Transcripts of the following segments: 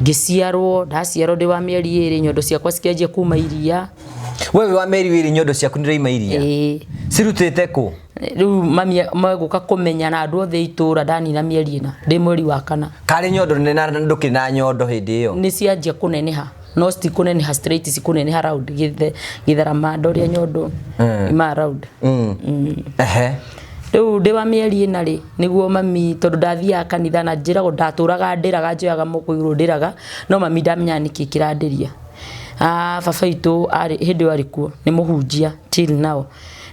Ngĩciarwo, ndaciarwo ndĩ wa mĩeri 2, nyondo ciakwa cikĩanjia kuma iria. We wĩ wa mĩeri 2 nyondo ciaku nĩ iraima iria? Ĩĩ. Cirutĩte kũ? Rĩu mami megũka kũmenya na andũ othe itũra ndanina mĩeri 4, ndĩ mweri wa kana. Karĩ nyondo nene na ndũkĩrĩ na nyondo hĩndĩ ĩyo? Nĩ cianjia kũneneha, no citikũneneha straight, cikũneneha round, gĩtharamanda ũrĩa nyondo imaga round. Ehe. Rĩu ndĩ wa mĩeri 4 rĩ, nĩguo mami tondũ ndathiaga kanitha na njĩragwo ndatũraga ndĩraga njoyaga moko igũrũ ndĩraga, no mami ndamenyaga nĩkĩ kĩrandĩria. Ah, baba witũ arĩ hĩndĩ ĩyo arĩ kuo, nĩ mũhunjia till now.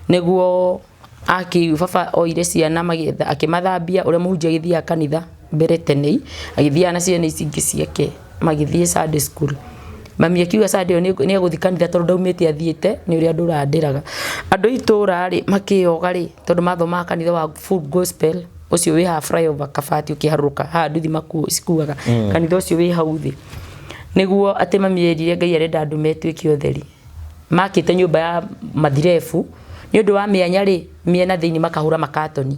Nĩguo akĩ baba oire ciana magĩetha akĩmathambia ũrĩa mũhunjia agĩthiaga kanitha mbere tene, agĩthiaga na ciana ici ingĩ ciake magĩthiĩ Sunday school. Mami akiuga Sunday ĩyo nĩ egũthiĩ kanitha tondũ ndaumĩte athiĩte nĩ ũrĩa ndũraga ndĩraga. Andũ a itũra rĩ makĩyoga rĩ, tondũ mathomaga kanitha wa Full Gospel ũcio wĩ haha flyover Kabati ũkĩharũrũka haha nduthi cikuaga, kanitha ũcio wĩ hau thĩ. Nĩguo atĩ mami erire Ngai arenda ndume ĩtuĩke ũtheri. Makĩte nyũmba ya mathirebu nĩ ũndũ wa mĩanya rĩ, mĩena thĩinĩ makahũra makatoni.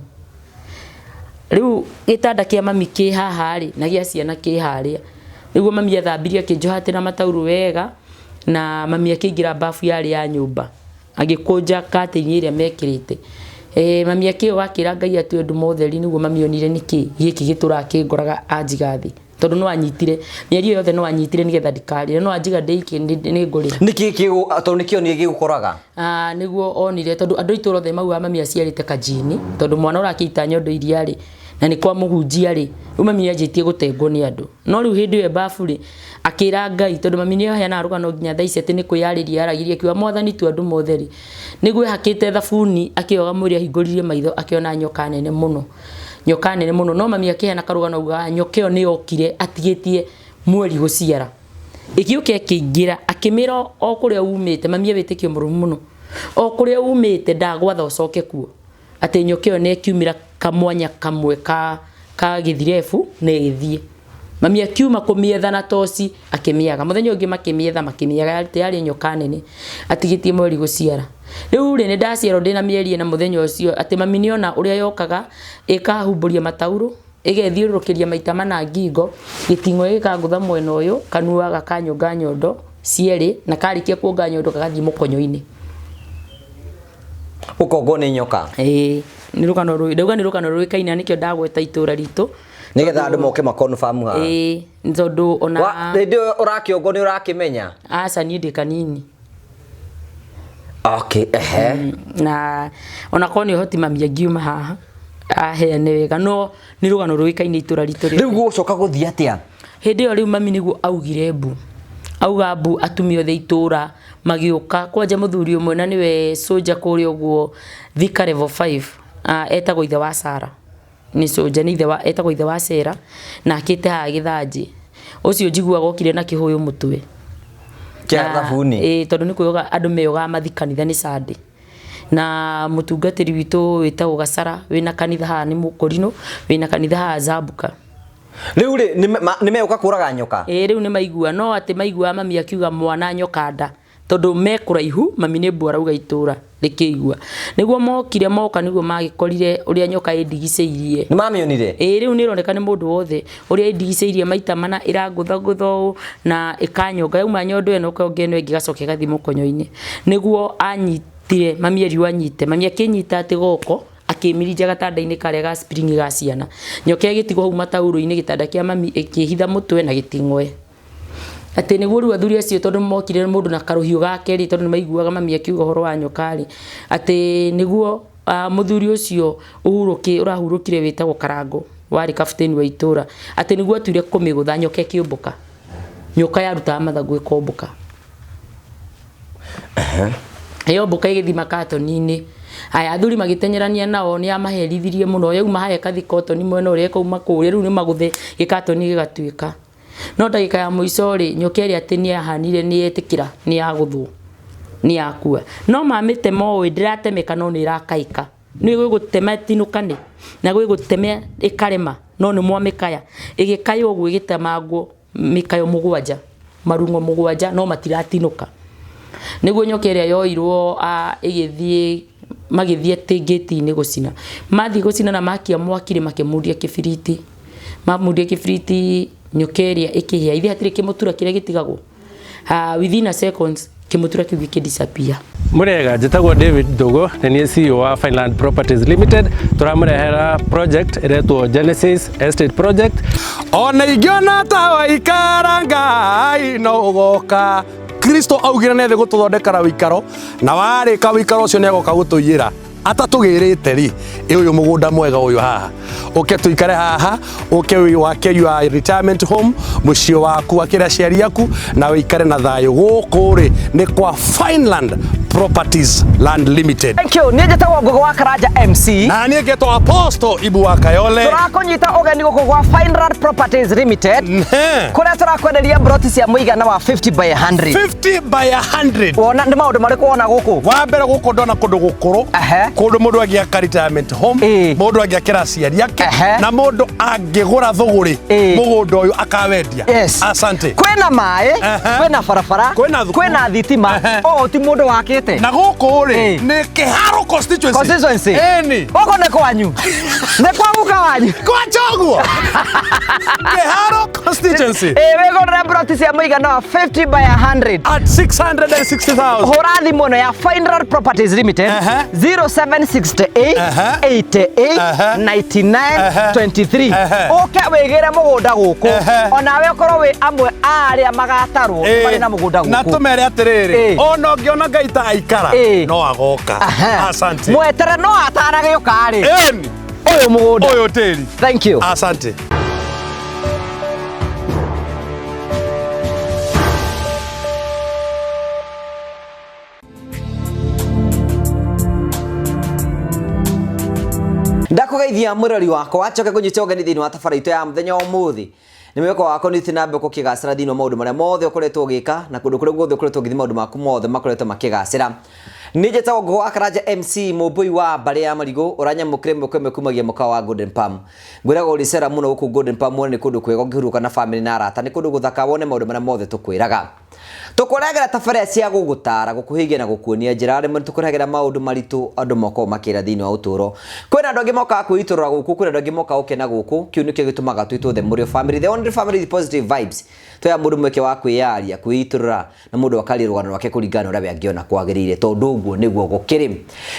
Rĩu gĩtanda kĩa mami kĩ haha rĩ, na gĩa ciana kĩ harĩa. Nĩguo mami athambirie akĩnjoha atĩ na mataurũ wega, na mami akĩingĩra bafu yarĩ ya nyũmba, agĩkũnja curtain ĩrĩa mekĩrĩte. Mami akĩũga akĩra Ngai atue nduma ũtheri nĩguo mami onire nĩkĩ gĩkĩ gĩtũraga kĩngoraga anjiga thĩ. Tondũ no anyitire, mĩeri ĩyo yothe no anyitire nĩgetha ndikarĩre, no anjiga ndĩ iki nĩ ngũrĩra. Nĩkĩ tondũ nĩkĩo nĩ gĩgũkoraga? Ah, nĩguo onire tondũ andũ a itũũra othe maugaga mami aciarĩte kajini, tondũ mwana ũrakĩita nyondo iria rĩ, na nĩ kwa mũhunjia rĩ, rĩu mami nĩ anjĩtie gũtengwo nĩ andũ. No rĩu hĩndĩ ĩyo e babu rĩ, akĩra Ngai, tondũ mami nĩ aheanaga rũgano nginya thaa ici atĩ nĩ kwĩyarĩria yaragĩria akiuga mwathani tua nduma ũtheri. Nĩguo ehakĩte thabuni akĩoga mwĩrĩ ahingũririe maitho akĩona nyoka nene mũno. Nyoka nene mũno, no mami akĩheana karũgano augaga nyoka ĩyo nĩ yokire atigĩtie mweri gũciara. Ĩgĩũka ĩkĩingĩra, akĩmĩra o kũrĩa umĩte, mami e wĩtĩkio mũrũmu mũno, o kũrĩa umĩte ndagwatha ũcoke kuo. Atĩ nyoka ĩyo nĩ ĩkiumĩra kamwanya kamwe ka gĩthirebu na ĩgĩthiĩ. Mami akiuma kũmĩetha na toci akĩmĩaga. Mũthenya ũngĩ makĩmĩetha makĩmĩaga, yarĩ nyoka nene atigĩtie mweri gũciara. Rĩu rĩ, nĩ ndaciarwo ndĩna mĩeri 4 mũthenya ũcio, atĩ mami nĩ ona ũrĩa yokaga ĩkahumbũria mataurũ, ĩgethiũrũrũkĩria maita mana ngingo, gĩting'oe gĩkangũtha mwena ũyũ, kanua gakanyonga nyondo cierĩ, na karĩkia kuonga nyondo gagathiĩ mũkonyo-inĩ. Ũkongwo nĩ nyoka? Ĩĩ, nĩ rũgano rũĩ, ndauga nĩ rũgano rũĩkaine na nĩkĩo ndagweta itũra ritũ. Nĩgetha andũ moke makonfamu haha. Ĩĩ, tondũ ona Hĩndĩ ĩyo ũrakĩongwo nĩ ũrakĩmenya? Aca, niĩ ndĩ kanini. Okay, ehe. Na ona korwo nĩ ũhoti mami angiuma haha aheane wega, no nĩ rũgano rũĩkaine itũra ritũ rĩothe. Rĩu gũcoka gũthiĩ atĩa? Hĩndĩ ĩyo rĩu mami nĩguo augire mbu. Auga mbu atumia othe itũra magĩũka kwanja mũthuri ũmwe na nĩwe soldier kũrĩa ũguo Thika level 5, etagwo ithe wa Sarah. Nĩ soldier, nĩ ithe wa, etagwo ithe wa Sarah na akĩte haha Gĩthanjĩ. Ũcio njiguaga okire na kĩhũyũ mũtwe. Kĩa thabuni? Ĩĩ, tondũ nĩ kwĩyoga andũ meyogaga mathiĩ kanitha nĩ Sunday. Na mũtungatĩri witũ wĩtagwo Gacara wĩna kanitha haha nĩ mũkũrinũ, wĩna kanitha haha Zambuka. Rĩu rĩ, nĩ megũka kũraga nyoka? Ĩĩ, rĩu nĩ maigua, no atĩ maiguaga mami akiuga mwana nyoka nda. Tondũ me kũraihu, mami nĩ mbu arauga itũra rĩkĩigua. Nĩguo mokire moka nĩguo magĩkorire ũrĩa nyoka ĩndigicĩirie. Nĩ mamĩonire? Ĩĩ, rĩu nĩ ĩroneka nĩ mũndũ wothe ũrĩa ĩndigicĩirie maita mana, ĩrangũthangũtha ũũ na ĩkanyonga. Yauma nyondo ĩno ĩkonga ĩno ĩngĩ ĩgacoka ĩgathiĩ mũkonyo-inĩ. Nĩguo anyitire, mami erirwo anyite. Mami akĩnyita atĩ goko, akĩmirinja gatanda-inĩ karĩa ga spring ga ciana. Nyoka ĩgĩtigwo hau mataurũ-inĩ, gĩtanda kĩa mami ĩkĩhitha mũtwe na gĩting'oe. Atĩ nĩguo rĩu athuri acio tondũ mokire mũndũ na karũhiũ gake rĩ, tondũ nĩ maiguaga mami akiuga ũhoro wa nyoka rĩ, atĩ nĩguo mũthuri ũcio ũrahurũkire wĩtagwo Karangũ, warĩ kabutĩni wa itũra, atĩ nĩguo atuire kũmĩgũtha nyoka ĩkĩũmbũka. Nyoka yarutaga mathagu ĩkombũka. Yombũka ĩgĩthiĩ makatoni-inĩ. Aya athuri magĩteng'erania nao nĩ amaherithirie mũno, yauma harĩa ĩkathiĩ kotoni mwena ũrĩa ĩkauma kũrĩa, rĩu nĩ magũthe gĩkatoni gĩgatuĩka. No ndagĩka ya mũico rĩ, nyoka ĩrĩa atĩ nĩ yahanire nĩ yetĩkĩra nĩ yagũthwo, nĩ yakua. No mamĩtema ũĩ ndĩratemeka no nĩ ĩrakaĩka. Nĩ gwĩ gũtema ĩtinũkane na gwĩ gũtema ĩkarema no nĩ mwamĩkaya. Ĩgĩkaya ũguo ĩgĩtemangwo mĩkayo 7, marung'o 7 no matiratinũka. Nĩguo nyoka ĩrĩa yoirwo ĩgĩthiĩ magĩthiĩ atĩ ngĩti-inĩ gũcina. Mathiĩ gũcina na makia mwaki rĩ makĩmundia kĩbiriti. Mamundia kĩbiriti Nyoka ĩrĩa ĩkĩhĩa, ithe hatirĩ kĩmũtura kĩrĩa gĩtigagwo. Within a seconds kĩmũtura kĩu gĩkĩ disappear. Murega, njĩtagwo David Ndugu, nĩ niĩ CEO wa Fineland Properties Limited. Tũramũrehera project ĩretwo Genesis Estate Project. Ona ingĩona ta waikara Ngai no ũgoka. Kristo augire nĩ thĩ gũtũthondekera wĩikaro, na warĩka wĩikaro ũcio nĩ agoka gũtũiyĩra. Atatũgĩrĩte rĩ, ĩ ũyũ mũgũnda mwega ũyũ haha, ũke tũikare haha, ũke wake your retirement home, mũciĩ waku wakĩre aciari aku na wĩikare na thayũ. Gũkũ rĩ nĩ kwa Fineland Properties Land Limited. Thank you. Niĩ njĩtagwo Ngũgĩ wa Karanja MC. Na niĩ ngetwo Apostle Ibu wa Kayole. Tũrakũnyita ũgeni gũkũ gwa Fineland Properties Limited, kũrĩa tũrakwenderia broti cia mũigana wa 50 by 100. 50 by 100. Wona nĩ maũndũ marĩkũ wona gũkũ? Wa mbere gũkũ ndona kũndũ gũkũrũ, kũndũ mũndũ angĩaka retirement home, mũndũ angĩakĩra aciari ake, na mũndũ angĩgũra thũgũrĩ mũgũnda ũyũ akawendia. Yes. Asante. Kwĩna maĩ, kwĩna barabara, kwĩna thukuru, kwĩna thitima. Ũũ ti mũndũ wakĩte. Na gũkũ rĩ nĩ Kĩharo constituency. Constituency. Ĩni. Gũkũ nĩ kwanyu. Nĩ kwa guka wanyu. Kwa Choguo. Kĩharo constituency. Ĩ wĩgũrĩre broti cia mũigana wa 50 by 100 at 660,000. Hũra thimũ ĩno ya Fineland Properties Limited 0768 88 99 23, ũke wĩgĩre mũgũnda gũkũ, onawe ũkorwo wĩ amwe a arĩa magatarwo marĩ na mũgũnda Na gũkũ. tũmere atĩrĩrĩ, ona ũngĩona Ngai ta aikara no agoka. Asante. Mwetere no ataragĩũka rĩ. Ĩni. Ũyũ mũgũnda. Ũyũ tĩri. Thank you. Asante. Ndakũgeithia mwĩrori wakwa, njoke ngũnyite ũgeni thĩinĩ wa tabara itũ ya mũthenya wa ũmũthĩ. Nĩ mwĩhoko wakwa nĩ ũthiĩ na mbere gũkĩgacĩra thĩinĩ wa maũndũ marĩa mothe ũkoretwo ũgĩka, na kũndũ kũrĩa guothe ũkoretwo ũgĩthiĩ maũndũ maku mothe makoretwo makĩgacĩra. Nĩ njĩtagwo Ngũgũ wa Karanja MC, mũmbũi wa mbarĩ ya marigũ, ũranyamũkĩra ĩmwe kwa ĩmwe kumagia mũkawa wa Golden Palm. Ngwĩraga ũrĩcera mũno gũkũ Golden Palm, wone nĩ kũndũ kwega ũngĩhurũka na famĩlĩ na arata, nĩ kũndũ gũthaka wone maũndũ marĩa mothe tũkwĩraga. Tũkũrehagĩra tabarĩra cia gũgũtara, gũkũhĩgia na gũkuonia njĩra. Rĩmwe nĩ tũkũrehagĩra maũndũ maritũ andũ makoragwo makĩra thĩinĩ wa ũtũũro. Kwĩna andũ angĩ mokaga kwĩitũrũra gũkũ, kwĩna andũ angĩ mokaga gũkena gũkũ. Kĩu nĩkĩo gĩtũmaga twĩtwo the Mũrĩo family, the only family with positive vibes. Tũheaga mũndũ mweke wa kwĩyaria, kwĩitũrũra, na mũndũ akaria rũgano rwake kũringana na ũrĩa we angĩona kwagĩrĩire, tondũ ũguo nĩguo gũkĩrĩ.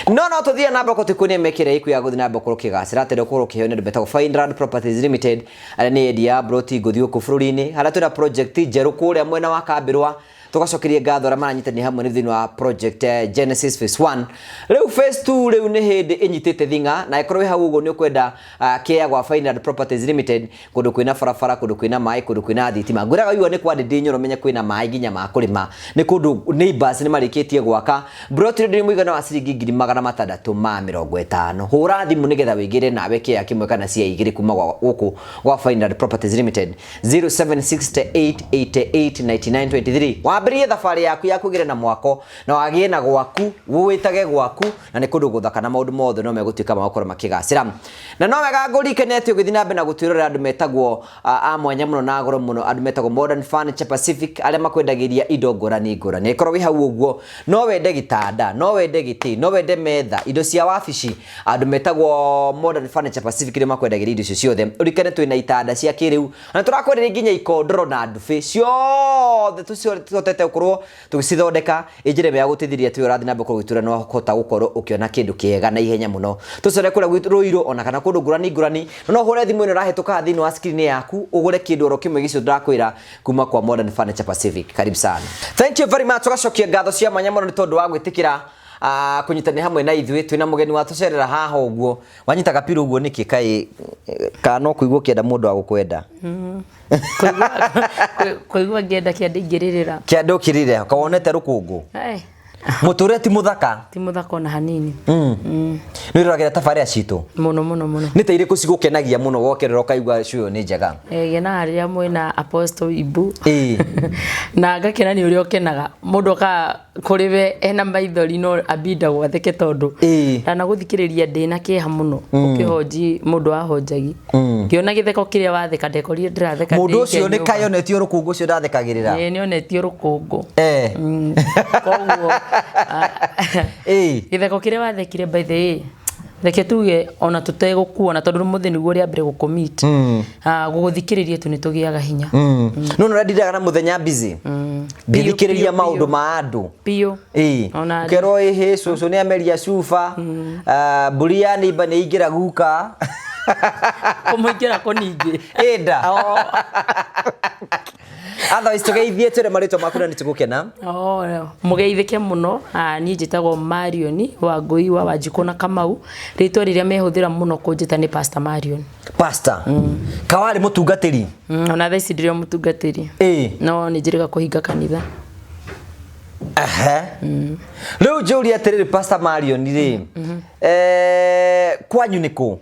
No tũthiĩ na mbere tũkuonie mĩeke ĩrĩa ĩkuo ya gũthiĩ na mbere gũkorwo ũkĩgacĩra, atĩ ũkorwo ũkĩheo nĩ andũ metagwo Fineland Properties Limited, arĩa nĩ endia a broti ngũthi gũkũ bũrũri-inĩ, harĩa twĩna project njerũ kũrĩa mwena wa Kambĩrwa. Tũgacokeria ngatho arĩa maranyitanĩra hamwe nĩ thĩinĩ wa project Genesis phase 1. Rĩu phase 2 rĩu nĩ hĩndĩ ĩnyitĩte thing'a, na ĩkorwo wĩ hau ũguo nĩ ũkwenda kĩa gwa Fineland Properties Limited, kũndũ kwĩna barabara, kũndũ kwĩna maĩ, kũndũ kwĩna thitima. Ngwĩraga igua nĩ kwa Ndĩndĩ Nyoro, menye kwĩna maĩ nginya ma kũrĩma. Nĩ kũndũ neighbors nĩ marĩkĩtie gwaka. Broti rĩu nĩ mũigana wa ciringi 650,000. Hũra thimũ nĩgetha wĩgĩre nawe kĩa kĩmwe kana cia igĩrĩ kuma gũkũ gwa Fineland Properties Limited 0768 88 99 23. Wambĩrĩrie thabarĩ yaku ya kwĩgĩra na mwako, na wagĩe na gwaku, wĩtage gwaku, na nĩ kũndũ gũthaka na maũndũ mothe no megũtuĩka ma gũkorwo makĩgacĩra. Na no wega ngũririkane atĩ ũgĩthiĩ na mbere na gũtwĩrorera andũ metagwo a mwanya mũno na goro mũno, andũ metagwo Modern Furniture Pacific, arĩa makwendagĩria indo ngũrani ngũrani. Angĩkorwo wĩ hau ũguo, no wende gĩtanda, no wende gĩtĩ, no wende metha, indo cia wabici, andũ metagwo Modern Furniture Pacific nĩ makwendagĩria indo icio ciothe. Ũririkane twĩna itanda cia kĩrĩu, na tũrakwenderia nginya ikondoro na ndubi ciothe tũhotete gũkorwo tũgĩcithondeka. Ĩ njĩra ĩmwe ya gũteithĩrĩria twĩ ũrathiĩ na mbere gũkorwo ũgĩtwĩra no ũkũhota gũkorwo ũkĩona kĩndũ kĩega na ihenya mũno. Tũcore kũrĩa gwitũ Rũirũ ona kana kũndũ ngũrani ngũrani, na no ũhũre thimũ ĩno ĩrahĩtũka thĩinĩ wa screen yaku ũgũre kĩndũ oro kĩmwe gĩcio ndĩrakwĩra kuma kwa Modern Furniture Pacific. Karibu sana. Thank you very much. Tũgacokia ngatho cia mwanya mũno nĩ tondũ wa gwĩtĩkĩra kũnyitanĩra hamwe na ithuĩ. Twĩna mũgeni wa tũcerera haha ũguo. Wanyita gapira ũguo nĩkĩ kaĩ kana no kũigua ũkĩenda mũndũ wa gũkwenda? Kũigua ngĩenda kĩanda ingĩrĩrĩra. Kĩanda ũkĩrĩrĩra, kawonete rũkũngũ. Mũtũrĩre ti mũthaka. Ti mũthaka ona hanini. Nĩ ũroragĩra tabarĩra citũ? Mũno mũno mũno. Nĩ ta irĩkũ cigũkenagia mũno wokerera ũkaigua cũyũ nĩ njega? Ngenaga rĩrĩa mwĩna Apostle Ibu. Na ngakena nĩ ũrĩa ũkenaga. Mũndũ okaga kũrĩ we ena maithori no ambinda gwatheke tondũ ndanagũthikĩrĩria ndĩna kĩeha mũno. Ũkĩhonji mũndũ wa honjagi. Ngĩona gĩtheko kĩrĩa watheka ndekorire ndĩratheka. Mũndũ ũcio nĩ kayonetio rũkũngũ ũcio ndathekagĩrĩra. Ĩĩ, nĩonetio rũkũngũ. Koguo gĩtheko kĩrĩa wathekire by the way, Reke tuge ona tũtegũkuona tondũ mũthĩ nĩguo rĩa mbere gũkũmeet. Gũgũthikĩrĩria tu nĩ tũgĩaga hinya. No no ndindaga na muthenya busy ngĩthikĩrĩria Biũ, biũ, maũndũ biũ. ma andũ. Biũ. Ĩĩ. Ona Ũkerwo ĩhĩ cũcũ nĩ ameria cuba, mbũri ya neighbor nĩ ingĩra guka. Kũmũingĩra kũ ningĩ? Ĩnda. Otherwise tũgeithie twĩre marĩtwa maku na nĩ tũgũkena. Oh, mũgeithĩke mũno. Niĩ njĩtagwo Marion Wangũi wa Wanjikũ na Kamau. Rĩtwa rĩrĩa mehũthĩra mũno kũnjĩta nĩ Pastor Marion. Pastor. Kawarĩ mũtungatĩri. Ona thaa ici ndĩrĩ o mũtungatĩri. Ĩĩ. No nĩ njĩrĩga kũhinga kanitha. Ehe. Rĩu njũrie atĩrĩrĩ Pastor Marion rĩ, kwanyu nĩ kũ?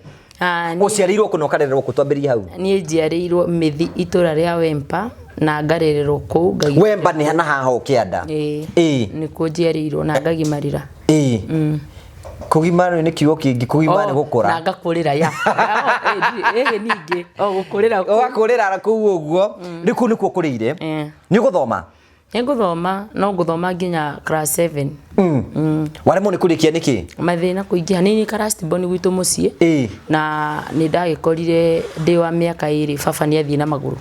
Ũciarĩirwo kũ na ũkarererwo kũ? Twambĩrĩrie hau. Niĩ njiarĩirwo Mĩthi itũra rĩa Wemba na ngarererwo kũu. Wemba nĩ na haha ũkĩanda. Ĩĩ. Ĩĩ. Nĩkuo njiarĩirwo na ngagimarĩra. Ĩĩ. Kũgimara nĩ kiugo kĩngĩ, kũgimara nĩ gũkũra. Na ngakũrĩra ya. Ĩĩ ningĩ. O gũkũrĩra kũu. Ũgakũrĩra kũu ũguo. Rĩu kũu nĩkuo ũkũrĩire. Nĩ ũgũthoma? Nĩ ngũthoma, no ngũthoma nginya class 7. Waremwo nĩ kũrĩkia nĩkĩ? Mathĩna kũingĩha. Nĩ niĩ last born gwitũ mũciĩ. Ĩĩ. Na nĩ ndagĩkorire ndĩ wa mĩaka 2 baba nĩ athiĩ na magũrũ.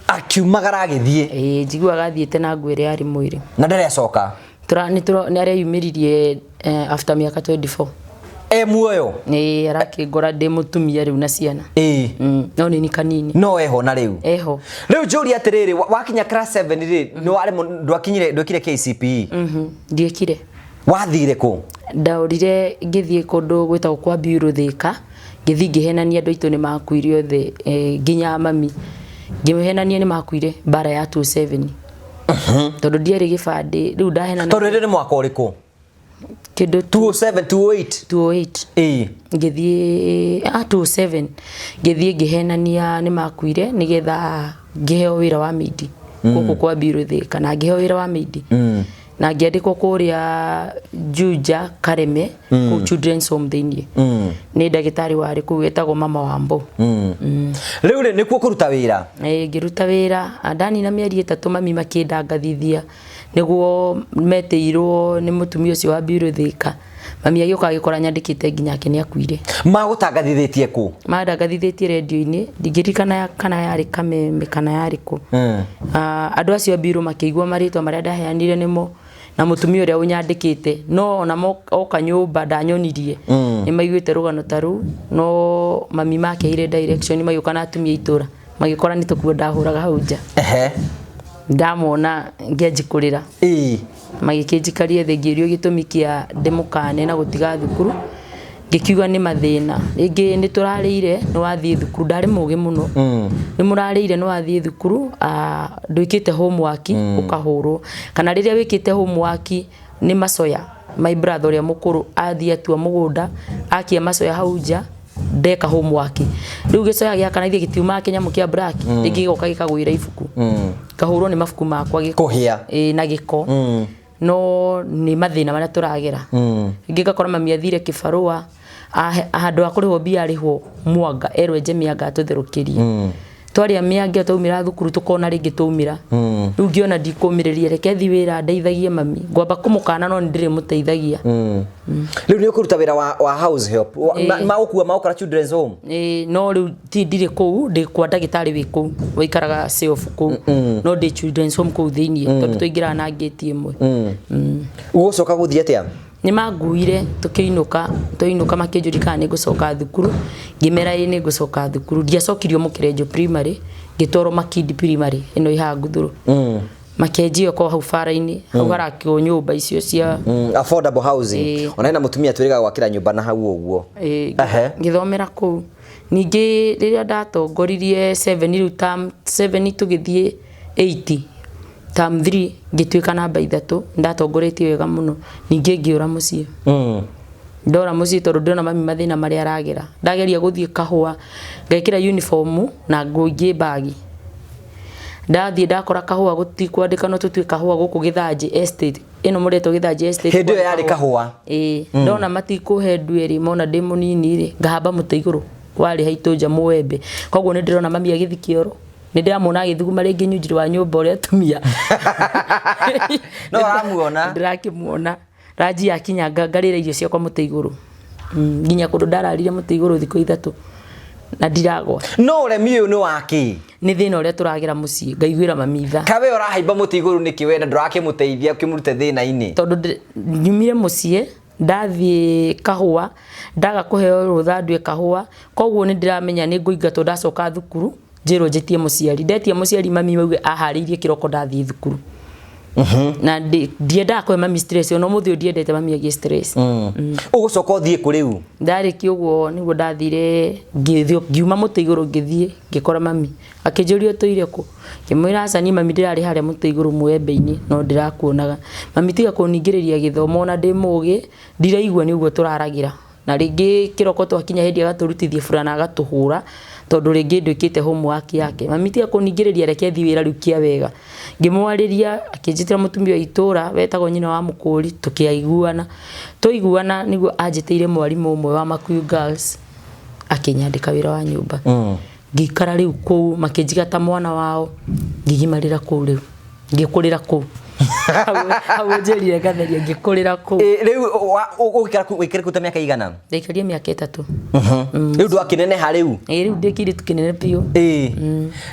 Akiumagara agĩthiĩ. Ĩĩ, njiguaga athiĩte na nguo ĩrĩa yarĩ mwĩrĩ. Na ndarĩ acoka? Nĩ areyumĩririe after mĩaka 24. E muoyo? Ĩĩ, arakĩngora ndĩ mũtumia rĩu na ciana. Ĩĩ. No nini kanini. No eho na rĩu? Eho. Rĩu njũrie atĩrĩrĩ, wakinya class 7 rĩ, nĩ waremwo, ndwakinyire, ndwekire KCPE? Ndiekire. Wathire kũ? Ndaũrire ngĩthiĩ kũndũ gwĩtagwo kwa Bureau Thika, ngĩthiĩ ngĩhenania andũ aitũ nĩ makuire othe, nginya mami. Ngĩhenania nĩ makuire mbara ya 27. Tondũ ndiarĩ gĩbandĩ, rĩu ndahenana. Tondũ rĩrĩ nĩ mwaka ũrĩkũ? Kĩndũ 207, 208? 208. Ĩĩ. Ngĩthiĩ, 207. Ngĩthiĩ ngĩhenania nĩ makuire nĩgetha ngĩheo wĩra wa maid. Gũkũ kwa Bureau Thika, na ngĩheo wĩra wa maid. Na ngĩandĩkwo kũrĩa Juja Kareme, kũu Children's Home thĩiniĩ. Nĩ ndagĩtarĩ warĩ kũu wetagwo Mama Wambo. Rĩu rĩ, nĩkuo kũruta wĩra? Ĩĩ, ngĩruta wĩra. Ndanina mĩeri 3 mami makĩndangathithia nĩguo metĩirwo nĩ mũtumia ũcio wa Bureau Thika. Mami agĩũka agĩkora nyandĩkĩte nginya ake nĩ akuire. Magũtangathithĩtie kũ? Mandangathithĩtie redio-inĩ, ndingĩririkana kana yarĩ Kameme kana yarĩ kũ. Andũ acio a Bureau makĩigua marĩtwa marĩa ndaheanire nĩmo na mũtumia ũrĩa ũnyandĩkĩte, no ona oka nyũmba ndanyonirie. Nĩ maiguĩte rũgano ta rũu, no mami makeire direction magĩũka na atumia a itũra, magĩkora nĩ tũkuo ndahũraga hau nja. Ndamona ngĩanjia kũrĩra. Magĩkĩnjikaria thĩ ngĩũrio gĩtũmi kĩa ndĩmũkane na gũtiga thukuru. Ngĩkiuga nĩ mathĩna. Rĩngĩ nĩ tũrarĩire nĩ wathiĩ thukuru, ndarĩ mũgĩ mũno. Nĩ mũrarĩire nĩ wathiĩ thukuru, ndwĩkĩte homework, ũkahũrwo. Kana rĩrĩa wĩkĩte homework nĩ macoya. My brother ũrĩa mũkũrũ athiĩ atua mũgũnda, akia macoya hau nja, ndeka homework. Rĩu gĩcoya gĩaka na ithuĩ gĩtiumaga kĩnyamũ kĩa black, rĩngĩ gĩgoka gĩkagwĩra ibuku. Ngahũrwo nĩ mabuku makwa gĩko. Kũhĩa. Ĩĩ, na gĩko. No nĩ mathĩna marĩa tũragera. Rĩngĩ ngakora mami athire kĩbarũa, handũ ha kũrĩhwo mbia arĩhwo mwanga, erwo enje mĩanga atũtherũkĩrie. Twarĩa mĩanga ĩyo twaumĩra thukuru tũkona rĩngĩ twaumĩra. Rĩu ngĩona ndikũmĩrĩria, reke thiĩ wĩra ndeithagie mami. Ngwamba kũmũkana no nĩ ndĩrĩmũteithagia. Rĩu nĩ ũkũruta wĩra wa house help, magũkua magũkora children's home? Ĩĩ, no rĩu ti ndirĩ kũu, ndĩ kwa ndagĩtarĩ wĩ kũu, waikaraga self kũu. No ndĩ children's home kũu thĩiniĩ, tondũ twaingĩraga na ngĩti ĩmwe. Ũgũcoka gũthiĩ atĩa? Nĩ manguire tũkĩinũka, twainũka makĩnjũria kana nĩ ngũcoka thukuru, ngĩmera ĩĩ nĩ ngũcoka thukuru. Ndiacokirio Mũkĩrenjo primary, ngĩtwarwo Makindi primary ĩno ĩ haha Nguthũrũ. Makenji ĩyo korwo hau bara-inĩ, hau harakĩrwo nyũmba icio cia Affordable housing. Ona hena mũtumia twĩrĩga gwakĩra nyũmba na hau ũguo. Ngĩthomera kũu. Ningĩ rĩrĩa ndatongoririe 7 rĩu term 7 tũgĩthiĩ 8 term 3 ngĩtuĩka namba 3, ndatongoretie wega mũno. Ningĩ ngĩũra mũciĩ. Ndora mũciĩ tondũ ndĩrona mami mathĩna marĩa aragera. Ndageria gũthiĩ kahũa, ngekĩra uniform na nguo ingĩ bagi. Ndathiĩ ndakora kahũa gũtikwandĩka no tũtue kahũa gũkũ Gĩthanjĩ estate. Ĩno mũretwo Gĩthanjĩ estate. Hĩndĩ ĩyo yarĩ kahũa. Ĩĩ, ndona matikũhe nduĩrĩ mona ndĩ mũnini rĩ, ngahamba mũtĩ igũrũ warĩ haitũ nja mũembe. Koguo nĩ ndĩrona mami agĩthiĩ kĩoro. Nĩ ndĩramuona agĩthuguma rĩngĩ nyunjirĩ wa nyũmba ũrĩa atumia. No ũramuona? Ndĩrakĩmuona. Ranji yakinya ngarĩra irio ciakwa mũtĩ igũrũ. Nginya kũndũ ndararire mũtĩ igũrũ thikũ 3 na ndiragwa. No ũremi ũyũ nĩ wakĩ? Nĩ thĩna ũrĩa tũragera mũciĩ, ngaiguĩra mami tha. Kawe ũrahaimba mũtĩ igũrũ nĩkĩ we na ndũrakĩmũteithia ũkĩmũrute thĩna-inĩ? Tondũ nyumire mũciĩ ndathiĩ kahũa, ndaga kũheo rũtha ndue kahũa, koguo nĩ ndĩramenya nĩ ngũingatwo ndacoka thukuru, njĩrwo njĩtie mũciari. Ndetia mũciari mami auge aharĩirie kĩroko ndathiĩ thukuru. Na ndiendaga kũhe mami stress, ona ũmũthĩ ũyũ ndiendete mami agĩe stress. Ũgũcoka ũthiĩ kũ rĩu? Ndarĩkia ũguo nĩguo ndathire ngĩthiĩ ngiuma mũtĩ igũrũ ngĩthiĩ ngĩkora mami. Akĩnjũria ũtũire kũ? Ngĩmwĩra aca niĩ mami ndĩrarĩ harĩa mũtĩ igũrũ mũembe-inĩ no ndĩrakuonaga. Mami tiga kũningĩrĩria gĩthomo ona ndĩ mũgĩ ndiraigua nĩ ũguo tũraragĩra. Na rĩngĩ kĩroko twakinya hĩndĩ agatũrutithia burana agatũhũra tondũ rĩngĩ ndwĩkĩte homework yake. Mami tiga kũningĩrĩria reke thiĩ wĩra rĩu kĩa wega. Ngĩmwarĩria akĩnjĩtĩra mũtumia wa itũra wetagwo nyina wa mũkũri tũkĩiguana. Twaiguana nĩguo anjĩtĩire mwarimũ ũmwe wa Makuyu Girls akĩnyandĩka wĩra wa nyũmba. Ngĩikara rĩu kũu makĩnjiga ta mwana wao ngĩgimarĩra kũu rĩu ngĩkũrĩra kũu. Hau ũnjĩrire ngatheria ngĩkũrĩra kũu. Rĩu ũgũikara kũu ũikare kũu ta mĩaka igana? Ndaikaria mĩaka 3. Rĩu ndwakĩneneha rĩu? Ĩĩ rĩu ndĩ kĩirĩtu kĩnene biũ.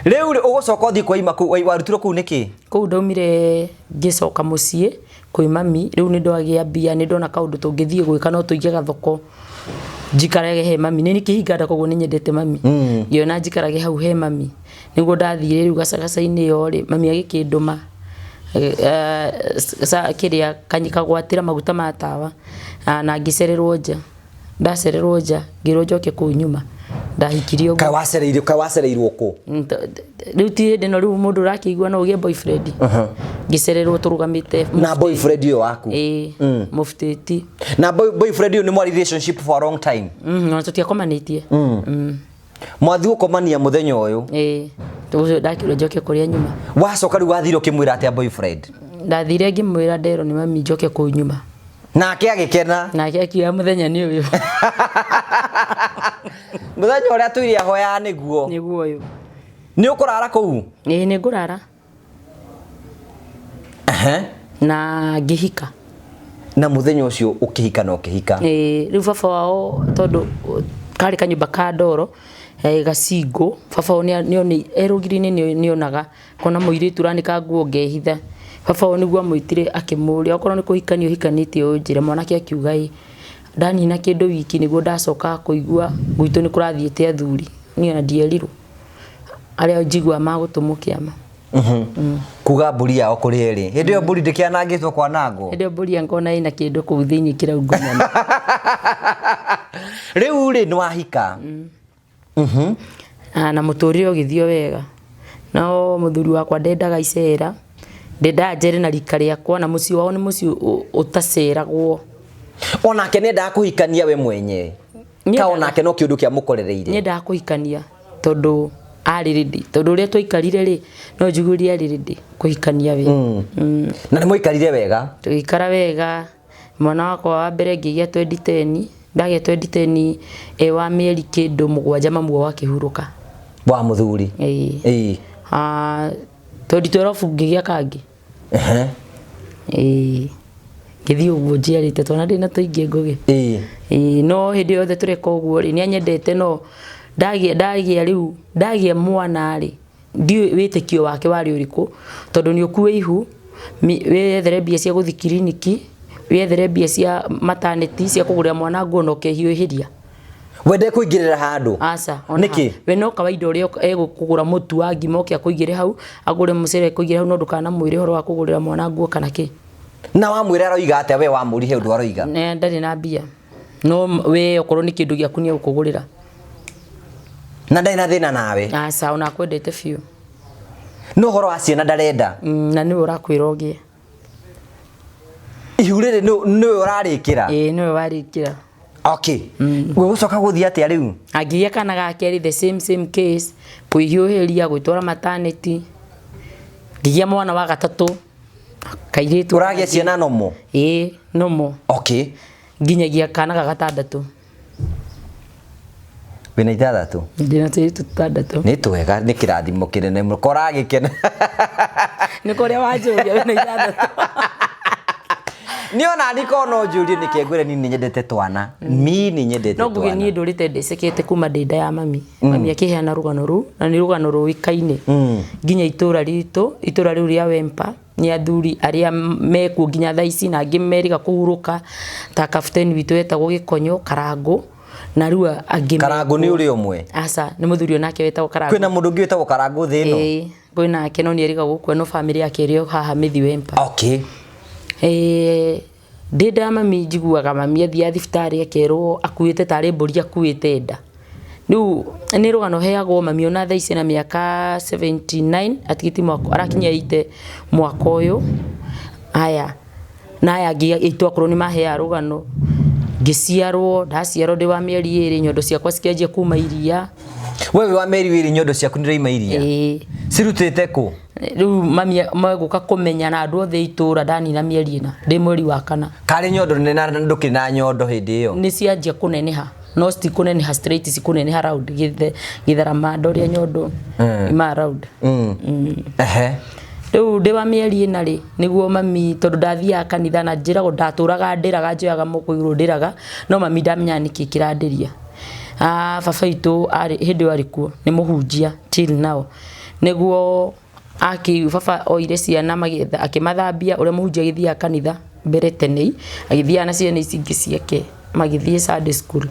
Rĩu rĩ ũgũcoka ũthiĩ kwa ima kũu warutirwo kũu nĩkĩ? Kũu ndaumire ngĩcoka mũciĩ kwĩ mami, rĩu nĩ ndwagĩa mbia nĩ ndona kaũndũ tũngĩthiĩ gwĩka no tũige gathoko njikarage he mami. Nĩ kĩhinga nda koguo nĩ nyendete mami. Ngĩona njikarage hau he mami. Nĩguo ndathire rĩu gacagaca-inĩ ĩyo rĩ, mami agĩkĩndũma kĩrĩa kagwatĩra maguta ma tawa na ngĩcererwo nja. Ndacererwo nja ngĩrwo njoke kũu nyuma. Ndahikirio ũguo. Kaĩ wacereirwo kũ? Rĩu ti hĩndĩ ĩno rĩu mũndũ ũrakĩigua no ũgĩe boyfriend. Ngĩcererwo tũrũgamĩte. Na boyfriend ũyũ waku? Ĩĩ, mũbutĩti. Na boyfriend ũyũ nĩ mwarĩ relationship for a long time? Ona tũtiakomanĩtie. Mwathiĩ gũkomania mũthenya ũyũ? Ĩĩ, ũcio ndakĩrwo njoke kũrĩa nyuma. Wacoka rĩu wathire ũkĩmwĩra atĩa boyfriend? Ndathire ngĩmwĩra nderwo nĩ mami njoke kũu nyuma. Nake agĩkena. Nake akiuga mũthenya nĩ ũyũ. Mũthenya ũrĩa tũire ahoyaga nĩguo. Nĩguo ũyũ. Nĩ ũkũrara kũu? Ĩĩ nĩ ngũrara. Na ngĩhika. Na mũthenya ũcio ũkĩhika na ũkĩhika? Ĩĩ, rĩu baba wao tondũ karĩ kanyũmba ka ndoro gacingũ, baba wao e rũgiri-inĩ nĩonaga kona mũirĩtu ũranĩka nguo ngehitha. Baba wao nĩguo amwĩtire akĩmũria okorwo nĩ kũhikania ũhikanĩtie ũnjĩre, mwanake akiuga ĩ. Ndanina kĩndũ wiki nĩguo ndacoka kũigua gwitũ nĩ kũrathiĩte athuri, niĩ ona ndierirwo. Arĩa njiguaga magũtũmwo kĩama. Kuga mbũri yao kũrĩ erĩ. Hĩndĩ ĩyo mbũri ndĩkĩanangĩtwo kwanangwo? Hĩndĩ ĩyo mbũri ngona ĩna kĩndũ kũu thĩinĩ kĩraungumana. Rĩu rĩ nĩ wahika? Na mũtũrĩre ũgĩthiĩ o wega. No mũthuri wakwa ndendaga icera, ndendaga njere na rika rĩakwa na mũciĩ wao nĩ mũciĩ ũtaceragwo. Onake nĩendaga kũhikania we mwenye? Ka onake no kĩũndũ kĩamũkorereire? Nĩendaga kũhikania tondũ arĩ ready, tondũ ũrĩa twaikarire rĩ no njiguire arĩ ready kũhikania we. Na nĩ mwaikarire wega? Tũgĩikara wega, mwana wakwa wa mbere ngĩgĩa 2010, ndagĩa 2010 e wa mĩeri kĩndũ 7 mamu wao akĩhurũka. Wa mũthuri? Ĩĩ. 2012 ngĩgĩa kangĩ. Ĩĩ. Ngĩthiĩ ũguo njiarĩte twana ndĩna tũingĩ ngũgĩ. Ĩĩ, no hĩndĩ yothe tũreka ũguo rĩ, nĩanyendete no ndagĩa rĩu, ndagĩa mwana rĩ, ndiũĩ wĩtĩkio wake warĩ ũrĩkũ, tondũ nĩ ũkue ihu, wĩyethere mbia cia gũthiĩ kiriniki, wĩyethere mbia cia maternity, cia kũgũrĩra mwana nguo na ũkehiũhĩria. We ndekũingĩrĩra handũ? Aca, ona Nĩkĩ? We no kawaida ũrĩa egũkũgũra mũtu wa ngima oke akũigĩre hau, agũre mũcere akũigĩre hau, no ndũkanamwĩre ũhoro wa kũgũrĩra mwana nguo kana kĩ. Na wamwĩra aroiga atĩa we wamũria he ũndũ aroiga? Ne ndarĩ na mbia. No we okorwo nĩ kĩndũ gĩaku nĩ egũkũgũrĩra. Na ndarĩ na thĩna nawe? Aca, ona akwendete biũ. No ũhoro wa ciana ndarenda? Na nĩwe ũrakwĩra ũgĩe. Ihu rĩrĩ nĩwe ũrarĩkĩra? Ĩĩ, nĩwe warĩkĩra. Okay. Gũgũcoka gũthiĩ atĩa rĩu? Angĩgĩa kana ga kerĩ the same case, kwĩhiũhĩria, gwĩtwara maternity. Ngĩgĩa mwana wa gatatũ, kairĩtu. Ũragĩa ciana nomo? Ĩĩ, nomo. Okay. Nginyagia kana ga gatandatũ. Wĩna ithathatũ? Ndĩna tũirĩtu tũtandatũ. Nĩ twega, nĩ kĩrathimo kĩnene mũno. Koragĩkena. Nĩ kũrĩa wanjũria wĩna ithathatũ. Niĩ ona niĩ korwo no njũrie nĩkĩ ngwĩre niĩ nĩ nyendete twana. Mi nĩ nyendete No nguge twana. niĩ ndũrĩte ndĩcekete kuma ndĩ nda ya mami. Mami akĩheana rũgano rũu na nĩ rũgano rũĩkaine nginya itũra ritũ, itũra rĩu rĩa Wempa nĩ athuri arĩa mekuo nginya thaa ici na angĩ merĩga kũhurũka ta kapteni witũ wetagwo Gĩkonyo Karangũ na rĩu angĩ Karangũ nĩ ũrĩa ũmwe. Aca nĩ mũthuri onake wetagwo Karangũ. Kwĩna mũndũ ũngĩ wĩtagwo Karangũ thĩ ĩno? Ĩĩ kwĩnake no nĩ erĩga gũkua no bamĩrĩ yake ĩrĩ o haha Mĩthi Wempa. Okay. Ndĩ nda ya mami njiguaga mami athiaga thibitarĩ akerwo akuĩte tarĩ mbũri akuĩte nda. Rĩu nĩ rũgano heagwo mami ona thaa ici ena mĩaka 79 atigĩtie mwaka arakinyia 80 mwaka ũyũ. Haya na aya angĩ aitũ akũrũ nĩ maheaga rũgano. Ngĩciarwo, ndaciarwo ndĩ wa mĩeri ĩrĩ nyondo ciakwa cikĩanjia kuma iria. We wĩ wa mĩeri ĩrĩ nyondo ciaku nĩ iraima iria? Ĩĩ. Cirutĩte kũ? Rĩu mami megũka kũmenya na andũ othe itũra ndanina mĩeri ĩna ndĩ mweri wa kana. Karĩ nyondo nene na ndũkĩrĩ na nyondo hĩndĩ ĩyo? Nĩ cianjia kũneneha no citikũneneha straight cikũneneha round gĩtharamanda ũrĩa nyondo ima round. Ehe. Rĩu ndĩ wa mĩeri ĩna rĩ nĩguo mami tondũ ndathiaga kanitha na njĩragwo ndatũraga ndĩraga njoyaga moko igũrũ ndĩraga no mami ndamenyaga nĩkĩ kĩrandĩria. Baba witũ arĩ hĩndĩ ĩyo arĩ kuo nĩ mũhunjia till now. Nĩguo baba oire ciana akĩmathambia ũrĩa mũhunjia agĩthiaga kanitha mbere tene agĩthiaga na ciana ici ingĩ ciake magĩthiĩ Sunday school.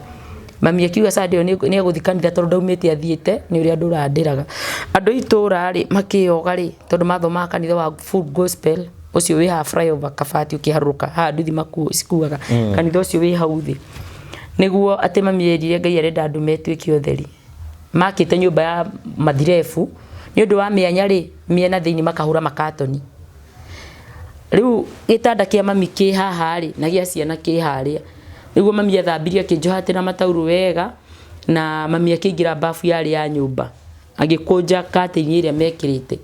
Mami akiuga Sunday ĩyo nĩ egũthiĩ kanitha tondũ ndaumĩte athiĩte nĩ ũrĩa ndũraga ndĩraga. Andũ a itũra rĩ makĩyoga rĩ tondũ mathomaga kanitha wa Full Gospel ũcio wĩ haha flyover Kabati ũkĩharũrũka haha nduthi cikuaga kanitha ũcio wĩ hau thĩ. Nĩguo atĩ mami erire Ngai arenda andũ metuĩke ũtheri. Makĩte nyũmba ya mathirebu nĩ ũndũ wa mĩanya rĩ mĩena thĩinĩ makahũra makatoni. Rĩu gĩtanda kĩa mami kĩ haha rĩ na gĩa ciana kĩ harĩa. Nĩguo mami athambirie akĩnjohatĩra mataurũ wega na mami akĩingĩra bafu yarĩ ya nyũmba agĩkũnja katĩini ĩrĩa mekĩrĩte.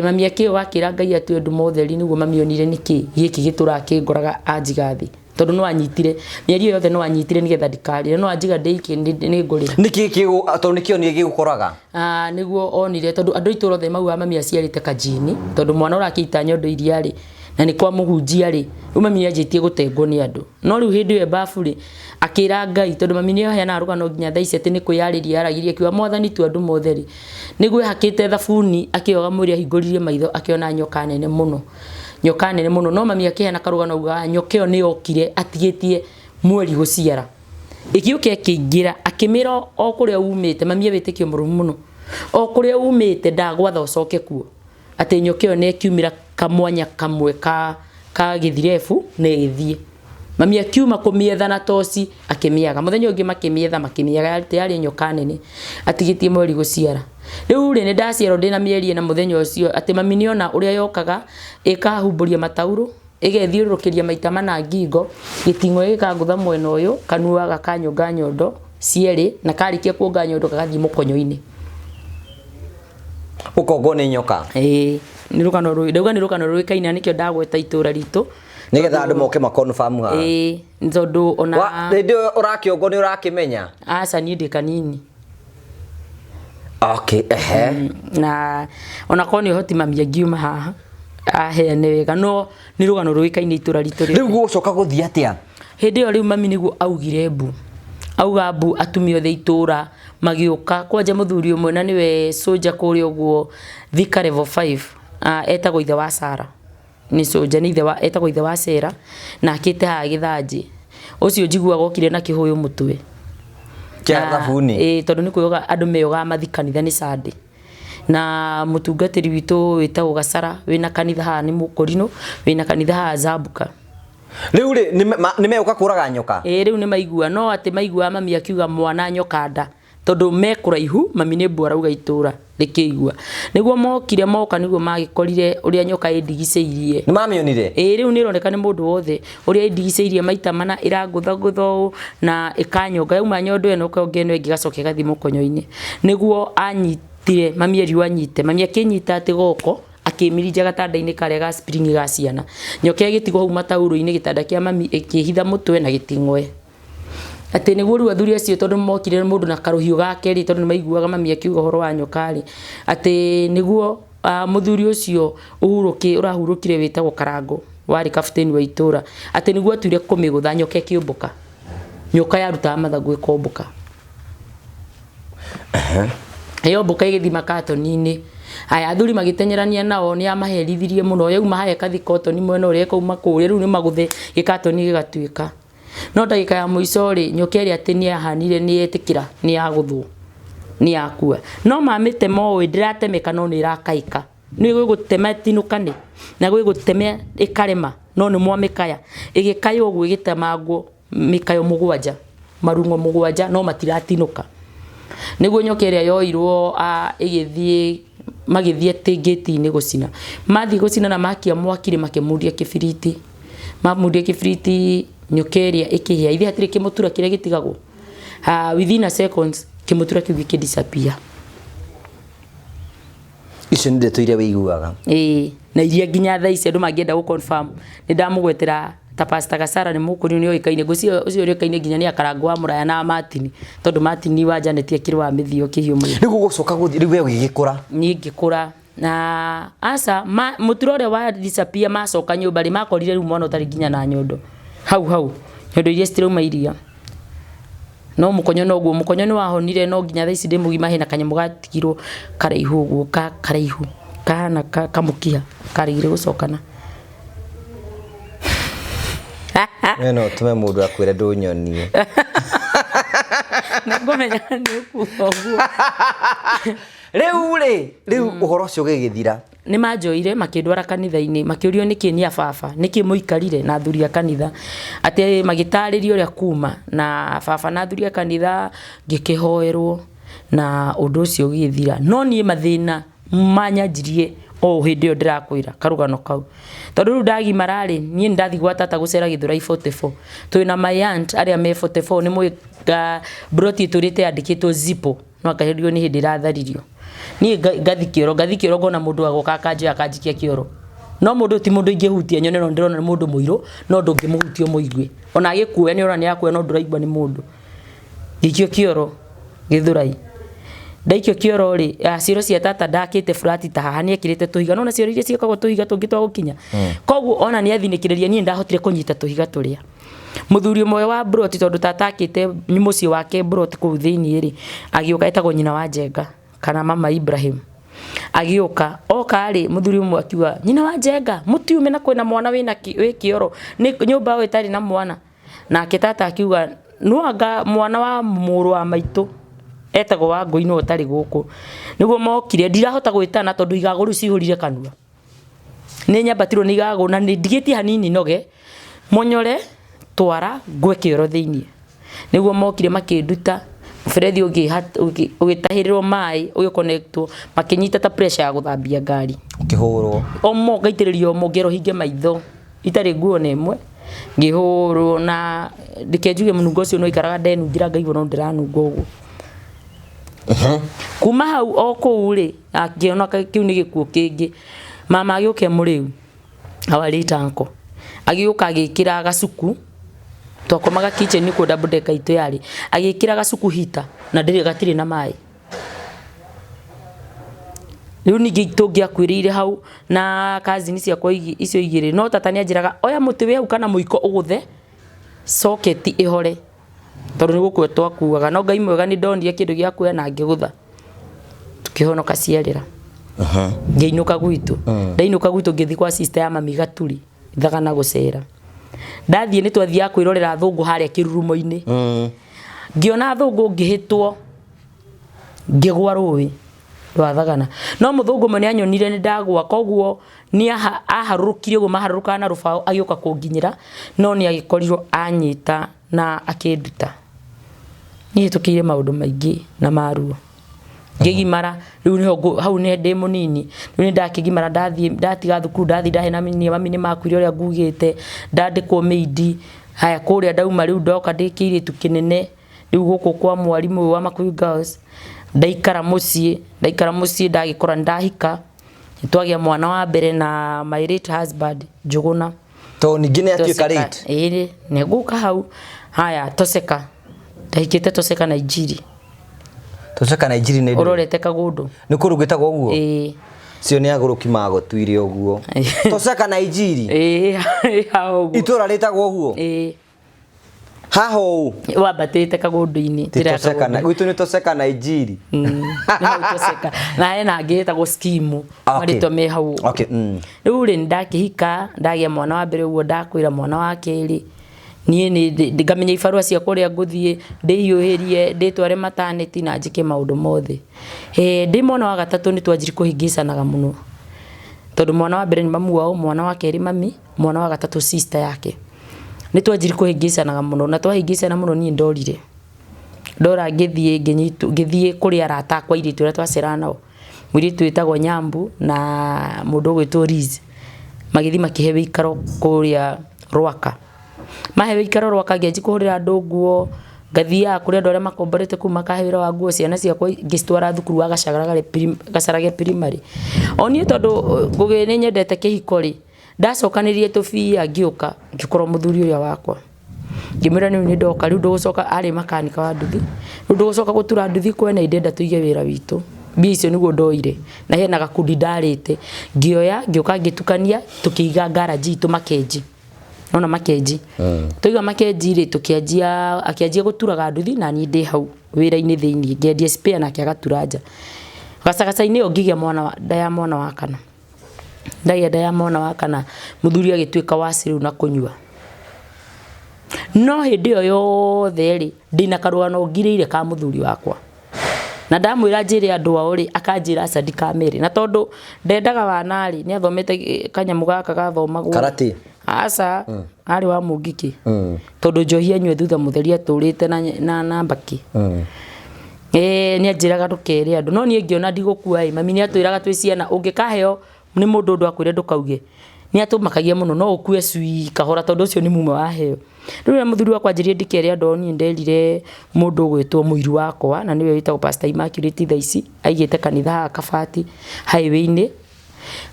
Mami akĩoga akĩra Ngai atue nduma ũtheri nĩguo mami onire nĩkĩ gĩkĩ gĩtũraga kĩngoraga anjiga thĩ. Tondũ no anyitire mĩeri ĩyo yothe no anyitire nĩgetha ndikarĩre no anjiga ndĩike nĩ ngũrĩra. Nĩkĩ tondũ nĩkĩ onire gĩgũkoraga? Nĩguo onire tondũ andũ a itũra othe maugaga mami aciarĩte kajini tondũ mwana ũrakĩita nyondo iria rĩ na nĩ kwa mũhunjia rĩ rĩu mami nĩ anjĩtie gũtengwo nĩ andũ. No rĩu hĩndĩ ĩyo babu rĩ akĩra Ngai tondũ mami nĩ aheanaga rũgano nginya thaa ici atĩ nĩ kwĩyarĩria yaragĩria akiuga mwathani tu andũ mothe rĩ nĩguo ehakĩte thabuni akĩoga mwĩrĩ ahingũririe maitho akĩona nyoka nene mũno. Nyoka nene mũno no mami akĩheana karũgano augaga nyoka ĩyo nĩ yokire atigĩtie mweri gũciara. Ĩgĩũka ĩkĩingĩra akĩmĩra o kũrĩa umĩte mami e wĩtĩkio mũrũmu mũno o kũrĩa umĩte ndagwatha ũcoke kuo atĩ nyoka ĩyo nĩ ĩkiumĩra kamwanya kamwe ka gĩthirebu na ĩgĩthiĩ. Mami akiuma kũmĩetha na toci akĩmĩaga. Mũthenya ũngĩ makĩmĩetha makĩmĩaga atĩ yarĩ nyoka nene atigĩtie mweri gũciara. Rĩu rĩ nĩ ndaciarwo ndĩna mĩeri ĩna mũthenya ũcio atĩ mami nĩona ũrĩa yokaga ĩkahumbũria mataurũ ĩgethiũrũrũkĩria maita mana ngingo gĩting'oe gĩkangũtha mwena ũyũ kanua gakanyonga nyondo cierĩ na karĩkia kuonga nyondo gagathiĩ mũkonyo-inĩ. Ũkongwo nĩ nyoka? Ĩĩ nĩ rũgano rũĩ ndauga nĩ rũgano rũĩkaine nĩkĩo ndagweta itũra ritũ. Nĩgetha andũ moke ma confirm haha. Ĩĩ tondũ ona Hĩndĩ ĩyo ũrakĩongwo nĩ ũrakĩmenya? Aca niĩ ndĩ kanini. Okay, ehe. Na ona korwo nĩ ũhoti mami angiuma haha aheane wega no nĩ rũgano rũĩkaine itũra ritũ rĩu. Gũcoka gũthiĩ atĩa? Hĩndĩ ĩyo rĩu mami nĩguo augire mbu. Auga mbu atumia othe itũra magĩũka kwanja mũthuri ũmwe na nĩwe soldier kũrĩa ũguo Thika level 5 etagwo ithe wa Sara. Nĩ soldier nĩ ithe wa etagwo ithe wa Sera na akĩte haha Gĩthanjĩ. Ũcio njiguaga okire na kĩhũyũ mũtwe. Kĩa thabuni? Ĩĩ tondũ nĩ kwĩyoga andũ meyogaga mathiĩ kanitha nĩ Sunday. Na mũtungatĩri witũ wĩtagwo Gacara wĩna kanitha haha nĩ mũkũrinũ wĩna kanitha haha Zambuka. Rĩu rĩ nĩ megũka kũraga nyoka? Ĩĩ rĩu nĩ maigua no atĩ maiguaga mami akiuga mwana nyoka nda tondũ me kũraihu mami nĩ mbu arauga itũra rĩkĩigua. Nĩguo mokire moka nĩguo magĩkorire ũrĩa nyoka ĩndigicĩirie. Nĩ mamĩonire? Ĩĩ rĩu nĩ ĩroneka nĩ mũndũ wothe ũrĩa ĩndigicĩirie maita mana ĩrangũthangũtha ũũ na ĩkanyonga yauma nyondo ĩno ĩkonga ĩno ĩngĩ ĩgacoka ĩgathiĩ mũkonyo-inĩ. Nĩguo anyitire mami erirwo anyite mami akĩnyita atĩ goko akĩmirinja gatanda-inĩ karĩa ga spring ga ciana. Nyoka ĩgĩtigwo hau mataurũ-inĩ gĩtanda kĩa mami ĩkĩhitha mũtwe na gĩting'oe. Atĩ nĩguo rĩu athuri acio tondũ mokire mũndũ na karũhiũ gake rĩ tondũ nĩ maiguaga mami akiuga ũhoro wa nyoka rĩ atĩ nĩguo mũthuri ũcio ũrahurũkire wĩtagwo Karangũ. Warĩ kabuteni wa itũra atĩ nĩguo atuire kũmĩgũtha nyoka ĩkĩũmbũka. Nyoka yarutaga mathagu ĩkombũka. Yombũka ĩgĩthiĩ makatoni-inĩ. Haya athuri magĩteng'erania nao nĩ amaherithirie mũno. Yauma haya ĩkathiĩ kotoni mwena ũrĩa ĩkauma kũrĩa rĩu nĩ magũthe gĩkatoni gĩgatuĩka. No ndagĩka ya mũico rĩ, nyoka ĩrĩa atĩ nĩ yahanire nĩ yetĩkĩra nĩ yagũthwo nĩ yakua. No mamĩtema ũĩ ndĩratemeka no nĩ ĩrakaĩka. Nĩ gwĩ gũtema ĩtinũkane na gwĩ gũtema ĩkarema no nĩ mwamĩkaya. Ĩgĩkaya ũguo ĩgĩtemangwo mĩkayo mũgwanja, marung'o mũgwanja no matiratinũka. Nĩguo nyoka ĩrĩa yoirwo ĩgĩthiĩ magĩthiĩ atĩ ngĩti-inĩ gũcina. Mathiĩ gũcina na makia mwaki rĩ makĩmundia kĩbiriti. Mamundia kĩbiriti nyoka ĩrĩa ĩkĩhĩa. Ithe hatirĩ kĩmũtura kĩrĩa gĩtigagwo. Within a seconds kĩmũtura kĩu gĩkĩ disappear. Icio nĩ ndeto iria wĩiguaga. Ĩĩ, na iria nginya thaa ici andũ mangĩenda gũ confirm nĩ ndamũgwetera ta Pastor Gasara nĩ mũkũrũ nĩ oĩkaine, ngwĩciria ũcio ũrĩkaine nginya nĩ akarangũ wa mũraya na Martin, tondũ Martin wa Janet akĩrĩ wa mĩthio kĩhiũ mũno. Rĩu gũgũcoka gũthiĩ rĩu we ũgĩgĩkũra. Niĩ ngĩkũra na aca ma, mũtura ũrĩa wa disappear macoka nyũmba rĩ makorire rĩu mwana ũtarĩ nginya na nyondo hau hau nyondo iria citirauma iria. No mũkonyo noguo, mũkonyo nĩ wahonire no nginya thaa ici ndĩ mũgima hena kanyamũ gatigirwo karaihu ũguo karaihu kahana kamũkiha karegire gũcokana. We no ũtũme mũndũ akwĩre ndũnyonie. Nĩngũmenya nĩ ũkuga ũguo. Rĩu rĩ, rĩu ũhoro ũcio ũgĩgĩthira. Nĩ manjoire makĩndwara kanitha-inĩ makĩũrio nĩkĩ nĩ a baba nĩkĩ mũikarire na athuri a kanitha atĩ magĩtarĩria ũrĩa kuma na baba na athuri a kanitha ngĩkĩhoerwo na ũndũ ũcio ũgĩthira. No niĩ mathĩna manyanjirie o hĩndĩ ĩyo ndĩrakwĩra karũgano kau. Tondũ rĩu ndagimara rĩ, niĩ nĩ ndathiĩ gwa tata gũcera Gĩthũrai 44 twĩna my aunt arĩa me 44 nĩ mũĩ mburoti ĩtũrĩte yandĩkĩtwo Zipo. No akaherio nĩ hĩndĩ ĩratharirio. Niĩ ngathi kĩoro, ngathi kĩoro ngona mũndũ agoka akanjoya akanjikia kĩoro. No mũndũ ũyũ ti mũndũ ingĩhutia nyone no ndĩrona nĩ mũndũ mũirũ, no ndũngĩmũhutia ũmũigue. Ona agĩkuoya nĩ ũrona nĩ arakuoya no ndũraigua nĩ mũndũ. Ngĩikio kĩoro Gĩthũrai. Ndaikio kĩoro rĩ, cioro cia tata ndakĩte flat ta haha nĩ ekĩrĩte tũhiga. Nĩwona cioro iria ciakagwo tũhiga tũngĩ twa gũkinya? Koguo ona nĩ athinĩkĩrĩria niĩ nĩ ndahotire kũnyita tũhiga tũrĩa. Mũthuri ũmwe wa mburoti tondũ tata akĩte mũciĩ wake mburoti kũu thĩiniĩ rĩ, agĩũka etagwo nyina wa Njenga kana mama Ibrahim. Agĩũka, oka rĩ, mũthuri ũmwe akiuga, nyina wa Njenga, mũtiume na kwĩna mwana wĩna wĩ kĩoro, nĩ nyũmba ĩyo ĩtarĩ na mwana. Nake tata akiuga, no anga mwana wa mũrũ wa maitũ etagwo Wangũi nĩwe ũtarĩ gũkũ. Nĩguo mokire, ndirahota gwĩtana tondũ igagũ rĩu cihũrire kanua. Nĩ nyambatirwo nĩ igagũ na nĩ ndigĩtie hanini noge, monyore twara ngwe kĩoro thĩiniĩ. Nĩguo mokire makĩnduta, mũberethi ũgĩtahĩrĩrwo maĩ ũgĩ connect wo, makĩnyita ta pressure ya gũthambia ngari. Ũkĩhũrwo. Omo ngaitĩrĩrio omo ngerwo hinge maitho itarĩ nguo ona ĩmwe, ngĩhũrwo na reke njuge mũnungo ũcio nĩ waikaraga ndenungĩra ngaigua no ndĩranunga ũguo. Kuma hau o kũu rĩ, ngĩona kĩu nĩ gĩkuũ kĩngĩ, mama agĩũka e mũrĩu, our late uncle, agĩũka agĩkĩra gacuku, twakomaga kitchen nĩkuo double decker itũ yarĩ, agĩkĩra gacuku heater na ndĩrĩ gatirĩ na maĩ. Rĩu ningĩ tũngĩakuĩrĩire hau na cousin ciakwa icio igĩrĩ, no tata nĩ anjĩraga oya mũtĩ wĩ hau kana mũiko ũgũthe socket ĩhore. Tondũ nĩ gũkua twakuaga no Ngai mwega nĩ ndonire kĩndũ gĩa kuoya na ngĩgũtha tũkĩhonoka ciarĩra. Ngĩinũka gwitũ. Ndainũka gwitũ ngĩthiĩ kwa sister ya mami Gaturi Thagana gũcera. Ndathiĩ nĩ twathiaga kwĩrorera athũngũ harĩa kĩrurumo-inĩ. Ngĩona athũngũ ngĩhĩtwo ngĩgwa rũĩ rwa Thagana. No mũthũngũ ũmwe nĩ anyonire nĩ ndagwa koguo nĩ aharũrũkire ũguo maharũrũkaga na rũbaũ agĩũka kũnginyĩra no nĩ agĩkorirwo anyita na akĩnduta. Niĩ hĩtũkĩire maũndũ maingĩ na maruo. Ngĩgimara, rĩu nĩho hau nĩ ndĩ mũnini, rĩu nĩ ndakĩgimara ndathiĩ ndatiga thukuru ndathiĩ ndahenania mami nĩ makuire ũrĩa ngugĩte, ndandĩkwo maid, haya kũrĩa ndauma rĩu ndoka ndĩ kĩirĩtu kĩnene, rĩu gũkũ kwa mwarimũ ũyũ wa Makuyu Girls, ndaikara mũciĩ, ndaikara mũciĩ ndagĩkora nĩ ndahika, nĩtwagĩa mwana wa mbere na my late husband Njũgũna. To ningĩ nĩ atuĩka late. Ĩĩ nĩ ngũka hau. Haya Toseka, ndahikĩte Toseka Nigeria. Toseka Nigeria nĩ ndũ? Ũrorete Kagũndũ. Nĩ kũndũ gwĩtagwo ũguo? Ĩĩ. Cio nĩ agũrũki magũtuire ũguo. Toseka na Injiri. Ĩĩ, haha ũguo. Itũra rĩtagwo ũguo. Ĩĩ. Haha ũũ. Wambatĩte kagũndũ-inĩ. Ti njĩra ya Toseka na Kagũndũ. gwitũ nĩ Toseka na Injiri. Nĩ hau Toseka. Na hena angĩ ĩtagwo skimu. Okay. Marĩtwa me hau ũguo. Okay. Rĩu rĩ ndakĩhika ndagĩa mwana wa mbere ũguo ndakwĩra mwana wa kerĩ niĩ nĩ ngamenya ibarũa ciakwa ũrĩa ngũthiĩ ndĩhiũhĩrie ndĩtware maternity na njĩke maũndũ mothe. Ndĩ mwana wa gatatũ nĩ twanjirie kũhĩngĩcanaga mũno tondũ mwana wa mbere nĩ mamu wao, mwana wa kerĩ mami, mwana wa gatatũ sister yake. Nĩ twanjirie kũhĩngĩcanaga mũno na twahĩngĩcana mũno niĩ ndorire. Ndora ngĩthiĩ ngĩnyitwo ngĩthiĩ kũrĩ arata akwa airĩtu arĩa twaceraga nao. Mũirĩtu wĩtagwo Nyambu na mũndũ ũgwĩtwo Liz. Magĩthiĩ makĩhe wĩikaro kũrĩa Rwaka. Mahe wĩikaro Rwaka ngĩanjia kũhũrĩra andũ nguo, ngathiaga kũrĩ andũ arĩa makomborete kũu makahe wĩra wa nguo, ciana ciakwa ngĩcitwara thukuru wa Gacharage Primary. O niĩ tondũ Ngũgĩ nĩ nyendete kĩhiko rĩ, ndacokanĩrĩirie tũbia ngĩũka ngĩkora mũthuri ũrĩa wakwa. Ngĩmwĩra rĩu nĩ ndoka rĩu ndũgũcoka, arĩ makanika wa nduthi, rĩu ndũgũcoka gũtura nduthi kwene ndĩrenda tũige wĩra witũ. Mbia icio nĩguo ndoire na hena gakundi ndarĩte, ngĩoya ngĩũka ngĩtukania tũkĩiga garage itũ Makenji. Nona Makenji. Twaiga Makenji rĩ tũkĩanjia akĩanjia gũturaga nduthi na niĩ ndĩ hau wĩra-inĩ thĩiniĩ ngĩendia spare nake agatura nja. Gacagaca-inĩ ĩyo ngĩgĩa mwana wa nda ya mwana wa kana. Ndagĩa nda ya mwana wa kana mũthuri agĩtuĩka waci rĩu na kũnyua. No hĩndĩ ĩyo yothe rĩ ndĩna karũgano ngirĩire ka mũthuri wakwa. Na ndamwĩra njĩre andũ ao rĩ akanjĩra aca ndikamere. Na tondũ ndendaga wana rĩ nĩ athomete kanyamũ gaka gathomagwo. Karate. Aca arĩ wa mũngikĩ. Tondũ njohi anyua thutha mũtheri atũrĩte na na mbakĩ. Nĩ anjĩraga ndũkere andũ no niĩ ngĩona ndigũkua ĩ mami nĩ atwĩraga twĩ ciana ũngĩkaheo nĩ mũndũ ũndũ akwĩre ndũkauge nĩ atũmakagia mũno no ũkue cui kahora tondũ ũcio nĩ mume waheo. Rĩu rĩrĩa mũthuri wakwa anjĩrire ndikere andũ niĩ nderire mũndũ ũgwĩtwo mũiru wakwa na nĩwe wĩtagwo Pastor Immaculate thaa ici aigĩte kanitha haha Kabati highway-inĩ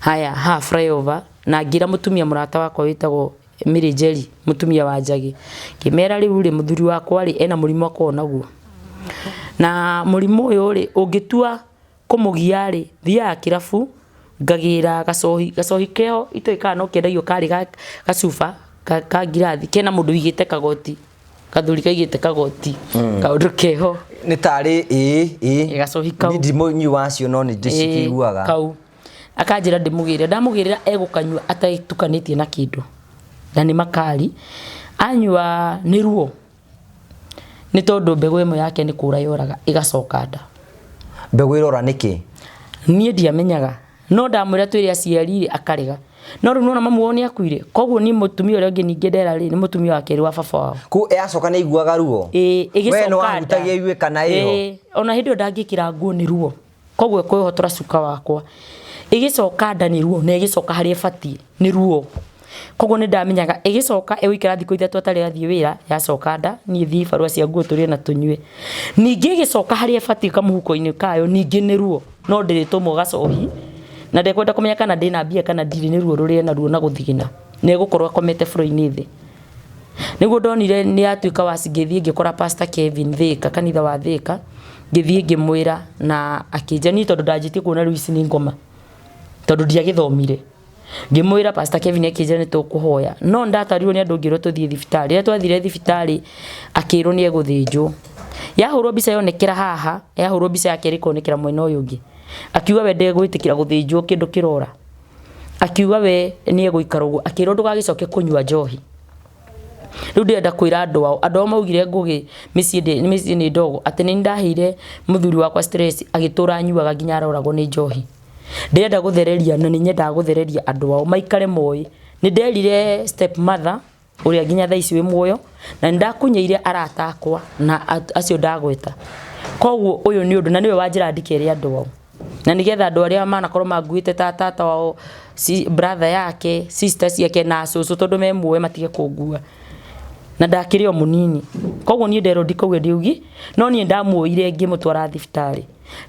haya haha flyover na ngĩra mũtumia mũrata wakwa wĩtagwo Mary Njeri mũtumia wa Njagi ngĩmera rĩu rĩ mũthuri wakwa rĩ ena mũrimũ akoragwo naguo na mũrimũ ũyũ rĩ ũngĩtua kũmũgia rĩ thiaga kĩrabu ngagĩra gacohi gacohi keho itoĩ kana no kendagio karĩ gacuba ka ngirathi kena mũndũ wĩigĩte kagoti gathuri kaigĩte kagoti kaũndũ keho Nĩ tarĩ ĩĩ ĩĩ. Gacohi kau. Niĩ ndi mũnyui wacio no nĩ ndĩcikĩiguaga. Kau akanjĩra ndĩmũgĩre ndamũgĩrĩra egũkanyua atatukanĩtie na kĩndũ na nĩ makari anyua nĩ ruo nĩ tondũ mbegũ ĩmwe yake nĩ kũra yoraga ĩgacoka nda. Mbegũ ĩrora nĩkĩ? Niĩ ndiamenyaga no ndamwĩra twĩre aciari rĩ akarega no rĩu nona mamu wao nĩ akuire koguo niĩ mũtumia ũrĩa ũngĩ ningĩ ndera rĩ nĩ mũtumia wa kerĩ wa baba wao. Kũ yacoka nĩ aiguaga ruo? Ĩĩ We nĩ ĩgĩcoka nda. wahutagia igue kana ĩho? Ĩĩ ona hĩndĩ ĩyo ndangĩkĩra nguo nĩ ruo koguo kwĩhotora cuka wakwa ĩgĩcoka nda nĩ ruo na ĩgĩcoka harĩa ĩbatiĩ nĩ ruo koguo nĩ ndamenyaga ĩgĩcoka ĩgũikara thikũ ithatũ atarĩ athiĩ wĩra yacoka nda niĩ thiĩ barũa cia nguo tũrĩe na tũnyue ningĩ ĩgĩcoka harĩa ĩbatiĩ kamũhuko-inĩ kayo ningĩ nĩ ruo no ndĩrĩtũmwo gacohi na ndekwenda kũmenya kana ndĩna mbia kana ndirĩ nĩ ruo rũrĩa naruo na gũthigina na ĩgũkorwo akomete floor-inĩ thĩ. Nĩguo ndonire nĩ yatuĩka waci ngĩthiĩ ngĩkora Pastor Kevin Thĩka kanitha wa Thĩka ngĩthiĩ ngĩmwĩra na akĩnjĩra niĩ tondũ ndanjĩtie kuona rĩu ici nĩ ngoma tondũ ndiagĩthomire. Ngĩmwĩra Pastor Kevin akĩnjĩra nĩ tũkũhoya no ndatarirwo nĩ andũ ngĩrwo tũthiĩ thibitarĩ. Rĩrĩa twathire thibitarĩ akĩrwo nĩ egũthĩnjwo. Yahũrwo mbica yonekera haha yahũrwo mbica ya kerĩ ĩkonekera mwena ũyũ ũngĩ. Akiuga we ndegwĩtĩkĩra gũthĩnjwo kĩndũ kĩrora. Akiuga we nĩ egũikara ũguo akĩrwo ndũgagĩcoke kũnyua njohi. Rĩu ndĩrenda kwĩra andũ ao andũ ao maugire Ngũgĩ mĩciĩ nĩ ndogo atĩ nĩ ndaheire mũthuri wakwa stress agĩtũra anyuaga nginya aroragwo nĩ njohi. Ndĩrenda gũthereria na nĩ nyendaga gũthereria andũ ao maikare moĩ. Nĩ nderire step mother ũrĩa nginya thaa ici wĩ muoyo na nĩ ndakunyeire arata akwa na acio ndagweta. Koguo ũyũ nĩ ũndũ na nĩwe wanjĩra ndikere andũ ao. Na nĩgetha andũ arĩa manakorwo manguĩte ta tata wao brother yake sister ciake na cũcũ tondũ me muoyo matige kũngua. Na ndakĩrĩ o mũnini. Koguo niĩ nderwo ndikauge ndiugi no niĩ ndamuoire ngĩmũtwara thibitarĩ.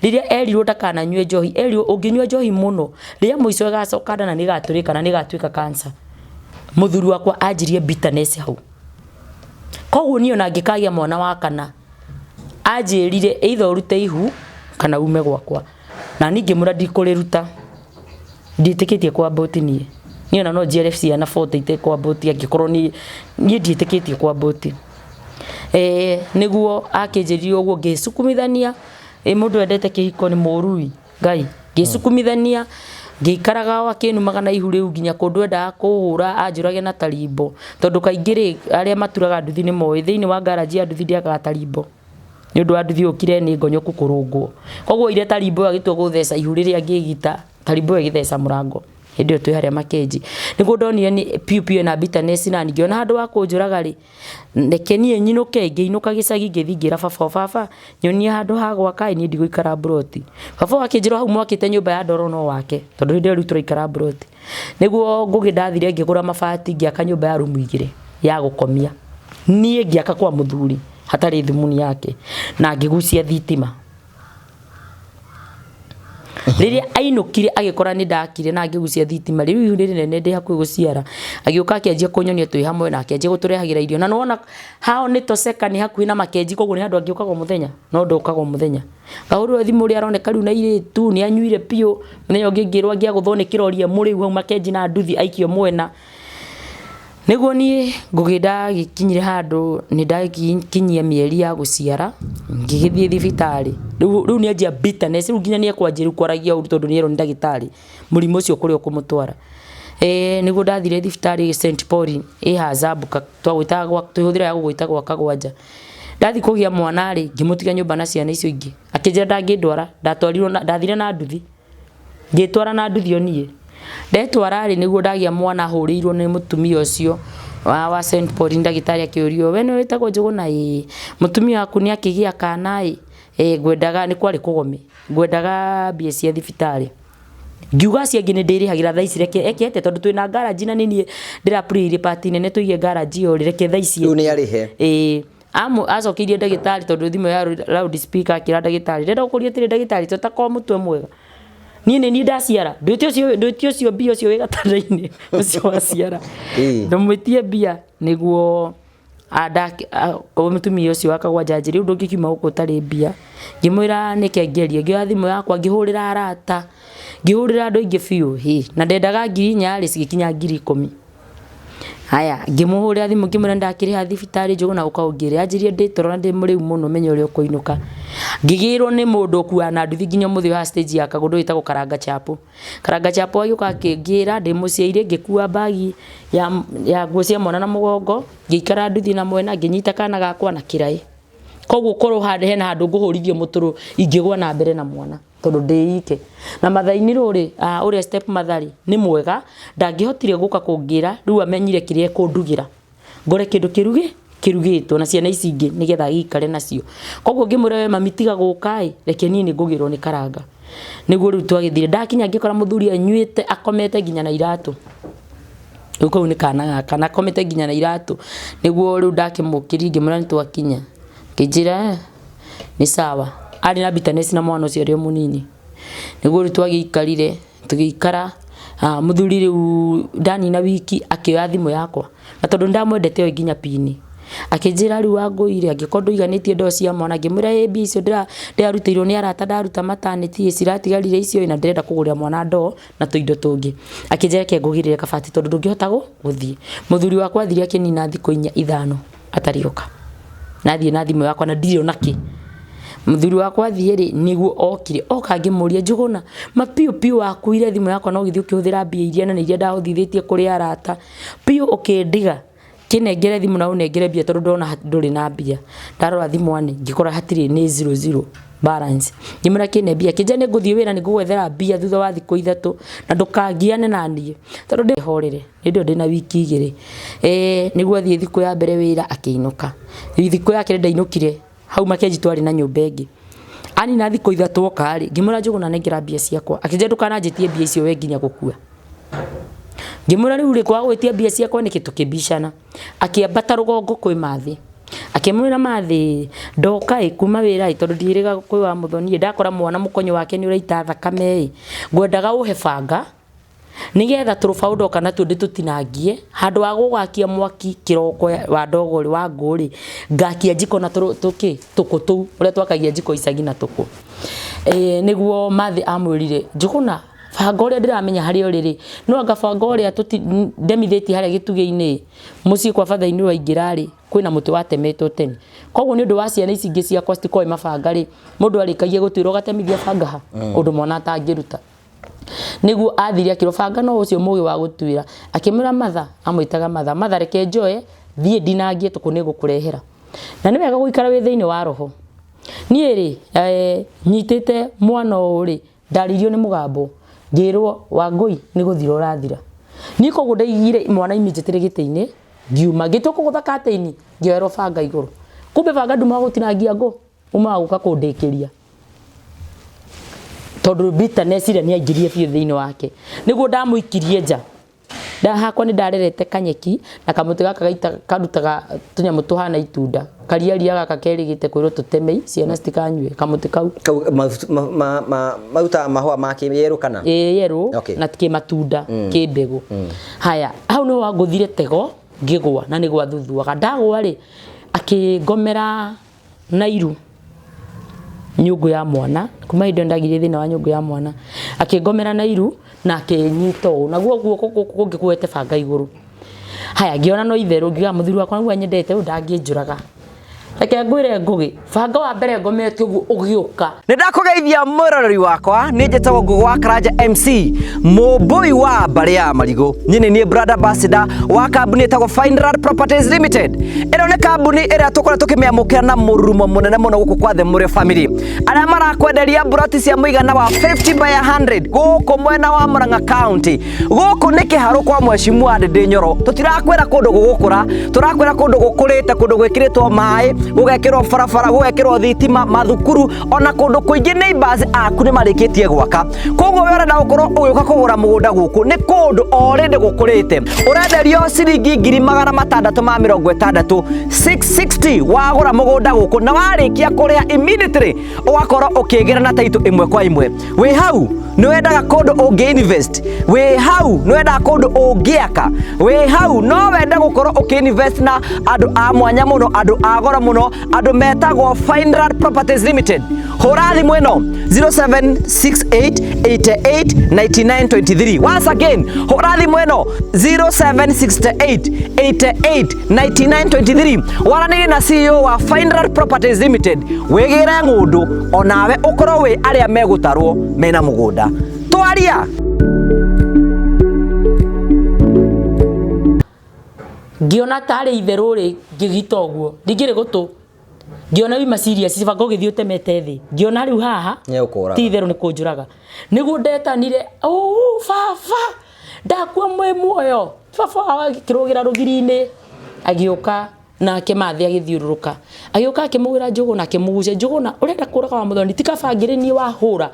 Rĩrĩa erirwo ndakananyue njohi erirwo ũngĩnyua njohi mũno rĩa mũico ĩgacoka nda na nĩ ĩgatũrĩka na nĩ ĩgatuĩka cancer. Mũthuri wakwa anjirie bitterness hau. Koguo niĩ ona ngĩkagĩa mwana wa kana anjĩrire either ũrute ihu kana ume gwakwa. Na niĩ ngĩmwĩra ndikũrĩruta. Ndiĩtĩkĩtie kwa mbũti niĩ. Niĩ ona no njiare ciana 40 itekwa mbũti angĩkorwo niĩ niĩ ndiĩtĩkĩtie kwa mbũti. Eh, nĩguo akĩnjĩrire ũguo ngĩcukumithania ĩ mũndũ endete kĩhiko nĩ mũrui Ngai ngĩcukumithania ngĩikaraga o akĩnumaga na ihu rĩu nginya kũndũ endaga kũhũra anjũrage na tarimbo tondũ kaingĩ rĩ arĩa maturaga nduthi nĩ moĩ thĩinĩ wa garage ya nduthi ndĩakaga tarimbo nĩ ũndũ wa nduthi yũkire nĩ ngonyoku kũrũngwo koguo ire tarimbo ĩyo agĩtua gũtheca ihu rĩrĩa ngĩgita tarimbo ĩyo ĩgĩtheca mũrango hĩndĩ ĩyo twĩ harĩa Makenji nĩguo ndonire nĩ piũ piũ ĩna bitterness na ngĩona handũ wa kũnjũraga rĩ reke niĩ nyinũke ngĩinũka gĩcagi ngĩthiĩ ngĩra baba baba nyonia handũ ha gwaka ĩ niĩ ndigũikara mburoti baba akĩnjĩra hau mwakĩte nyũmba ya ndoro no wake tondũ hĩndĩ ĩyo rĩu tũraikara mburoti nĩguo ngũgĩ ndathire ngĩgũra mabati ngĩaka nyũmba ya rumu igĩrĩ ya gũkomia niĩ ngĩaka kwa mũthuri hatarĩ thumuni yake na ngĩgucia thitima rĩrĩa ainũkire agĩkora nĩ ndakire na ngĩgucia thitima rĩu ihu nĩ rĩnene ndĩ hakuhĩ gũciara agĩũka akĩanjia kũnyonia twĩ hamwe na akĩanjia gũtũrehagĩra irio na nĩwona hao nĩ toseka nĩ hakuhĩ na Makenji koguo nĩ handũ angĩũkaga o mũthenya no ndokaga o mũthenya ngahũrĩrwo thimũ ũrĩa aroneka rĩu na airĩtu nĩ anyuire biũ mũthenya ũngĩ ngĩrwo angĩagũthwo nĩ kĩrori e mũrĩu hau Makenji na nduthi aikio mwena Nĩguo niĩ Ngũgĩ ndagĩkinyire handũ nĩ ndakinyia mĩeri ya gũciara, ngĩgĩthiĩ thibitarĩ. Rĩu nĩ anjia bitterness, rĩu nginya nĩ ekwanjia rĩu kwaragia ũru tondũ nĩ erwo nĩ ndagĩtarĩ mũrimũ ũcio kũrĩa ũkũmũtwara. Nĩguo ndathire thibitarĩ St Paul ĩ haha Zambuka, twĩhũthĩraga ya gũgwĩta gwa Kagwanja. Ndathiĩ kũgĩa mwana rĩ, ngĩmũtiga nyũmba na ciana icio ingĩ, akĩnjĩra ndangĩndwara, ndathire na nduthi. Ngĩtwara na nduthi o niĩ. Ndetwara rĩ, nĩguo ndagĩa mwana hũrĩirwo nĩ mũtumia ũcio wa St Paul ndagĩtarĩ akĩũrio, we nĩwe wĩtagwo Njũgũna? Ĩĩ. Mũtumia waku nĩ akĩgĩa kana ĩ? Ĩĩ ngwendaga, nĩ kwarĩ kũgome, ngwendaga mbia cia thibitarĩ. Ngiuga acio angĩ nĩ ndĩrĩhagĩra thaa ici reke eke atĩa tondũ twĩna garage na nĩ niĩ ndĩra play part nene tũige garage ĩyo rĩ, reke thaa ici. Rĩu nĩ arĩhe. Ĩĩ. Acokeirie ndagĩtarĩ tondũ thimũ ya loud speaker akĩra ndagĩtarĩ, ndĩrenda gũkũria atĩrĩ ndagĩtarĩ, to takorwo mũtwe mwega. Niĩ nĩ niĩ ndaciara, ndwĩtie ũcio mbia ũcio wĩ gatanda-inĩ ũcio waciara. Ndũmwĩtie mbia nĩguo mũtumia ũcio wa Kagwanja anjĩre rĩu ndũngĩkiuma gũkũ ũtarĩ mbia. Ngĩmwĩra nĩke ngerie, ngĩoya thimũ yakwa ngĩhũrĩra arata, ngĩhũrĩra andũ aingĩ biũ, hĩ na ndendaga 4,000 rĩ cigĩkinya 10,000. Haya, ngĩmũhũrĩra thimũ ngĩmwĩra nĩndakĩrĩha thibitarĩ njũgũna ũka ũngĩre, anjĩrire ndĩ toro na ndĩ mũrĩu mũno menya ũrĩa ũkũinũka. Ngĩgĩrwo nĩ mũndũ ũkuaga na nduthi nginya ũmũthĩ ũyũ haha stage ya Kagũndũ wĩtagwo Karanga Chapo. Karanga Chapo agĩũka akĩngĩra ndĩ mũciĩ ngĩkua bag ya nguo cia mwana na mũgongo, ngĩikara nduthi na mwena ngĩnyita kana gakwa na kĩraĩ. Koguo korwo hena handũ ngũhũrithio mũtũrũ ingĩgwa na mbere na mwana. Tondũ ndĩ ike. Na mathainĩ rĩ, ũrĩa step mother rĩ, nĩ mwega, ndangĩhotire gũka kũngĩra, rĩu amenyire kĩrĩa ekũndugĩra. Ngore kĩndũ kĩruge, kĩrugĩtwo na ciana ici ingĩ nĩgetha agĩikare nacio. Koguo ngĩmwĩra we mami tiga gũka ĩ, reke niĩ nĩ ngũgĩrwo nĩ karanga. Nĩguo rĩu twagĩthire. Ndakinya ngĩkora mũthuri anyuĩte akomete nginya na iratũ. Rĩu kau nĩ kana gaka, na akomete nginya na iratũ. Nĩguo rĩu ndakĩmũkĩririe ngĩmwĩra nĩ twakinya. Akĩnjĩra nĩ sawa. Arĩ na bitterness na mwana ũcio arĩ o mũnini. Nĩguo rĩu twagĩikarire, tũgĩikara, mũthuri rĩu ndanina wiki akĩoya thimũ yakwa, na tondũ nĩ ndamwendete oĩ nginya pin. Akĩnjĩra rĩu Wangũi rĩ, angĩkorwo ndũiganĩtie ndoo cia mwana, ngĩmwĩra ĩ mbia icio ndĩrarutĩirwo nĩ arata ndaruta maternity ĩ, ciratigarire icio ĩ, na ndĩrenda kũgũrĩra mwana ndoo na tũindo tũngĩ. Akĩnjĩra reke ngũgĩrĩre kabati tondũ ndũngĩhota gũthiĩ. Mũthuri wakwa athire akĩnina thikũ inya ithano atarĩ oka. Nathiĩ na thimũ yakwa na ndirĩ ona kĩ. Mũthuri wakwa athiĩ rĩ, nĩguo okire, oka ngĩmũria Njũgũna, ma piũ piũ wakuire thimũ yakwa na ũgĩthiĩ ũkĩhũthĩra mbia iria nene iria ndahũthithĩtie kũrĩ arata, piũ ũkĩndiga, kĩnengere thimũ na ũnengere mbia tondũ ndona ndũrĩ na mbia. Ndarora thimũ anĩ, ngĩkora hatirĩ nĩ zero zero balance. Ngĩmwĩra kĩne mbia, akĩnjĩra nĩ ngũthiĩ wĩra nĩ ngũgwethera mbia thutha wa thikũ ithatũ na ndũkangiane naniĩ tondũ ndĩ horere. Hĩndĩ ĩyo ndĩna wiki igĩrĩ. Nĩguo athiĩ thikũ ya mbere wĩra akĩinũka. Thikũ ya kerĩ ndainũkire, hau Makenji twarĩ na nyũmba ĩngĩ. Anina thikũ ithatũ oka rĩ, ngĩmwĩra Njũgũna nengera mbia ciakwa. Akĩnjĩra ndũkananjĩtie mbia icio we nginya gũkua. Ngĩmwĩra rĩu rĩ, kwaga gwĩtia mbia ciakwa nĩkĩ? Tũkĩbicana. Akĩambata rũgongo kwĩ Mathĩ. Akĩmwĩra Mathĩ, ndoka ĩ, kuma wĩra ĩ, tondũ ndiĩrĩga kwĩ wa Mũthoni ĩ, ndakora mwana mũkonyo wake nĩ ũraita thakame ĩ, ngwendaga ũhe banga. Nĩgetha tũrũbaũ ndoka natuo ndĩtũtinangie, handũ ha gũgakia mwaki kĩroko wa ndogo rĩ, wa ngũ rĩ, ngakia njiko na tũkĩ, tũkũ tũu, ũrĩa twakagia njiko icagi na tũkũ. Nĩguo Mathĩ amwĩrire, Njũgũna, Banga ũrĩa ndĩramenya harĩa ũrĩ rĩ, no anga banga ũrĩa ndemithĩtie harĩa gĩtugĩ-inĩ, mũciĩ kwa batha-inĩ waingĩra rĩ, kwĩna mũtĩ watemetwo tene. Koguo nĩ ũndũ wa ciana ici ingĩ ciakwa citikoĩ mabanga rĩ, mũndũ arĩkagia gũtuĩra ũgatemithia banga ha, ũndũ mwana atangĩruta. Nĩguo athire akĩrwo banga no ũcio mũgĩ wa gũtuĩra. Akĩmwĩra matha, amwĩtaga matha, matha reke njoe, thiĩ ndinangie tũkũ nĩ ngũkũrehera. Na nĩ wega gũikara wĩ thĩinĩ wa roho. Niĩ rĩ, nyitĩte mwana ũyũ rĩ, Ndaririo nĩ mũgambo ngĩrwo Wangũi nĩ gũthira ũrathira. Niĩ koguo ndaiguire mwana immediately gĩtĩ-inĩ ngiuma ngĩtua kũgũtha curtain ngĩoerwo banga igũrũ. Kumbe banga ndumaga gũtinangia ngũ umaga gũka kũndĩkĩria. Tondũ bitterness ĩrĩa nĩ yaingĩrire biũ thĩinĩ wake. Nĩguo ndamũikirie nja. Nda hakwa nĩ ndarerete kanyeki na kamũtĩ gaka gaita karutaga tũnyamũ tũhana itunda. Kariaria gaka kerĩgĩte kwĩrwo tũtemei ciana citikanyue kamũtĩ kau. Kau marutaga mahũa ma kĩ yerũ kana? Ĩĩ yerũ Okay. na kĩ matunda kĩ mbegũ. Haya hau nĩho wangũthire tego ngĩgwa na nĩ gwathuthuaga. Ndagwa rĩ akĩngomera na iru nyũngũ ya mwana kuma hĩndĩ ĩyo ndagire thĩna wa nyũngũ ya mwana akĩngomera na iru na akĩnyita ũũ naguo guoko gũkũ kũngĩ kuoete banga igũrũ haya ngĩona no itherũ ngiuga mũthuri wakwa nĩguo anyendete ũyũ ndangĩnjũraga reke ngwĩre ngũgĩ banga wa mbere ngomete ũguo ũgĩũka Nĩ ndakũgeithia mwĩroreri wakwa nĩ njĩtagwo Ngũgũ wa Karanja MC mũmbũi wa mbarĩ ya marigũ niĩ nĩ niĩ brand ambassador wa kambuni ĩtagwo Fineland Properties Limited ĩno nĩ kambuni ĩrĩa tũkoretwo tũkĩmĩamũkĩra na mũrurumo mũnene mũno gũkũ kwa The Mũrĩo Family arĩa marakwenderia mburoti cia mũigana wa 50 by 100 gũkũ mwena wa Murang'a County gũkũ nĩ kĩharũ kwa mheshimiwa Ndĩndĩ Nyoro tũtirakwĩra kũndũ gũgũkũra tũrakwĩra kũndũ gũkũrĩte kũndũ gwĩkĩrĩtwo maĩ gũgekĩrwo barabara gũgekĩrwo thitima mathukuru ona kũndũ kũingĩ neighbors aku nĩ marĩkĩtie gwaka koguo we ũrenda gũkorwo ũgĩũka kũgũra mũgũnda gũkũ nĩ kũndũ already gũkũrĩte ũrenderio ciringi 660,000 660 wagũra mũgũnda gũkũ na warĩkia kũrĩha immediately ũgakorwo ũkĩgĩra na taitũ ĩmwe kwa ĩmwe wĩ hau nĩ wendaga kũndũ ũngĩ invest wĩ hau nĩ wendaga kũndũ ũngĩaka wĩ hau no wende gũkorwo ũkĩ invest na andũ a mwanya mũno andũ a goro mũno andũ metagwo Fineland Properties Limited hũra thimũ ĩno 0768889923 once again hũra thimũ ĩno 0768889923 waranĩrie na CEO wa Fineland Properties Limited wĩgĩre ng'ũndũ onawe ũkorwo wĩ arĩa megũtarwo mena mũgũnda twaria Ngĩona tarĩ itherũ rĩ, ngĩgita ũguo, ndingĩrĩ gũtũ. Ngĩona wima serious banga ũgĩthiĩ ũtemete thĩ. Ngĩona rĩu haha Nĩegũkũraga. ti itherũ nĩ kũnjũraga. Nĩguo ndetanire, ũũ baba, ndakua mwĩ muoyo. Baba wao agĩkĩrũgĩra rũgiri-inĩ, agĩũka nake mathĩ agĩthiũrũrũka. Agĩũka akĩmũgwĩra Njũgũna, akĩmũgucia, Njũgũna ũrenda kũraga wa Mũthoni, ti kaba ngĩrĩ niĩ wahũra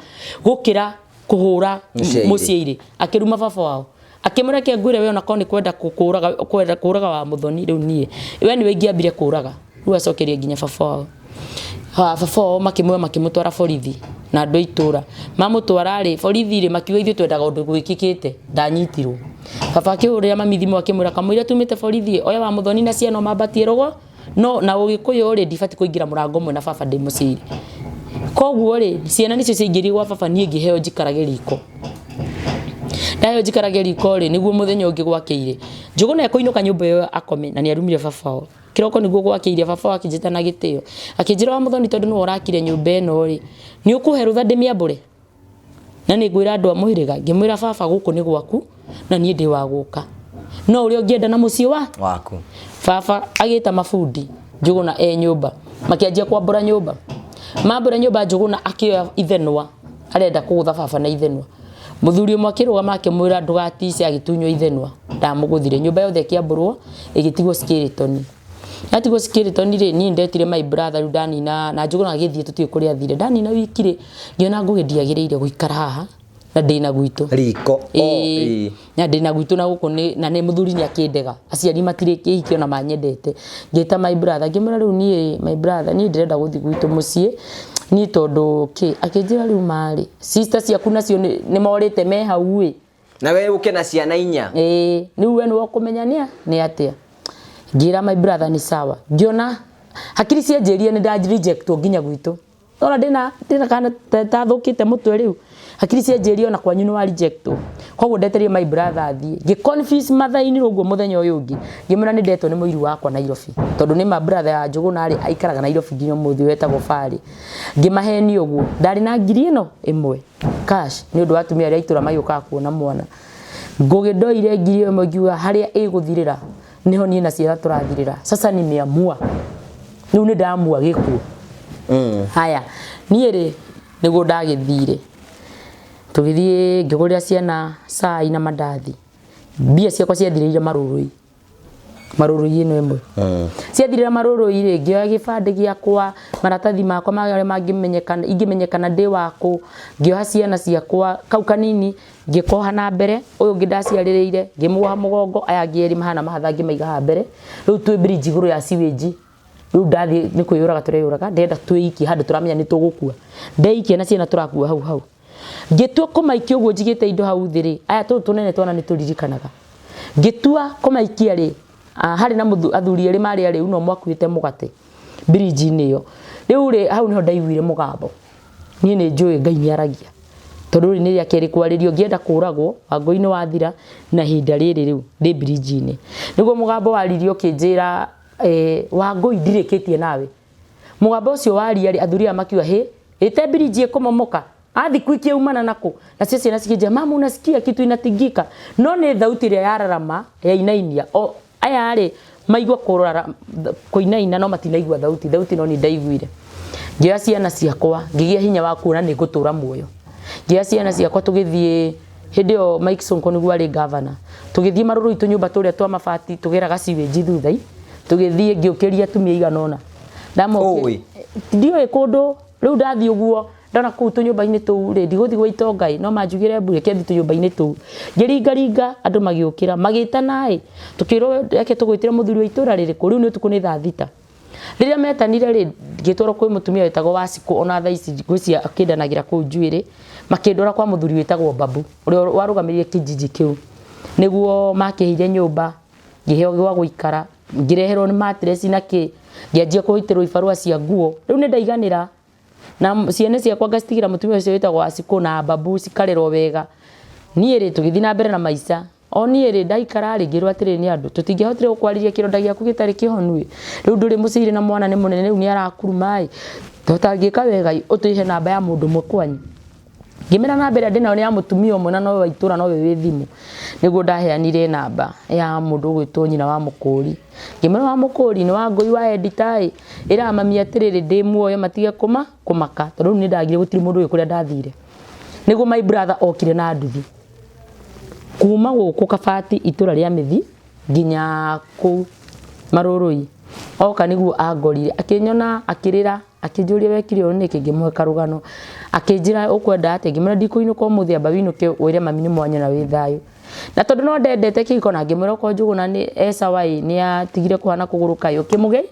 gũkĩra kũhũra Mũciairĩ. mũciairĩ. Akĩruma baba wao. Akĩmwĩra reke ngwĩre we onakorwo nĩ kwenda kũraga kwenda kũraga wa Mũthoni rĩu niĩ we nĩwe ingĩambire kũraga rĩu acokerie nginya baba wao. Ha, baba wao makĩmuoya makĩmũtwara borithi na andũ a itũra mamũtwara rĩ borithi rĩ makiuga ithuĩ twendaga ũndũ gwĩkĩkĩte ndanyitirwo. Baba akĩhũrĩra mami thimũ akĩmwĩra kamũira tumĩte borithi oya wa Mũthoni na ciana ũmambatie rũgo no na ũgĩkũyũ rĩ ndibatiĩ kũingĩra mũrango ũmwe na baba ndĩ mũciĩ. Koguo rĩ ciana nĩcio ciaingĩrire gwa baba niĩ ngĩheo njikarage riko. Ndaheo njikarage riko rĩ nĩguo mũthenya ũngĩ gwakĩire Njũgũna ekũinũka nyũmba ĩyo akome na nĩ arumire baba wao. Kĩroko nĩguo gwakĩire baba wao akĩnjĩta na gĩtĩo akĩnjĩra wa Mũthoni tondũ nĩwe ũrakire nyũmba ĩno rĩ nĩ ũkũhe rũtha ndĩmĩambũre? Na nĩ ngwĩra andũ a mũhĩrĩga ngĩmwĩra baba gũkũ nĩ gwaku na niĩ ndĩ wa gũka no ũrĩa ũngĩenda na mũciĩ wa waku. Baba agĩta mabundi Njũgũna e nyũmba makĩanjia kwambũra nyũmba mambũra nyũmba Njũgũna akĩoya ithenwa arenda kũgũtha baba na ithenwa mũthuri ũmwe akĩrũgama akĩmwĩra ndũgatice agĩtunywo ithenwa ndamũgũthire nyũmba yothe ĩkĩambũrwo ĩgĩtigwo skeleton yatigwo skeleton rĩ niĩ ndetire my brother rĩu ndanina na Njũgũna agĩthiĩ tũtiũĩ kũrĩa athire ndanina wiki rĩ ngĩona Ngũgĩ ndiagĩrĩire gũikara haha na ndĩna gwitũ Riko. O, Ĩĩ. ĩĩ. Na ndĩna gwitũ na gũkũ nĩ na nĩ mũthuri nĩ akĩndega aciari matirĩ kĩhiki ona manyendete ngĩta my brother ngĩmwĩra rĩu niĩ my brother niĩ ndĩrenda gũthiĩ gwitũ mũciĩ niĩ tondũ kĩ akĩnjĩra rĩu marĩ sister ciaku nacio nĩ morĩte me hau ĩ Na we ũke na ciana inya. Ĩĩ rĩu we nĩwe ũkũmenya nĩ nĩ atĩa ngĩra my brother nĩ sawa ngĩona hakiri cianjĩrire nĩ nda rejectwo nginya gwitũ Ona ndĩna ndĩna kana tathũkĩte mũtwe rĩu. Hakiri cianjĩria ona kwanyu nĩ wa rejectwo. Koguo ndetereire my brother athiĩ. Ngĩ confuse mathaa-inĩ ũguo mũthenya ũyũ ũngĩ. Ngĩmwĩra nĩ ndetwo nĩ mũiru wakwa Nairobi. Tondũ nĩ ma brother ya Njũgũna rĩ aikaraga Nairobi nginya ũmũthĩ wetagwo Barĩ. Ngĩmahenia ũguo. Ndarĩ na ngiri ĩno ĩmwe cash nĩ ũndũ wa atumia arĩa a itũra magĩũkaga kuona mwana. Ngũgĩ ndoire ngiri ĩmwe ngiuga harĩa ĩgũthirĩra nĩho niĩ na ciana tũrathirĩra. Sasa nimeamua. Rĩu nĩ ndamua gĩkuũ. Haya, niĩ rĩ nĩguo ndagĩthire. Tũgĩthiĩ ngĩgũrĩra ciana cai na mandathi. Mbia ciakwa ciathirĩire marũrũi. Marũrũi ĩno ĩmwe. Ciathirĩra marũrũi rĩ, ngĩoya gĩbandĩ gĩakwa, maratathi makwa marĩa mangĩmenyekana, ingĩmenyekana ndĩ wakũ, ngĩoha ciana ciakwa, kau kanini ngĩkoha na mbere, ũyũ ũngĩ ndaciarĩrĩire, ngĩmuoha mũgongo, aya angĩ erĩ mahana mahatha ngĩmaiga haha mbere. Rĩu twĩ bridge igũrũ ya sewage. Rĩu ndathiĩ nĩ kwĩyũraga tũreyũraga, ndĩrenda twĩikie handũ tũramenya nĩ tũgũkua. Ndeikia na ciana tũrakua hau hau. Ngĩtua kũmaikia ũguo njigĩte indo hau thĩ rĩ, aya tũtũ tũnene twana nĩ tũririkanaga. Ngĩtua kũmaikia rĩ, harĩ na athuri erĩ marĩ arĩu no makuĩte mũgate bridge-inĩ ĩyo. Rĩu rĩ, hau nĩho ndaiguire mũgambo. Niĩ nĩ njũĩ Ngai nĩ aragia. Tondũ rĩrĩ nĩ rĩa kerĩ kwarĩrio ngĩenda kũragwo, Wangũi nĩ wathira na ihinda rĩrĩ rĩu ndĩ bridge-inĩ. Nĩguo mũgambo waririe ũkĩnjĩra Wangũi ndirĩkĩtie nawe. Mũgambo ũcio waria rĩ, athuri aya makiuga hĩ, ĩte bridge ĩkũmomoka. Earthquake yaumana nakũ? Nacio ciana cikĩnjĩra mama unasikia kitu inatingika. No nĩ thauti ĩrĩa yararama yainainia. O aya rĩ maigua kũrara kũinaina no matinaigua thauti, thauti no niĩ ndaiguire. Ngĩoya ciana ciakwa ngĩgĩa hinya wa kuona nĩ ngũtũra muoyo. Ngĩoya ciana ciakwa tũgĩthiĩ hĩndĩ ĩyo Mike Sonko nĩguo arĩ governor. Tũgĩthiĩ marũrũ tũnyũmba tũrĩa twa mabati tũgeraga sewage thutha tũgĩthiĩ ngĩũkĩria atumia igana ũna. Ũĩ? Ndiũĩ kũndũ rĩu ndathiĩ ũguo ndona kũu tũnyũmba-inĩ tũu rĩ ndigũthiĩ gwa itonga ĩ no manjugĩre mbu reke thiĩ tũnyũmba-inĩ tũu. Ngĩringaringa andũ magĩũkĩra magĩtana ĩ tũkĩrwo reke tũgwĩtĩre mũthuri wa itũra rĩrĩkũ rĩu nĩ ũtukũ nĩ thaa thita. Rĩrĩa metanire rĩ ngĩtwarwo kwĩ mũtumia wetagwo Wacikũ ona thaa ici ngwĩciria akĩndanagĩra kũu njuĩrĩ makĩndwara kwa mũthuri wĩtagwo Babu ũrĩa warũgamĩrĩire kijiji kĩu. Nĩguo makĩheire nyũmba ngĩheo gwa gũikara ngĩreherwo nĩ mattress na kĩ ngĩanjia kũitĩrwo ibarũa cia nguo rĩu nĩ ndaiganĩra na ciana ciakwa ngacitigĩra mũtumia ũcio wĩtagwo Wacikũ na Babu cikarerwo wega. Niĩ rĩ tũgĩthiĩ na mbere na maica o niĩ rĩ ndaikara rĩ ngĩrwo atĩrĩrĩ nĩ andũ tũtingĩahotire gũkwarĩria kĩronda gĩaku gĩtarĩ kĩhonu ĩ rĩu ndũrĩ mũciĩ na mwana nĩ mũnene rĩu nĩ arakuruma ĩ tũtangĩka wega ĩ ũtũhe namba ya mũndũ ũmwe kwanyu. Ngĩmera namba ĩrĩa ndĩnayo nĩ ya mũtumia ũmwe na nowe wa itũra nowe wĩ thimũ. Nĩguo ndaheanire namba ya mũndũ ũgwĩtwo nyina wa mũkũri. Ngĩmwĩra wa mũkũri nĩ Wangũi wa Edita ĩ, ĩra mami atĩrĩrĩ ndĩ muoyo matige kũmaka tondũ rĩu nĩ ndagire gũtirĩ mũndũ ũĩ kũrĩa ndathire. Nĩguo my brother okire na nduthi kuma gũkũ Kabati itũra rĩa Mĩthi nginya kũu Marũrũi. Oka nĩguo angorire akĩnyona akĩrĩra akĩnjũria wekire ũũ nĩkĩ ngĩmũhe karũgano akĩnjĩra ũkwenda atĩa ngĩmwĩra ndikũinũka ũmũthĩ amba wĩinũke wĩre mami nĩ mwanyona wĩ thayũ na tondũ no ndendete kĩhiko na ngĩmwĩra okorwo Njũgũna nĩ e sawa ĩ nĩ atigire kũhana kũgũrũ kaĩ ũkĩmũgei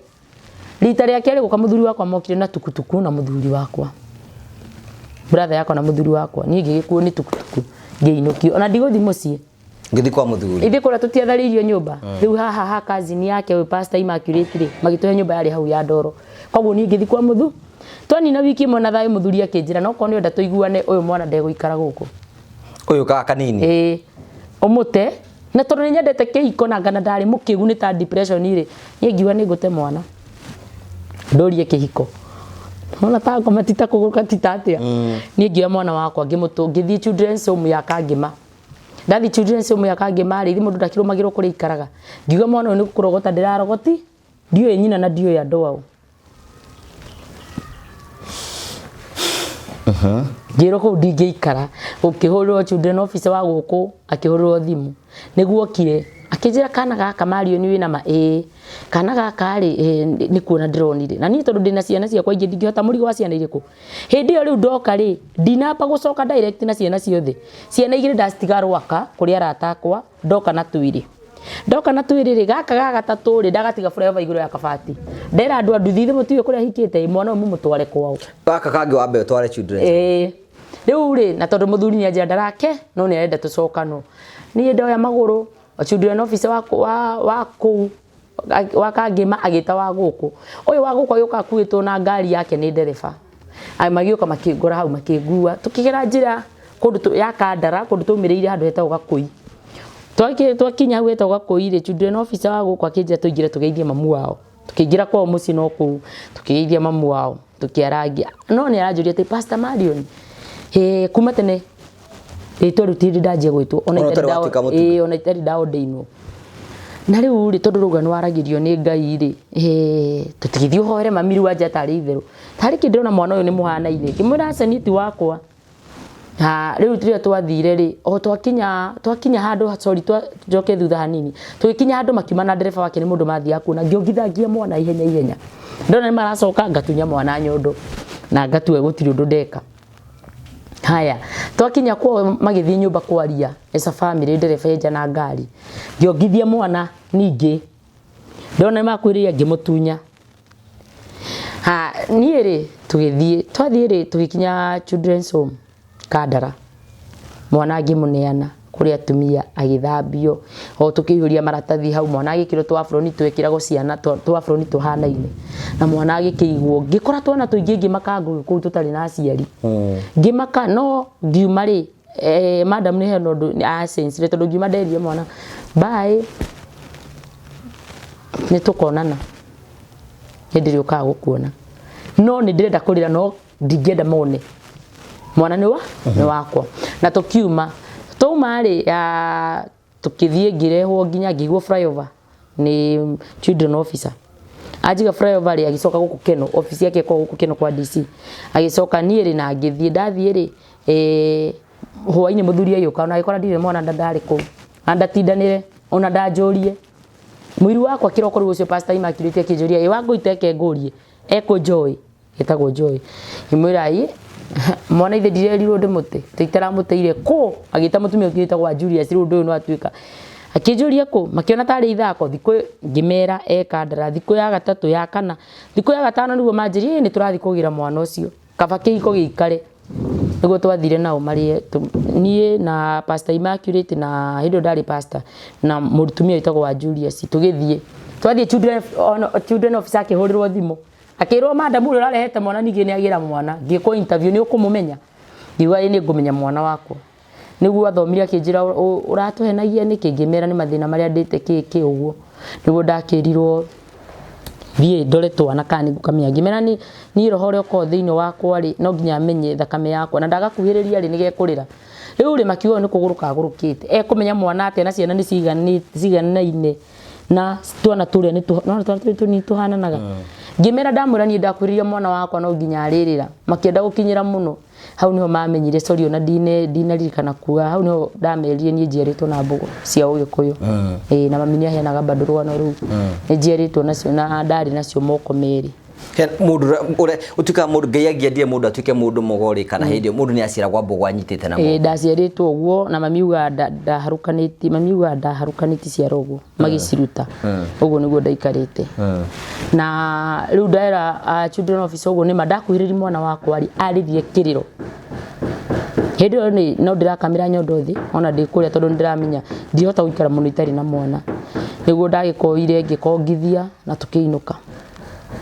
rita rĩa kerĩ gũka mũthuri wakwa mokire na tukutuku na mũthuri wakwa brother yakwa na mũthuri wakwa niĩ ngĩgĩkuo nĩ tukutuku ngĩinũkio ona ndigũthiĩ mũciĩ Ngĩthiĩ kwa mũthuri. Ithuĩ kũrĩa tũtiatharĩirio nyũmba. Rĩu haha ha cousin yake ũyũ Pastor Immaculate rĩ, magĩtũhe nyũmba yarĩ hau ya ndoro. Koguo niĩ ngĩthiĩ kwa mũthu. Twanina wiki ĩmwe na thayũ mũthuri akĩnjĩra no korwo nĩ ũrenda tũiguane ũyũ mwana ndegũikara gũkũ. Ũyũ ka kanini. Ĩĩ. Ũmũte. Na tondũ nĩ nyendete kĩhiko na ngana ndarĩ mũkĩgu nĩ ta depression rĩ, niĩ ngiuga nĩ ngũte mwana. Ndũrie kĩhiko. Ona ta ngoma ti ta kũgũrũka ti ta atĩa. Niĩ ngĩoya mwana wakwa ngĩmũtũ ngĩthiĩ children's home ya Kangĩma. Ndathi children's home ya Kangĩma rĩ, mũndũ ndakĩrũmagĩrwo kũrĩa aikaraga. Ngiuga mwana ũyũ nĩ kũrogota ndĩrarogoti, ndiũĩ nyina na ndiũĩ andũ ao. Ngĩrwo kũu ndingĩikara, gũkĩhũrĩrwo children officer wa gũkũ akĩhũrĩrwo thimũ. Nĩguo okire, akĩnjĩra kana gaka Marion wĩna ma? Ĩĩ. Kana gaka rĩ, nĩ kuona ndĩronire. Na niĩ tondũ ndĩna ciana ciakwa ingĩ ndingĩhota mũrigo wa ciana irĩkũ? Hĩndĩ ĩyo rĩu ndoka rĩ, ndinamba gũcoka direct na ciana ciothe. Ciana igĩrĩ ndacitiga Rwaka kũrĩ arata akwa, ndoka na twĩrĩ. Ndoka na twĩrĩ rĩ, gaka ga gatatũ rĩ, ndagatiga flyover igũrũ ya kabati. Ndera andũ a nduthi, ithe mũtiũĩ kũrĩa hikĩte ĩ, mwana ũyũ mũmũtware kwao. Gaka kangĩ wambe ũtware children's. Ĩĩ. Rĩu rĩ, na tondũ mũthuri nĩ anjĩra ndarake, no nĩ arenda tũcokanwo. Niĩ ndoya magũrũ, children officer wa kũu wa Kangĩma agĩta wa gũkũ. Ũyũ wa gũkũ agĩũka akuĩtwo na ngari yake nĩ ndereba. Magĩũka makĩngora hau makĩngua. Tũkĩgera njĩra Kũndũ ya Kandara, kũndũ twaumĩrĩire handũ hetagwo Gakũi. Twakinya hau hetagwo Gakũi rĩ, children officer wa gũkũ akĩnjĩra tũingĩre tũgeithie mamu wao. Tũkĩingĩra kwao mũciĩ no kũu, tũkĩgeithia mamu wao, tũkĩarangia. No nĩ aranjũria atĩ Pastor Marion, kuma tene rĩtwa rĩu ti hĩndĩ ndanjia gwĩtwo, ona Ona ũtarĩ watuĩka mũtungu. Ona itarĩ ndaordainwo. Na rĩu rĩ, tondũ rauga nĩ waragĩrio nĩ Ngai rĩ, tũtigĩthiĩ ũhoere mami rĩu anja tarĩ itherũ. Tarĩ kĩ ndĩrona mwana ũyũ nĩ mũhanaine. Ngĩmwĩra aca niĩ ti wakwa. Na rĩu rĩrĩa twathire rĩ, o twakinya twakinya handũ, sorry, njoke thutha hanini. Tũgĩkinya handũ makiuma na ndereba wake nĩ mũndũ mathiaga kuona, ngĩongithangia mwana ihenya ihenya. Ndona nĩ maracoka ngatunya mwana nyondo na ngatua gũtirĩ ũndũ ndeka. Haya, twakinya kwao magĩthiĩ nyũmba kwaria as a family, ndereba enja na ngari. Ngĩongithia mwana ningĩ. Ndona nĩ makuhĩrĩria ngĩmũtunya. Ha, niĩ rĩ, tũgĩthiĩ, twathiĩ rĩ, tũgĩkinya children's home Kandara. Mwana ngĩmũneana kũrĩ atumia agĩthambio, o tũkĩihũria maratathi hau, mwana agĩkĩrwo tũ apron twekĩragwo ciana, tũ apron tũhanaine. Na mwana agĩkĩigwo, ngĩkora twana tũingĩ ngĩmaka ngũgĩ kũu tũtarĩ na aciari. Ngĩmaka, no ngiuma rĩ, madam nĩ hena ũndũ a-sense-ire tondũ ngiuma nderire mwana, bye, nĩ tũkonana. Nĩ ndĩrĩũkaga gũkuona. No nĩ ndĩrenda kũrĩra no ndingĩenda mone. Mwana nĩ wa nĩ wakwa. Na tũkiuma. Twauma rĩ, tũkĩthiĩ ngĩrehwo nginya ngĩigwo flyover nĩ children officer. Anjiga flyover rĩ, agĩcoka gũkũ Keno, office yake ĩkoragwo gũkũ Keno kwa DC. Agĩcoka niĩ rĩ na ngĩthiĩ, ndathiĩ rĩ, hwainĩ mũthuri agĩũka na agĩkora ndirĩ mwana na ndarĩ kũu. Na ndatindanĩre, ona ndanjũrie. Mũiru wakwa kĩroko rĩu ũcio Pastor Immaculate akĩnjũria, ĩ Wangũi teke ngũrie, ekũ Joy? Etagwo Joy. Ngĩmwĩra ĩ, mwana ithe ndirerirwo ndĩmũte, tũitaramũteire kũ? Agĩta mũtumia ũngĩ wĩtagwo wa Julius, rĩu ũndũ ũyũ nĩ watuĩka. Akĩnjũria kũ? Makĩona tarĩ ithako, thikũ ngĩmera e Kandara, thikũ ya gatatũ, ya kana, thikũ ya gatano nĩguo manjĩrire ĩ nĩ tũrathiĩ kũgĩra mwana ũcio. Kaba kĩhiko gĩikare. Nĩguo twathire nao marĩe, niĩ na Pastor Immaculate na hĩndĩ ĩyo ndarĩ pastor, na mũtumia wĩtagwo wa Julius, tũgĩthiĩ. Twathiĩ children officer akĩhũrĩrwo thimũ, akĩrwo madam ũrĩa ũrarehete mwana ningĩ nĩ agĩra mwana. Ngĩkwo interview nĩ ũkũmũmenya? Ngiuga ĩĩ nĩ ngũmenya mwana wakwa. Nĩguo athomire akĩnjĩra ũratũhenagia nĩkĩ? Ngĩmera nĩ mathĩna marĩa ndĩte kĩ kĩ ũguo. Nĩguo ndakĩrirwo thiĩ ndore twana kana nĩ ngũkamenya. Ngĩmera niĩ roho ũrĩa ũkoragwo thĩinĩ wakwa rĩ, no nginya menye thakame yakwa na ndagakuhĩrĩria rĩ, nĩ gekũrĩra. Rĩu rĩ makiuga ũyũ nĩ kũgũrũka agũrũkĩte. Ekũmenya mwana atĩa na ciana nĩ ciganaine na twana tũrĩa nĩ nĩwona twana tũrĩa tũnini tũhananaga. Ngĩmera ndamwĩra niĩ ndakuhĩrĩria mwana wakwa no nginya arĩrĩra. Makĩenda gũkinyĩra mũno. Hau niho mamenyire sorry ona ndinaririkana kuga hau niho ndamerire niĩ njiarĩtwo na mbũgũ cia ũgĩkũyũ. Ĩĩ na mami nĩaheanaga bado rũgano rũu. Nĩ njiarĩtwo nacio na ndarĩ nacio moko merĩ. Mũndũ ũrĩa ũtuĩkaga mũndũ Ngai angĩendire mũndũ atuĩke mũndũ mũgo rĩ kana hĩndĩ ĩyo mũndũ nĩ aciaragwo mbũgũ anyitĩte na moko. Ĩĩ ndaciarĩtwo ũguo na mami augaga ndaharũkanĩtie, mami augaga ndaharũkanĩtie ciara ũguo magĩciruta. Ũguo nĩguo ndaikarĩte. Na rĩu ndera children officer ũguo nĩma ndakuhĩrĩria mwana wakwa rĩ, arĩrire kĩrĩro. Hĩndĩ ĩyo nĩ no ndĩrakamĩra nyondo thĩ ona ndĩ kũrĩa tondũ nĩ ndĩramenya ndingĩhota gũikara mũno itarĩ na mwana. Nĩguo ndagĩkoire ngĩkongithia na tũkĩinũka.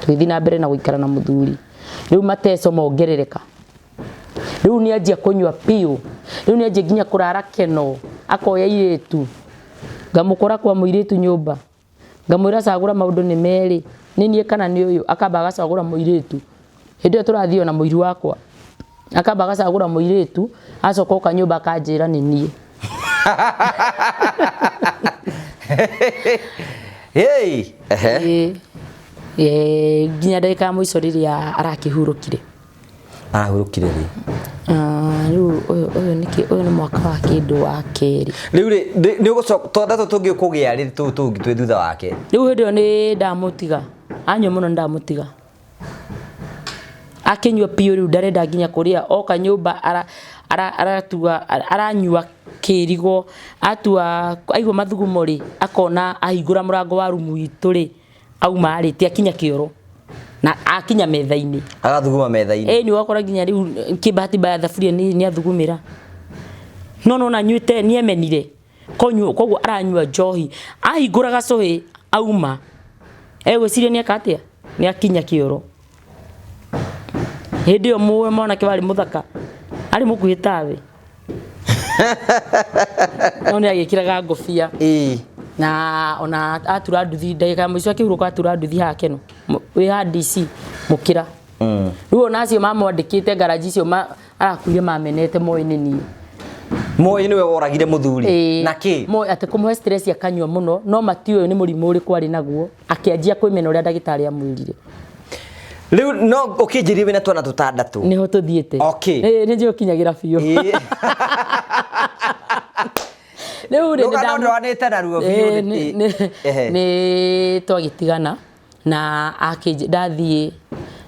Tũgĩthiĩ na mbere na gũikara na mũthuri. Rĩu mateso mongerereka. Rĩu nĩ anjia kũnyua piũ. Rĩu nĩ anjia nginya kũrara keno, akoya airĩtu. Ngamũkora kwa mũirĩtu nyũmba. Ngamwĩra cagũra maũndũ nĩ merĩ, nĩ niĩ kana nĩ ũyũ, akamba agacagũra mũirĩtu. Hĩndĩ ĩyo tũrathiĩ ona mũiru wakwa. Akamba agacagũra mũirĩtu, acoka oka nyũmba akanjĩra nĩ niĩ. Hey! Ehe. Ĩĩ, nginya ndagĩka ya mũico rĩrĩa arakĩhurũkire. Arahurũkire rĩ? Rĩu ũyũ ũyũ nĩ kĩ ũyũ nĩ mwaka wa kĩndũ wa kerĩ. Rĩu rĩ nĩ ũgũcoka twana tũtũ tũngĩ ũkũgĩa rĩ tũu tũngĩ twĩ thutha wake? Rĩu hĩndĩ ĩyo nĩ ndamũtiga, anyua mũno nĩ ndamũtiga. Akĩnyua biũ rĩu ndarenda nginya kũrĩa, oka nyũmba aratua aranyua kĩrigo, atua aigua mathugumo rĩ, akona ahingũra mũrango wa rumu itũ rĩ, auma rĩ, ti akinya kĩoro na akinya metha-inĩ. Agathuguma metha-inĩ. Ĩni ũgakora nginya rĩu kĩbahati mbaya thaburia nĩ athugumĩra. No nona anyuĩte nĩ emenire. Konyua koguo aranyua njohi. Ahingũra gacũhĩ auma egwĩciria nĩ eka atĩa? Nĩ akinya kĩoro. Hĩndĩ ĩyo mwanake warĩ mũthaka arĩ mũkuhĩ tawe. No nĩ agĩkĩraga ngũbia. Ĩĩ. Na ona atura nduthi ndagĩka ya mũico akĩhurũka atura nduthi haha Keno wĩ haha DC mũkĩra. Rĩu ona acio mamwandĩkĩte ngaraji icio arakuire mamenete moĩ nĩ niĩ. Moi nĩwe woragire mũthuri. Ĩĩ. Na kĩ? Moi atĩ kũmũhe stress akanyua mũno no matiũĩ nĩ mũrimũ ũrĩkũ arĩ naguo akĩanjia kwĩmena ũrĩa ndagĩtarĩ amwĩrire. Rĩu no ũkĩnjĩrie wĩna twana tũtandatũ. Nĩho tũthiĩte. Okay. Ĩĩ, nĩ njũĩ ũkinyagĩra biũ. Ĩĩ. Rĩu rĩ, Rũgano ndwanĩte naruo biũ. Ĩĩ, Ehe. nĩ twagĩtigana na akĩnjĩ ndathiĩ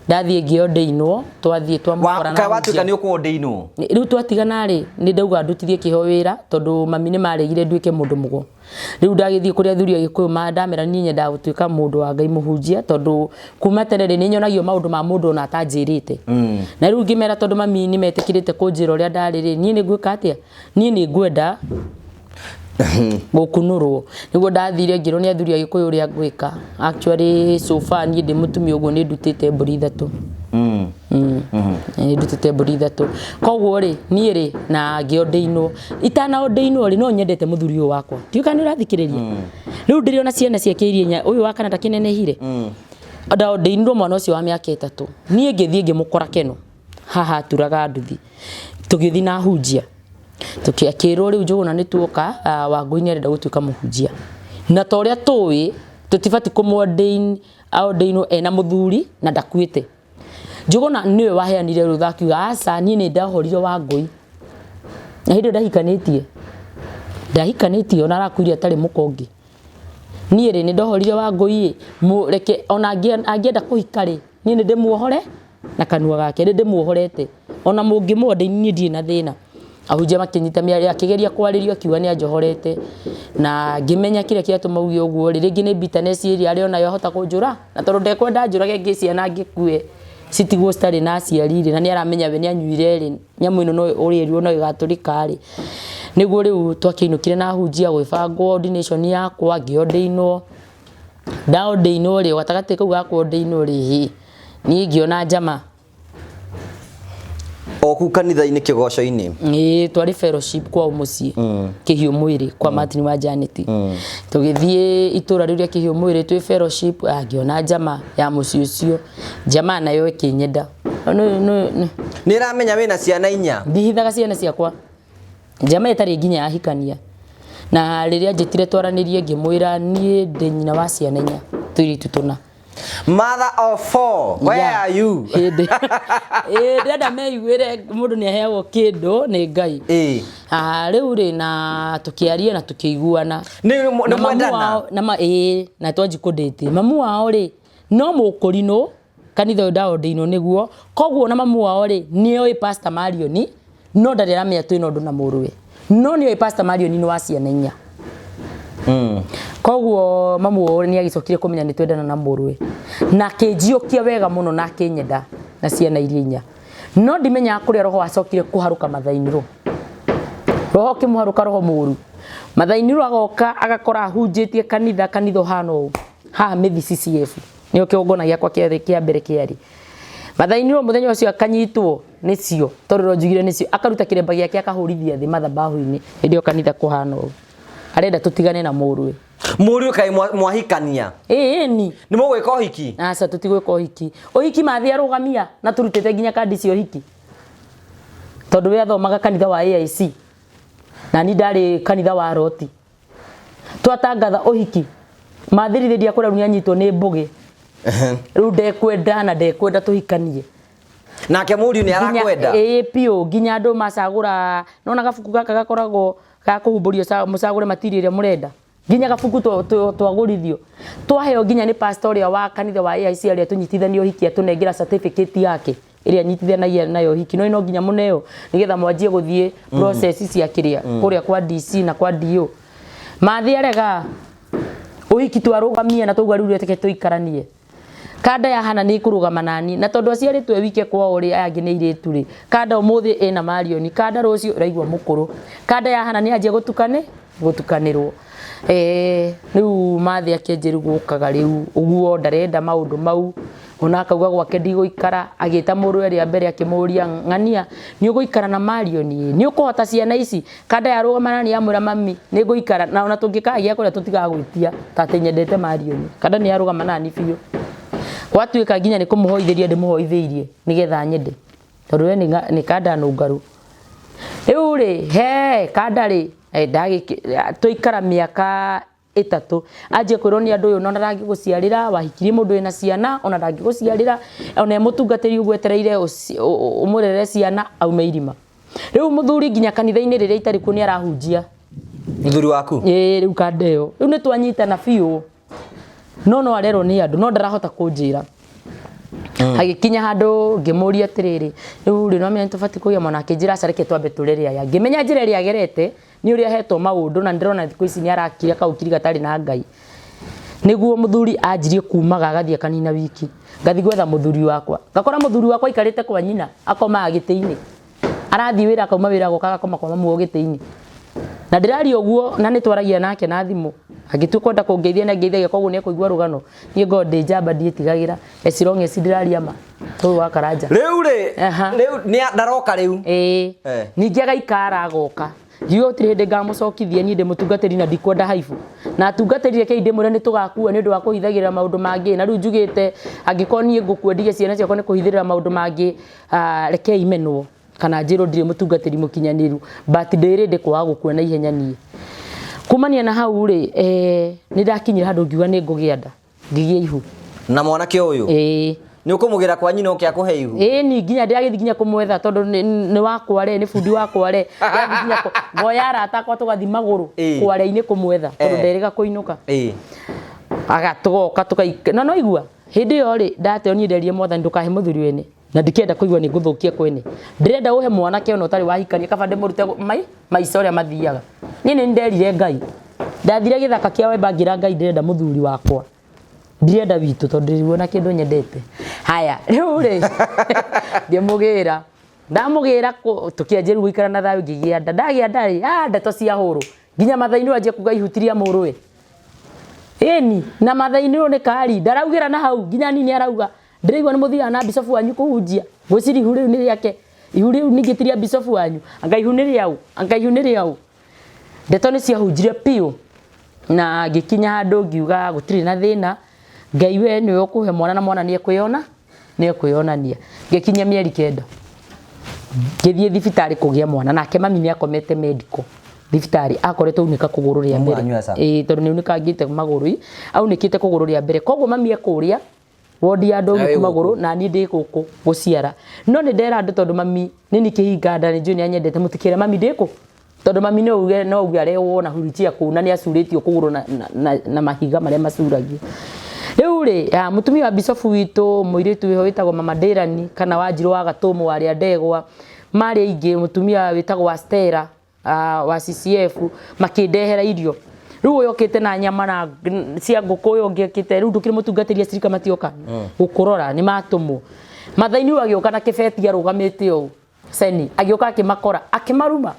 ndathiĩ ngĩondĩinwo twathiĩ twamũkora na Kaĩ watuĩka ahunjia. nĩ ũkũondĩinwo? Rĩu twatigana rĩ nĩ ndauga ndutithie kĩho wĩra tondũ mami nĩ maregire nduĩke mũndũ mũgo. Rĩu ndagĩthiĩ kũrĩ athuri a Gĩkũyũ ndamera niĩ nyendaga gũtuĩka mũndũ wa Ngai mũhunjia tondũ kuma tene rĩ nĩ nyonagio maũndũ ma mũndũ ona atanjĩrĩte. Na rĩu ngĩmera tondũ mami nĩ metĩkĩrĩte kũnjĩra ũrĩa ndarĩ rĩ niĩ nĩ ngwĩka atĩa? Niĩ nĩ ngwenda gũkunũrwo. Nĩguo ndathire ngĩrwo nĩ athuri a Gĩkũyũ ũrĩa ngwĩka. Actually so far niĩ ndĩ mũtumia ũguo nĩ ndutĩte mbũri ithatũ. Nĩ ndutĩte mbũri ithatũ. Koguo rĩ niĩ rĩ na ngĩondĩinwo itanaondĩinwo rĩ no nyendete mũthuri ũyũ wakwa. Ndiũĩ kana nĩ ũrathikĩrĩria. Rĩu ndĩrĩ ona ciana ciake iria inya ũyũ wa kana ndakĩnenehire. Ndaondĩinirwo mwana ũcio wa mĩaka 3. Niĩ ngĩthiĩ ngĩmũkora Keno haha aturaga nduthi. Tũgĩthiĩ na ahunjia. Akĩrwo rĩu Njũgũna nĩ tuoka Wangũi nĩ arenda gũtuĩka mũhunjia. Na ta ũrĩa tũĩ tũtibatiĩ kũmũordain aordainwo ena mũthuri na ndakuĩte. Njũgũna nĩwe waheanire rũtha akiuga aca niĩ nĩ ndohorire Wangũi. Na hĩndĩ ĩyo ndahikanĩtie. Ndahikanĩtie ona arakuire atarĩ mũka ũngĩ. Niĩ rĩ nĩ ndohorire Wangũi ĩ reke ona angĩenda kũhika rĩ niĩ nĩ ndĩmuohore na kanua gake nĩ ndĩmuohorete. Ona mũngĩmũordain niĩ ndirĩ na thĩna. Ahunjia makĩnyita mĩario akĩgeria kwarĩrio akiuga nĩ anjohorete. Na ngĩmenya kĩrĩa kĩatũma auge ũguo rĩ rĩngĩ nĩ bitterness ĩrĩa arĩ onayo ahota kũnjũra na tondũ ndekwenda njũrage ngĩ ciana ngĩkue citigwo citarĩ na aciari rĩ na nĩ aramenya we nĩ anyuire rĩ nyamũ ĩno no ũrĩerirwo no ĩgatũrĩka rĩ. Nĩguo rĩu twakĩinũkire na ahunjia gwĩbangwo ordination yakwa ngĩordainwo. Ndaordainwo rĩ gatagatĩ kau ga kũordainwo rĩ hĩ niĩ ngĩona njama. O kũu kanitha-inĩ kĩgoco-inĩ. Ĩĩ twarĩ fellowship kwao mũciĩ Kĩhiũ Mwĩrĩ kwa Martin wa Janet. Tũgĩthiĩ itũra rĩu rĩa Kĩhiũ Mwĩrĩ twĩ fellowship ngĩona njama ya mũciĩ ũcio. Njama nayo ĩkĩnyenda. Nĩ ĩramenya wĩna ciana inya? Ndihithaga ciana ciakwa. Njama ĩtarĩ nginya yahikania. Na rĩrĩa anjĩtire twaranĩrie ngĩmwĩra niĩ ndĩ nyina wa ciana inya tũirĩtu tũna. Mother of four, where are you? Hĩndĩ ĩĩ ndĩrenda meiguĩre mũndũ nĩ aheagwo kĩndũ nĩ Ngai. Ĩĩ. Rĩu rĩ na tũkĩaria na tũkĩiguana. Nĩ mwendana? Na ĩĩ na twanji kũndĩti. Mamu wao rĩ no mũkũrinũ kanitha ũyũ ndaordainwo nĩguo koguo na mamu wao rĩ nĩoĩ Pastor Marion no ndarĩ aramenya twĩna ũndũ na mũrũwe no nĩoĩ Pastor Marion nĩ wa ciana inya. Koguo mamu wao nĩ agĩcokire kũmenya nĩ twendana na mũrũwe na akĩnjiũkia wega mũno na akĩnyenda na ciana iria inya no ndimenyaga kũrĩa roho acokire kũharũka mathainirwo. Roho ũkĩmũharũka roho mũru mathainirwo agoka agakora ahunjĩtie kanitha kanitha ũhana ũũ haha Mĩthi CCF nĩo kĩgongona gĩakwa kĩa mbere kĩarĩ. Mathainirwo mũthenya ũcio akanyitwo nĩcio tondũ no njugire nĩcio akaruta kĩremba gĩake akahũrithia thĩ mathabahu-inĩ hĩndĩ ĩyo kanitha kũhana ũũ arenda tũtigane na mũrũwe. Mũriũ kaĩ mwahikania? Ĩĩ ni. Nĩ mũgwĩka ũhiki? Aca tũtigwĩka ũhiki. Ũhiki mathi arũgamia na tũrutĩte nginya kandi cia ũhiki. Tondũ we athomaga kanitha wa AIC na ni ndarĩ kanitha wa Roti. Twatangatha ũhiki mathirithĩria kũrĩa rĩu nĩanyitwo nĩ mbũgĩ. Rĩu ndekwenda na ndekwenda tũhikanie. Nake mũriũ nĩ arakwenda? Ĩĩ biũ nginya andũ macagũra nona gabuku gaka gakoragwo ga kũhumbũrio mũcagũre material ĩrĩa mũrenda. Nginya gabuku twagũrithio. Twaheo nginya nĩ pastor ũrĩa wa kanitha wa AIC arĩa tũnyitithanio ũhiki atũnengera certificate yake ĩrĩa anyitithanagia nayo ũhiki. No no nginya mũneo nĩgetha mwanjie gũthiĩ process cia kĩrĩa kũrĩa kwa DC na kwa DO. Mathi arega ũhiki twarũgamia na twauga rĩu reke tũikaranie. Kanda ya Hana nĩ ĩkũrũgama nani na tondũ aciarĩtwo e wike kwao rĩ aya angĩ nĩ airĩtu rĩ kanda ũmũthĩ ĩna Marion kanda rũciũ ũraigua mũkũrũ kanda ya Hana nĩ yanjia gũtukanĩrwo. Rĩu Mathi akĩanjia rĩu gũkaga rĩu ũguo ndarenda maũndũ mau Ona akauga gwake ndigũikara, agĩta mũrũ ĩrĩa mbere akĩmũria ng'ania nĩ ũgũikara na Marion ĩ nĩ ũkũhota ciana ici kanda yarũgama na nĩ amwĩra mami nĩ ngũikara na ona tũngĩkaga gĩa kũrĩa tũtigagwĩtia ta atĩ nyendete Marion. Kanda nĩ yarũgama nani biũ, gwatuĩka nginya nĩ kũmũhoithĩria ndĩmũhoithĩirie nĩgetha nyende tondũ we nĩ kanda nũngaru. Rĩu rĩ he kanda rĩ twaikara mĩaka 3 anjie kwĩrwo nĩ andũ ũyũ ona ndangĩgũciarĩra, wahikirie mũndũ wĩna ciana ona ndangĩgũciarĩra, ona e mũtungatĩri ũguo etereire ũmũrere ciana aume irima. Rĩu mũthuri nginya kanitha-inĩ rĩrĩa itarĩ kuo nĩ arahunjia. Mũthuri waku? Ĩĩ rĩu kanda ĩyo rĩu nĩ twanyitana biũ, no arerwo nĩ andũ no ndarahota kũnjĩra. Agĩkinya handũ ngĩmũria atĩrĩrĩ, rĩu rĩ no menya nĩ tũbatiĩ kũgĩa mwana, akĩnjĩra aca reke twambe tũrere aya. Ngĩmenya njĩra ĩrĩa agerete nĩ ũrĩa ahetwo maũndũ na ndĩrona thikũ ici nĩ arakiria kaũkiri gatarĩ na Ngai. Nĩguo mũthuri anjirie kumaga agathiĩ akanina wiki, ngathiĩ gwetha mũthuri wakwa, ngakora mũthuri wakwa aikarĩte kwa nyina akomaga gĩtĩ-inĩ, arathiĩ wĩra akauma wĩra agoka agakoma kwa mamu gĩtĩ-inĩ. Na ndĩraria ũguo na nĩ twaragia nake na thimũ, angĩtua kwenda kũngeithia nĩ angeithagia, koguo nĩ ekũigua rũgano. Niĩ ngoragwo ndĩ njamba ndiĩtigagĩra, as long as ndĩraria ma ũyũ wa Karanja. Rĩu rĩ, rĩu nĩ ndaroka rĩu. Ĩĩ. Ningĩ agaikara agoka. Ngiuga gũtirĩ hĩndĩ ngamũcokithia, niĩ ndĩ mũtungatĩri na ndikwenda haibu. Na atungatĩri rekei ndĩmwĩre nĩ tũgakua nĩ ũndũ wa kũhithagĩrĩra maũndũ mangĩ. Na rĩu njugĩte angĩkorwo niĩ ngũkua ndige ciana ciakwa nĩ kũhithĩrĩra maũndũ mangĩ, rekei menwo kana njĩrwo ndirĩ mũtungatĩri mũkinyanĩru, but ndĩ ready kwaga gũkua na ihenya niĩ. Kumania na hau rĩ, nĩ ndakinyire handũ ngiuga nĩ ngũgĩa nda, ngĩgĩa ihu. Na mwanake ũyũ? Ĩĩ. Nĩ ũkũmũgĩra kwa nyina ũke akũhe ihu? Ĩĩ ni nginya ndĩragĩthiĩ nginya kũmwetha tondũ nĩ wakwa re, nĩ bundi wakwa re. Ndĩrathiĩ nginya ngoya arata akwa tũgathiĩ magũrũ kware-inĩ kũmwetha tondũ nderĩga kũinũka. Tũgoka tũgaikara. Na no igua hĩndĩ ĩyo rĩ ndateo niĩ nderire Mwathani ndũkahe mũthuri wene na ndikenda kũigua nĩ ngũthũkia kwene. Ndĩrenda ũhe mwanake ona ũtarĩ wahikania kaba ndĩmũrute maica ũrĩa mathiaga. Niĩ nĩ nderire Ngai. Ndathire gĩthaka kĩa Wemba ngĩra Ngai ndĩrenda mũthuri wakwa. Ndirenda witũ tondũ ndĩruo na kĩndũ nyendete. Haya, rĩu rĩ ngĩmũgĩra. Ndamũgĩra tũkĩanjia rĩu gũikara na thayũ ngĩgĩa nda. Ndagĩa nda rĩ, ndeto cia hũrũ. Nginya Mathai-inĩ wanjia kuga ihu ti rĩa mũrũwe. Ĩni, na Mathai-inĩ ũyũ nĩ kari, ndaraugĩra na hau, nginya niĩ nĩ arauga. Ndĩraigua nĩ mũthiaga na bicobu wanyu kũhunjia. Ngwĩciria ihu rĩu nĩ rĩake. Ihu rĩu ningĩ ti rĩa bicobu wanyu. Anga ihu nĩ rĩaũ? Anga ihu nĩ rĩaũ? Ndeto nĩ ciahunjire biũ na ngĩkinya handũ ngiuga gũtirĩ na thĩna, Ngai we nĩwe ũkũhe mwana na mwana nĩ ekwĩyona, nĩ ekwĩyonania. Ngĩkinyia mĩeri 9 ngĩthiĩ thibitarĩ kũgĩa mwana nake mami nĩ akomete medical thibitarĩ, akoretwo aunĩka kũgũrũ rĩa mbere. Ĩĩ tondũ nĩ aunĩkangĩte magũrũ, aunĩkĩte kũgũrũ rĩa mbere, koguo mami e kũrĩa wodi ya andũ aunĩku magũrũ na niĩ ndĩ gũkũ gũciara. No nĩ ndera andũ tondũ mami nĩ niĩ kĩhinga nda nĩ njũĩ nĩ anyendete mũtikĩre mami ndĩ kũ? Tondũ mami no uge no uge arehwo na wheelchair kũu na nĩ acurĩtio kũgũrũ na mahiga marĩa macuragio. Rĩu rĩ, mũtumia wa bicobu witũ mũirĩtu wĩho wĩtagwo mama Dĩrani kana Wanjirũ wa Gatũmũ warĩ a Ndegwa, marĩ aingĩ, mũtumia wĩtagwo wa Stella wa CCF makĩndehera irio. Rĩu ũyũ okĩte na nyama na cia ngũkũ, ũyũ ũngĩ okĩte, rĩu ndũkĩrĩ mũtungatĩri acirika matioka gũkũrora nĩ matũmwo. Mathai-inĩ rĩu agĩũka na kĩbeti arũgamĩte ũũ Seni agĩũka akĩmakora akĩmaruma.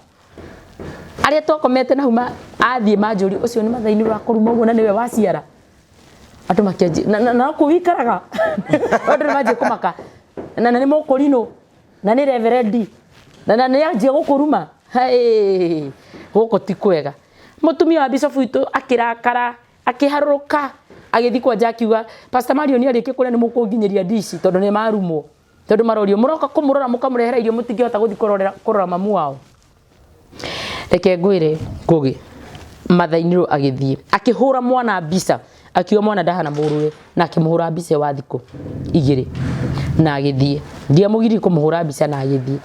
Arĩa twakomete na hau athiĩ manjũria ũcio nĩ Mathai-inĩ ũrakũruma ũguo na nĩwe waciara. Andũ makĩanjia na no kũu wikaraga. Andũ nĩ manjia kũmaka na nĩ mũkũrinũ na nĩ reverendi na nĩ anjia gũkũruma. Hĩĩ, gũkũ ti kwega. Mũtumia wa bicobu witũ akĩrakara akĩharũrũka agĩthiĩ kwa nja akiuga Pastor Marion arĩkia kũrĩa nĩ mũkũnginyĩria ndici tondũ nĩ marumwo. Tondũ marorio mũroka kũmũrora mũkamũrehera irio mũtingĩhota gũthiĩ kũrora mamu wao. Reke ngwĩre Ngũgĩ, Mathai-inĩ agĩthiĩ akĩhũra mwana mbica akiuga mwana ndahana mũrũwe na akĩmũhũra mbica ĩyo wa thikũ 2 na agĩthiĩ. Ndiamũgiririe kũmũhũra mbica na agĩthiĩ.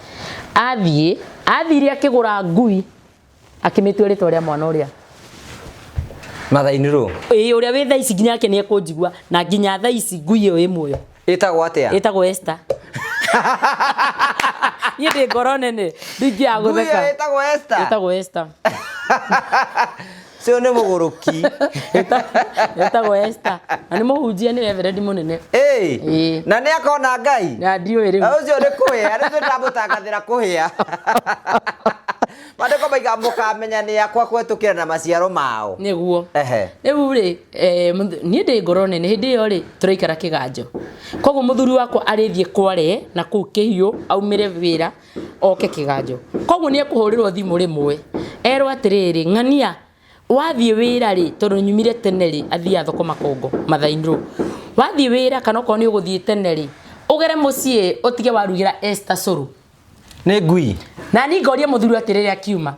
Athiĩ, athire akĩgũra ngui akĩmĩtua rĩtwa rĩa mwana ũrĩa Mathai-inĩ rũ? Ĩĩ, ũrĩa wĩ thaa ici nginya ake nĩ ekũnjigua na nginya thaa ici ngui ĩyo ĩ muoyo. Ĩtagwo atĩa? Ĩtagwo Esther. Niĩ ndĩ ngoro nene, ndingĩaga Ngui ĩyo gũtheka. ĩtagwo Esther? Ĩtagwo Esther. Ũcio nĩ mũgũrũki. Ĩtagwo Esther. Na nĩ mũhunjia, nĩ reverend mũnene. Ĩĩ. Ĩĩ. Na nĩ akona Ngai? Na ndiũĩ rĩu. Ũcio nĩ kũhĩa, rĩu ndamũtangathĩra kũhĩa. Maandĩko maiga mũkamenya nĩ akwa kũhetũkĩra na maciaro mao. Nĩguo. Ehe. Rĩu rĩ, niĩ ndĩ ngoro nene hĩndĩ ĩyo rĩ, tũraikara kĩganjo. Koguo mũthuri wakwa arĩthiĩ kware na kũu kĩhiũ aumĩre wĩra oke kĩganjo. Koguo nĩ ekũhũrĩrwo thimũ rĩmwe erwo atĩrĩrĩ, ng'ania wathiĩ wĩra rĩ, tondũ nyumire tene rĩ, athiaga thoko Makongo Mathai-inĩ. Wathiĩ wĩra kana okorwo nĩ ũgũthiĩ tene rĩ, ũgere mũciĩ ũtige warugĩra Esther cũrũ. Nĩ ngui. Na niĩ ngoria mũthuri atĩrĩrĩ akiuma.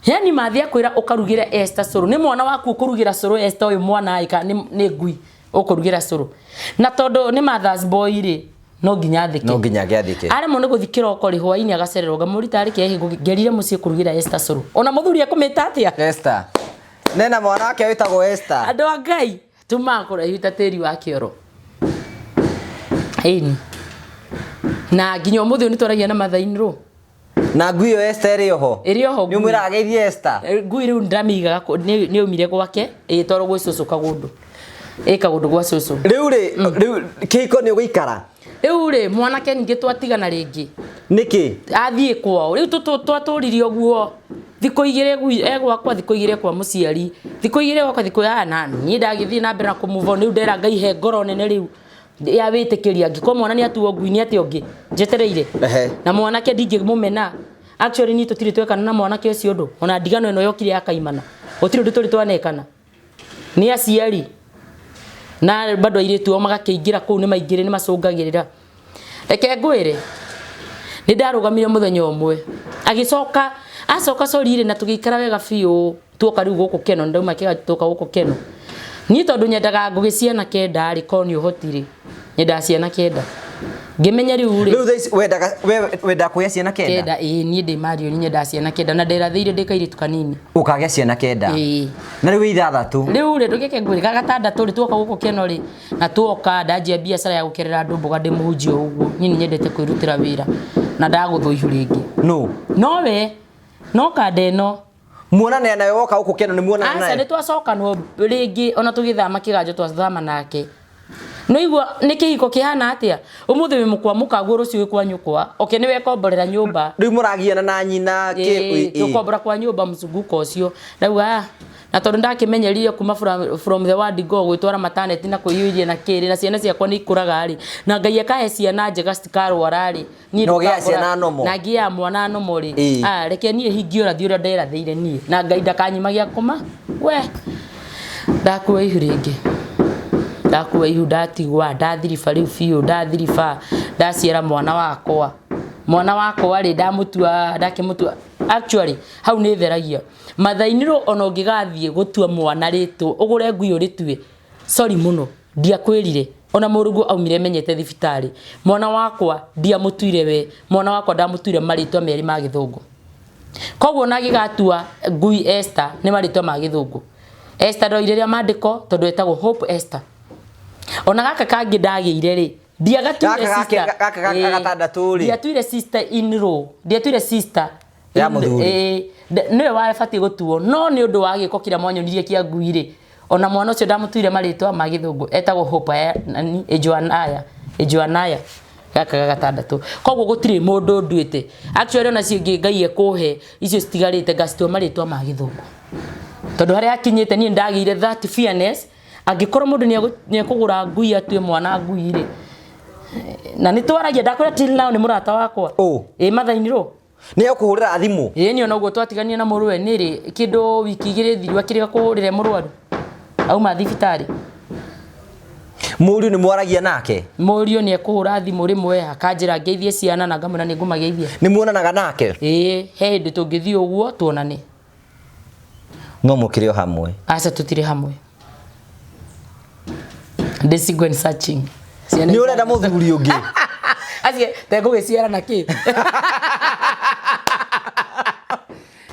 Yani mathi akwĩra ũkarugĩre Esther cũrũ. Nĩ mwana waku ũkũrugĩra cũrũ Esther ũyũ mwana ĩ kana nĩ ngui ũkũrugĩra cũrũ. Na tondũ nĩ mother's boy rĩ, no nginya athĩke. No nginya agĩathĩke. Aremwo nĩ gũthiĩ kĩroko rĩ, hwainĩ agacererwo. Ngamũria tarĩ kĩĩ ngerire mũciĩ kũrugĩra Esther cũrũ. Ona mũthuri ekũmĩta atĩa? Esther. Nena mwana wake wĩtagwo Esther. Andũ a Ngai tumaga kũraihu ta tĩri wa kĩoro. Ĩni. Na nginya ũmũthĩ ũyũ nĩtwaragia na mother-in-law. Na ngui ĩyo Esther ĩrĩ oho? Ĩrĩ oho ngui. Nĩ ũmwĩraga ageithie Esther? Ngui rĩu ndamĩigaga nĩ yaumire gwake ĩgĩtwarwo gwĩ cũcũ Kagũndũ. Ĩ Kagũndũ gwa cũcũ. Rĩu rĩ, rĩu kĩhiko nĩ ũgũikara? Rĩu rĩ, mwanake ningĩ twatigana rĩngĩ. Nĩkĩ? Athiĩ kwao. Rĩu twatũririe ũguo thikũ igĩrĩ e gwakwa, thikũ igĩrĩ kwa mũciari, thikũ igĩrĩ gwakwa, thikũ ya na niĩ ndagĩthiĩ na mbere na kũ move on. Rĩu ndera Ngai he ngoro nene rĩu ya wĩtĩkĩria angĩkorwo mwana nĩ atuo ngui nĩ atĩa ũngĩ njetereire. Na mwanake ndingĩmũmena. Actually niĩ tũtirĩ twekana na mwanake ũcio ũndũ. Ona ndigano ĩno yokire ya kaimana. Gũtirĩ ũndũ tũrĩ twanekana. Nĩ aciari na bado airĩtu ao magakĩingĩra kũu nĩ maingĩrĩ nĩ macũngagĩrĩra. Reke ngwĩre, nĩ ndarũgamire mũthenya ũmwe agĩcoka acoka sorry rĩ, na tũgĩikara wega biũ tuoka rĩu gũkũ Keno, ndauma kĩga tuoka gũkũ Keno. Niĩ tondũ nyendaga ngũgĩ ciana kenda rĩ, korwo nĩ ũhoti rĩ, nyendaga ciana kenda. Ngĩmenya rĩu rĩ, Rĩu thaa ici wendaga we wendaga kũgĩa ciana kenda? Kenda, ĩĩ niĩ ndĩ Marion nyendaga ciana kenda na nderathĩire ndĩ kairĩtu kanini. Ũkagĩa ciana kenda? Ĩĩ. Na rĩu wĩ ithathatũ? Rĩu rĩ, ndũgĩke ngwĩre, ga gatandatũ rĩ, tuoka gũkũ Keno rĩ, na tuoka ndanjia biacara ya gũkerera andũ mboga ndĩ mũhunjia o ũguo. Niĩ nĩ nyendete kwĩrutĩra wĩra na ndagũthwo ihu rĩngĩ. Nũ? Nowe, no kanda ĩno. Muonana nawe woka gũkũ Keno nĩ muonana Aca naye? nĩ twacokanwo rĩngĩ ona tũgĩthama kĩganjo twathama nake. Nĩwaigua nĩ kĩhiko kĩhana atĩa? Ũmũthĩ wĩ mũkwa mũkaguo rũciũ wĩ kwa nyũkwa. Okay nĩ wekomborera nyũmba. Rĩu mũragiana na nyina kĩ? Ĩĩ, tũkombora kwa nyũmba mzunguko ũcio. Ndauga ah, na tondũ ndakĩmenyerire kuma from the word go gwĩtwara maternity na kwĩiyũria na kĩrĩ na ciana ciakwa nĩ ikũraga rĩ, na Ngai akahe ciana njega citikarwara rĩ, niĩ Na ũgĩaga ndũkangora- ciana nomo. Na ngĩaga mwana nomo rĩ, Ĩĩ. ah, reke niĩ hingie ũrathi ũrĩa nderathĩire niĩ na Ngai ndakanyima gĩa kũma we. Ndakua ihu rĩngĩ, ndakua ihu ndatigwa ndathiriba rĩu biũ ndathiriba ndaciara mwana wakwa. Mwana wakwa rĩ ndamũtua ndakĩmũtua actually hau nĩ theragia mathainirwo ona ũngĩgathiĩ gũtua mwana rĩtwa ũgũre ngui ũrĩtue sorry mũno ndiakwĩrire ona mũrũguo aumire menyete thibitarĩ mwana wakwa ndiamũtuire we mwana wakwa ndamũtuire marĩtwa merĩ ma gĩthũngũ. Koguo ona agĩgatua ngui Esther nĩ marĩtwa ma gĩthũngũ. Esther ndoire rĩa mandĩko tondũ etagwo Hope Esther. Ona gaka kangĩ ndagĩire rĩ ndiagatuire Gaka sister. gaka gaka gatandatũ rĩ. Ndiatuire sister in law, ndiatuire sister Ya mũthuri. Nĩwe wabatiĩ gũtuo no nĩ ũndũ wa gĩko kĩrĩa mwanyonirie kĩa ngui rĩ ona mwana ũcio ndamũtuire marĩtwa ma gĩthũngũ etagwo Hope aya, nani Ejoanaya Ejoanaya gaka ga gatandatũ. Koguo gũtirĩ mũndũ nduĩte. Actually ona cio ingĩ Ngai ekũhe icio citigarĩte ngacitua marĩtwa ma gĩthũngũ. Tondũ harĩa akinyĩte niĩ ndagĩire that fairness angĩkorwo mũndũ nĩ ekũgũra ngui atue mwana ngui rĩ na nĩ twaragia ndakwĩra till now nĩ mũrata wakwa. Ũ? Ĩ Mathai-inĩ. Nĩ ekũhũrĩra thimũ? Ĩ niĩ ona ũguo twatiganire na mũrũwe nĩ rĩ kĩndũ wiki igĩrĩ thiru akĩrĩga kũhũrĩra mũrwaru auma thibitarĩ. Mũriũ nĩ mwaragia nake? Mũriũ nĩ ekũhũra thimũ rĩmwe akanjĩra ngeithie ciana na ngamwĩra nĩ ngũmageithia. Nĩ muonanaga nake? Ĩĩ he hĩndĩ tũngĩthiĩ ũguo tuonane. No mũkĩrĩ o hamwe? Aca tũtirĩ hamwe. Ndĩ single and searching. Nĩ ũrenda mũthuri ũngĩ? Acie tegũgĩciara na kĩ?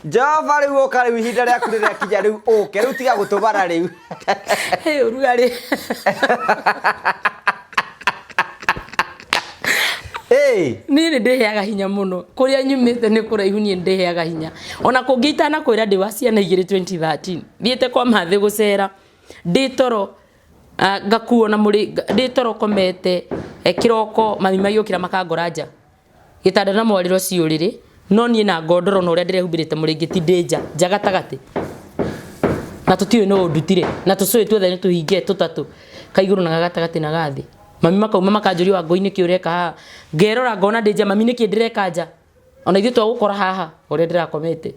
Jehova rĩu ũka rĩu ihinda rĩaku rĩrakinya rĩu ũke rĩu tiga gũtũbara rĩu. Hey, ũrugarĩ. Hey. Niĩ nĩ ndĩheaga hinya mũno kũrĩa nyumĩte nĩ kũraihu niĩ nĩ ndĩheaga hinya ona kũngĩ itanakwĩra ndĩ wa ciana igĩrĩ 2013 thiĩte kwa mathĩ gũcera ndĩ toro ngakuo na mũrĩ ndĩ toro komete kĩroko mami magĩũkĩra makangora nja gĩtanda na mwarĩro ci ũrĩrĩ No niĩ na ngondoro na ũrĩa ndĩrehumbĩrĩte mũrĩngĩti ndĩ nja, nja gatagatĩ. Na tũtiũĩ nũ ũndutire. Na tũcũĩ tuothe nĩ tũhinge tũtatũ, ka igũrũ na ga gatagatĩ na ga thĩ. Mami makauma makanjũria Wangũi nĩkĩ ũreka haha. Ngerora ngona ndĩ nja, mami nĩkĩ ndĩreka nja? Ona ithuĩ twagũkora haha ũrĩa ndĩrakomete.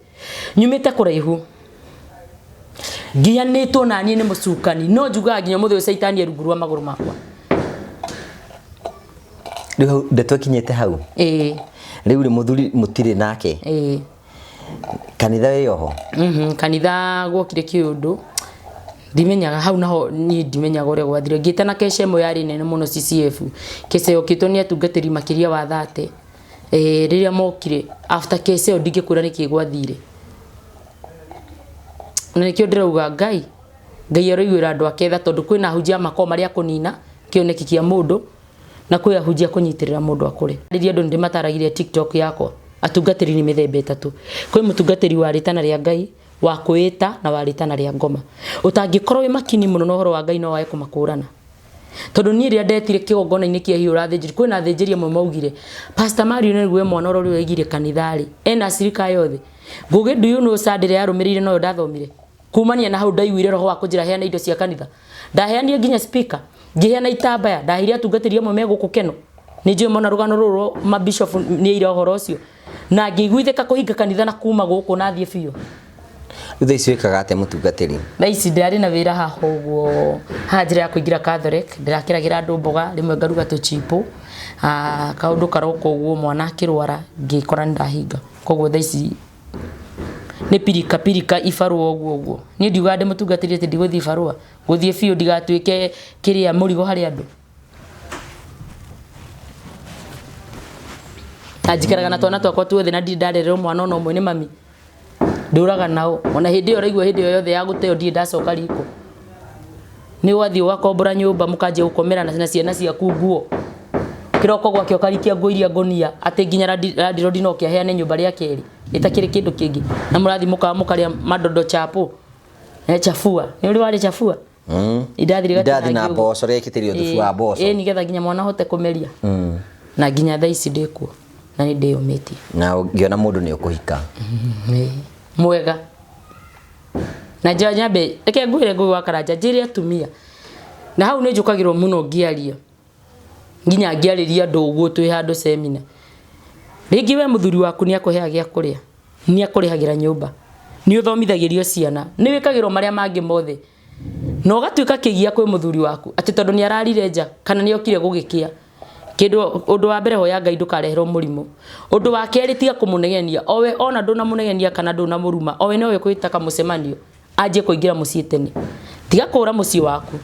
Nyumĩte kũraihu. Ngianĩtwo na niĩ nĩ mũcukani. No njugaga nginya ũmũthĩ ũyũ caitani e rungu rwa magũrũ makwa. Rĩu hau ndeto ĩkinyĩte hau. Ĩĩ. Rĩu rĩ mũthuri mũtirĩ nake. Ĩĩ. Kanitha wĩ oho? Kanitha gwokire kĩũndũ ndimenyaga hau naho niĩ ndimenyaga ũrĩa gwathire ngĩta na keca ĩmwe yarĩ nene mũno CCF keca yokĩtwo nĩ atungatĩri makĩria wa 30 eh, rĩrĩa mokire after keca ĩyo ndingĩkwĩra nĩkĩ gwathire na nĩkĩo ndĩrauga Ngai Ngai aroiguĩra andũ ake tha tondũ kwĩna ahunjia makoragwo marĩ a kũnina kĩoneki kĩa mũndũ na kwĩ ahunjia kũnyitĩrĩra mũndũ akũre. Rĩrĩa andũ nĩndĩmataragĩria TikTok yakwa atungatĩri nĩ mĩthemba ĩtatũ. Kwĩ mũtungatĩri wa rĩtana rĩa Ngai, wa kwĩĩta na wa rĩtana rĩa ngoma. Ũtangĩkorwo wĩ makini mũno na ũhoro wa Ngai no wage kũmakũrana. Tondũ niĩ rĩrĩa ndetire kĩgongona-inĩ kĩa hiũra athĩnjĩri, kwĩna athĩnjĩri amwe maugire, Pastor Mario nĩ we mwana ũrĩa ũraigire kanitha-rĩ, ena acirika aya othe? Ngũgĩ do you know Sunday ĩrĩa yarũmĩrĩire noyo ndathomire? Kumania na hau ndaiguire roho wa kũnjĩra heana indo cia kanitha. Ndaheanire nginya speaker, ngĩheana itambaya, ndaheire atungatĩri amwe me gũkũ Keno. Nĩ njũĩ mona rũgano rũrũ ma bishop nĩ aira ũhoro ũcio. Na ngĩiguithĩka kũhinga kanitha na kuma gũkũ na thiĩ biũ. Rĩu thaa ici wĩkaga atĩa mũtungatĩri? Thaa ici ndĩrarĩ na wĩra haha ũguo, haha njĩra ya kũingĩra Catholic, ndĩrakĩragĩra andũ mboga, rĩmwe ngaruga tũchipo, kaũndũ karoka ũguo mwana akĩrwara ngĩkora nĩ ndahinga. Koguo thaa ici nĩ pirika pirika ibarũa ũguo ũguo. Niĩ ndiugaga ndĩ mũtungatĩri atĩ ndigũthiĩ ibarũa, ngũthiĩ biũ ndigatuĩke kĩrĩa mũrigo harĩ andũ. Na njikaraga na twana twakwa tuothe na ndirĩ ndarererwo mwana ona ũmwe nĩ mami. Ndũraga nao. Ona hĩndĩ ĩyo ũraigua hĩndĩ ĩyo yothe ya gũteo ndirĩ ndacoka riko. Nĩ ũgathiĩ ũgakombora nyũmba mũkanjia gũkomera na ciana ciaku nguo. Kĩroko gwakĩa ũkarikia nguo iria ngũnia atĩ nginya landlord no oke aheane nyũmba rĩa kerĩ ĩtakĩrĩ kĩndũ kĩngĩ. Na mũrathiĩ mũkawa mũkarĩa madodo chapo. Chafua. Nĩ ũrĩ warĩa chafua? Indathi Indathi na mboco rĩekĩtĩrio thubu wa mboco. Ĩĩ nĩgetha nginya mwana ahote kũmeria. Na nginya thaa ici ndĩkuo na nĩ ndĩyũmĩtie. Na ũngĩona mũndũ nĩ ũkũhika. Mwega. Na njĩra nyambe reke ngwĩre Ngũgĩ wa Karanja njĩre atumia. Na hau nĩ njũkagĩrwo mũno ngĩaria. Nginya ngĩarĩria andũ ũguo twĩ handũ semina. Rĩngĩ we mũthuri waku nĩ akũheaga gĩa kũrĩa, nĩ akũrĩhagĩra nyũmba, nĩ ũthomithagĩrio ciana, nĩ wĩkagĩrwo marĩa mangĩ mothe. Na ũgatuĩka kĩgia kwĩ mũthuri waku atĩ tondũ nĩ ararire nja kana nĩ okire gũgĩkĩa. Kĩndũ ũndũ wa mbere hoya Ngai ndũkareherwo mũrimũ. Ũndũ wa kerĩ tiga kũmũnegenia. Owe ona ndũnamũnegenia kana ndũnamũruma, owe nowe ũkwĩta kamũcemanio anjie kũingĩra mũciĩ tene. Tiga kũra mũciĩ waku.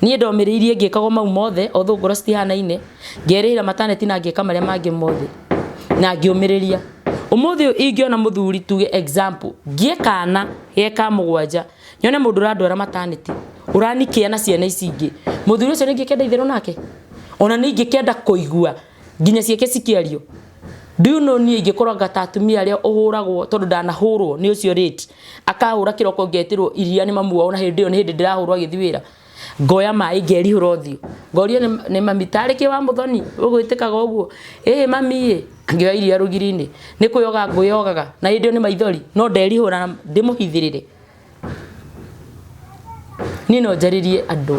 Niĩ ndomĩrĩirie ngĩkagwo mau mothe, although ngoro citihanaine, ngerĩhĩra maternity na ngĩka marĩa mangĩ mothe na ngĩũmĩrĩria. Ũmũthĩ ũyũ ingĩona mũthuri tuge example, ngĩe kana ge ka mũgwanja, nyone mũndũ ũrandwara maternity, ũranikĩa na ciana ici ingĩ, mũthuri ũcio nĩ ingĩkenda itherũ nake? Ona nĩ ingĩkenda kũigua nginya ciake cikĩario? Do you know niĩ ingĩkorwo anga ta atumia arĩa ũhũragwo tondũ ndanahũrwo nĩ ũcio late, akahũra kĩroko ngetĩrwo iria nĩ mamu wao na hĩndĩ ĩyo nĩ hĩndĩ ndĩrahũrwo agĩthiĩ wĩra, ngoya maĩ ngerihũra ũthiũ, ngorio nĩ mami tarĩ kĩ wa mũthoni ũgwĩtĩkaga ũguo, ĩĩ mami ĩ, ngĩoya iria rũgiri-inĩ, nĩ kwĩyoga ngwĩyogaga na hĩndĩ ĩyo nĩ maithori no nderihũra ndĩmũhithĩrĩre. Niĩ no njarĩrie andũ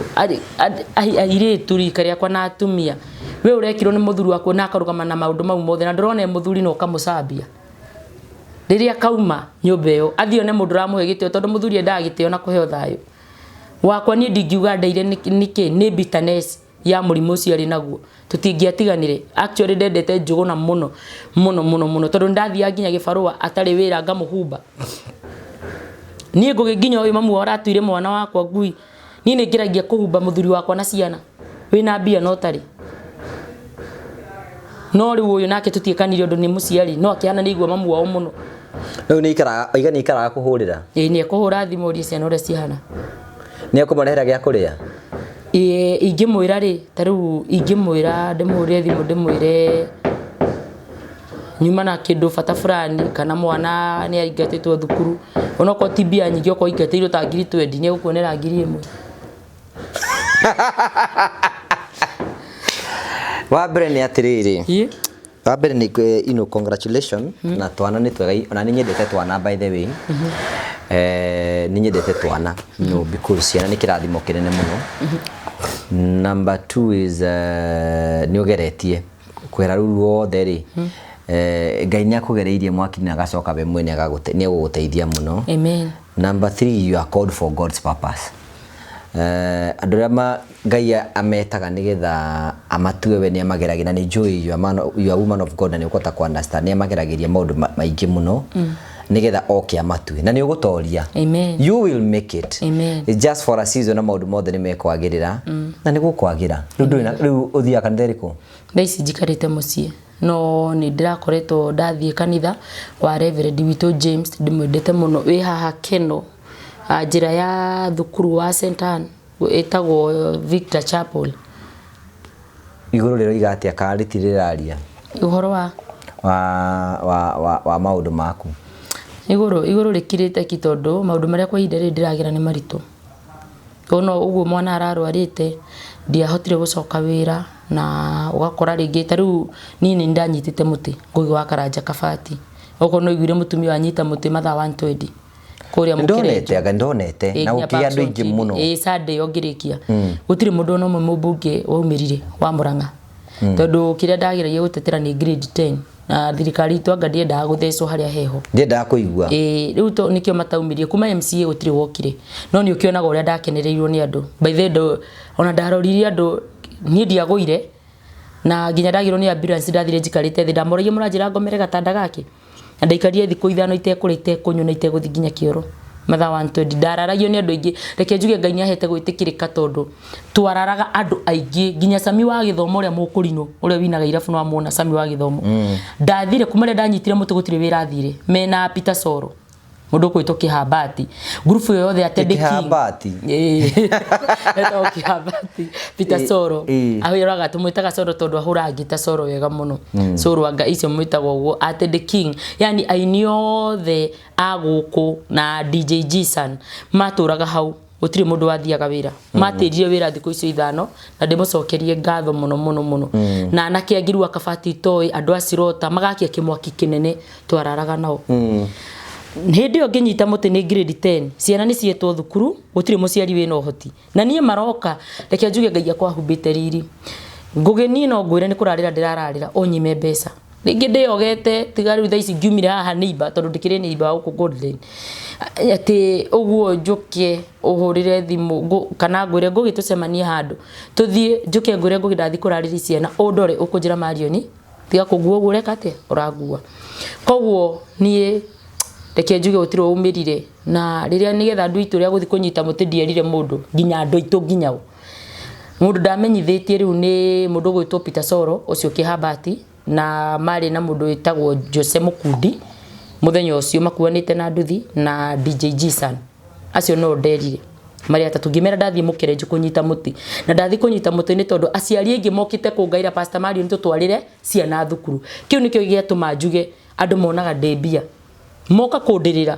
airĩtu rika rĩakwa na atumia, we ũrekirwo nĩ mũthuri waku na akarũgama na maũndũ mau mothe na ndũrona e mũthuri na ũkamũcambia. Rĩrĩa akauma nyũmba ĩyo athiĩ one mũndũ ũramũhe gĩtĩo tondũ mũthuri endaga gĩtĩo na kũheo thayũ. Wakwa niĩ ndingiuga ndeire nĩkĩ nĩ bitterness ya mũrimũ ũcio arĩ naguo. Tũtingĩatiganire. Actually ndendete Njũgũna mũno mũno mũno mũno tondũ nĩndathiaga nginya gĩbarũa atarĩ wĩra ngamũhumba. Niĩ Ngũgĩ nginya ũyũ mamu wao aratuire mwana wakwa ngui, niĩ nĩngeragia kũhumba mũthuri wakwa na ciana wĩna mbia na ũtarĩ. No rĩu ũyũ nake tũtiĩkanire ũndũ nĩ mũciari no akĩhana nĩ aigua mamu wao mũno. Rĩu nĩ aikaraga oiga nĩ aikaraga kũhũrĩra? Ĩĩ nĩ ekũhũra thimũ orie ciana ũrĩa cihana. Nĩ ekũmarehera gĩa kũrĩa? Ĩĩ ingĩmwĩra rĩ, ta rĩu ingĩmwĩra ndĩmũhũrĩre thimũ ndĩmwĩre nyuma na kĩndũ bata fulani kana mwana nĩ aingatĩtwo thukuru, onokorwo ti mbia nyingĩ okorwo aingatĩirwo ta ngiri twendi nĩ egũkuonera ngiri ĩmwe. Wa mbere nĩ atĩrĩrĩ, Ĩĩ. Wa mbere nĩ you know, congratulation na twana nĩ twega, ona nĩ nyendete twana, by the way. Nĩ nyendete twana, you know, because ciana nĩ kĩrathimo kĩnene mũno. Number two is nĩ ũgeretie kwĩra rũu ruothe rĩ, Ngai nĩ akũgereirie mwaki na agacoka we mwene nĩ egũgũteithia mũno. Amen. Number three, you are called for God's purpose. Andũ arĩa Ngai ametaga nĩgetha amatue, we nĩ amageragĩria, na nĩ njũĩ you are woman of God na nĩ ũkũhota ku understand, nĩ amageragĩria maũndũ maingĩ mũno nĩgetha oke amatue, na nĩ ũgũtoria. Amen. You will make it. Amen. It's just for a season, na maũndũ mothe nĩ mekwagĩrĩra na nĩ gũkwagĩra. Rĩu ndũrĩ na rĩu ũthiaga kanitha ĩrĩkũ? Thaa ici njikarĩte mũciĩ, no nĩ ndĩrakoretwo ndathiĩ kanitha wa Reverend witũ James, ndĩmwendete mũno, wĩ haha Keno, njĩra ya thukuru wa St Anne, ĩtagwo Victor Chapel. Igũrũ rĩroiga atĩa, kana rĩtirĩ rĩraria? Ũhoro wa wa maũndũ maku. Igũrũ rĩkirĩte ki, tondũ maũndũ marĩa kwa ihinda rĩrĩ ndĩragera nĩ maritũ. Kono ũguo mwana ararwarĩte, ndiahotire gũcoka wĩra, na ũgakora rĩngĩ ta rĩu niĩ nĩ ndanyitĩte mũtĩ Ngũgĩ wa Karanja Kabati. Okorwo no iguire mũtumia wanyita mũtĩ mathaa 120 kũrĩa Ndonete anga ndonete na gũkĩgĩa andũ aingĩ mũno. Ĩĩ, Sunday ĩyo ngĩrĩkia gũtirĩ mũndũ ona ũmwe mũmbunge waumĩrire wa Murang'a, tondũ kĩrĩa ndageragia gũtetera nĩ grade 10, na thirikari itũ anga ndĩendaga gũthecwo harĩa heho. Ndiendaga kũigua. Ĩĩ, rĩu to nĩkĩo mataumirie. Kuma MCA gũtirĩ wokire, no nĩ ũkĩonaga ũrĩa ndakenereirwo nĩ andũ. By the way, ona ndaroririe andũ, niĩ ndiagũire, na nginya ndagĩrwo nĩ ambulance, ndathire njikarĩte thĩ, ndamoragia mũranjĩra ngomere gatanda gake, na ndaikarire thikũ 5 itekũrĩa, itekũnyua na itegũthiĩ nginya kĩoro, mathaa 120 ndararagio nĩ andũ aingĩ. Reke njuge Ngai nĩ ahete gwĩtĩkĩrĩka, tondũ twararaga andũ aingĩ, nginya Sami wa gĩthomo ũrĩa mũkũrinũ ũrĩa winaga irabu, no amuona Sami wa gĩthomo. Ndathire kuma rĩrĩa ndanyitire mũtĩ, gũtirĩ wĩra thire, mena Peter Soro, mũndũ ũkwĩtwo Kĩhambati, ngurubu ĩyo yothe ya Teddy King. Kĩhambati? Ĩĩ, etagwo Kĩhambati Peter Soro. Ahũraga, tũmwĩtaga Soro tondũ ahũraga ngita Soro wega mũno. Soro anga icio mwĩtagwo ũguo, a Teddy King, yani aini othe a gũkũ na DJ Jason matũraga hau, gũtirĩ mũndũ wathiaga wĩra. Matĩrire wĩra thikũ icio 5, na ndĩmũcokerie ngatho mũno mũno mũno. Na anake angĩ rĩu akabati toĩ andũ a Cirota magakia kĩmwaki kĩnene, twararaga nao. Hĩndĩ ĩyo ngĩnyita mũtĩ nĩ grade 10, ciana nĩ cietwo thukuru, gũtirĩ mũciari wĩna ũhoti, na niĩ maroka. Reke njuge Ngai akwahumbĩte riri. Ngũgĩ, niĩ no ngwĩre nĩ kũrarĩra ndĩrararĩra, ũnyime mbeca rĩngĩ ndĩyogete, tiga rĩu thaa ici ngiumire haha neighbor, tondũ ndĩkĩrĩ neighbor wa gũkũ Golden, atĩ ũguo njũke ũhũrĩre thimũ kana ngwĩre Ngũgĩ tũcemanie handũ tũthiĩ, njũke ngwĩre Ngũgĩ ndathiĩ kũrarĩria ciana, ũndore ũkũnjĩra Marioni tiga kũngua ũguo ũreka atĩa ũrangua. Koguo niĩ reke njuge gũtirĩ waumĩrire, na rĩrĩa nĩgetha andũ aitũ rĩa gũthiĩ kũnyita mũtĩ, ndierire mũndũ, nginya andũ aitũ, nginya ũ mũndũ ndamenyithĩtie. Rĩu nĩ mũndũ ũgwĩtwo Peter Soro ũcio Kĩhambati, na marĩ na mũndũ wĩtagwo Jose Mũkundi, mũthenya ũcio makuanĩte na nduthi na DJ Jason, acio no nderire marĩ atatũ, ngĩmera ndathiĩ mũkerenjũ kũnyita mũtĩ. Na ndathiĩ kũnyita mũtĩ nĩ tondũ aciari aingĩ mokĩte kũngaĩra, Pastor Marion tũtwarĩre ciana thukuru. Kĩu nĩkĩo gĩatũma njuge andũ monaga ndĩ mbia, moka kũndĩrĩra,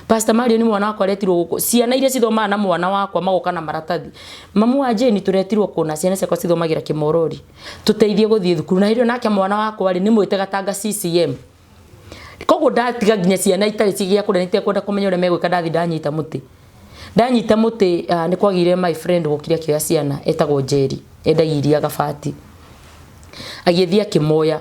Pastor Marion mwana wakwa aretirwo gũkũ, ciana iria cithomaga na mwana wakwa magoka na maratathi, mamu wa Jane tũretirwo kũna, ciana ciakwa cithomagĩra Kĩmorori, tũteithie gũthiĩ thukuru. Na hĩndĩ ĩyo nake mwana wakwa rĩ, nĩ mwĩte Gatanga CCM. Koguo ndatiga nginya ciana itarĩ cigĩa kũrĩa, nĩtekwenda kũmenya ũrĩa megwĩka. Ndathi ndanyita mũtĩ, ndanyita mũtĩ, nĩ kwagĩire my friend gũkire akĩoya ciana, etagwo Njeri, endagia iria Gabati, agĩthiĩ akĩmoya.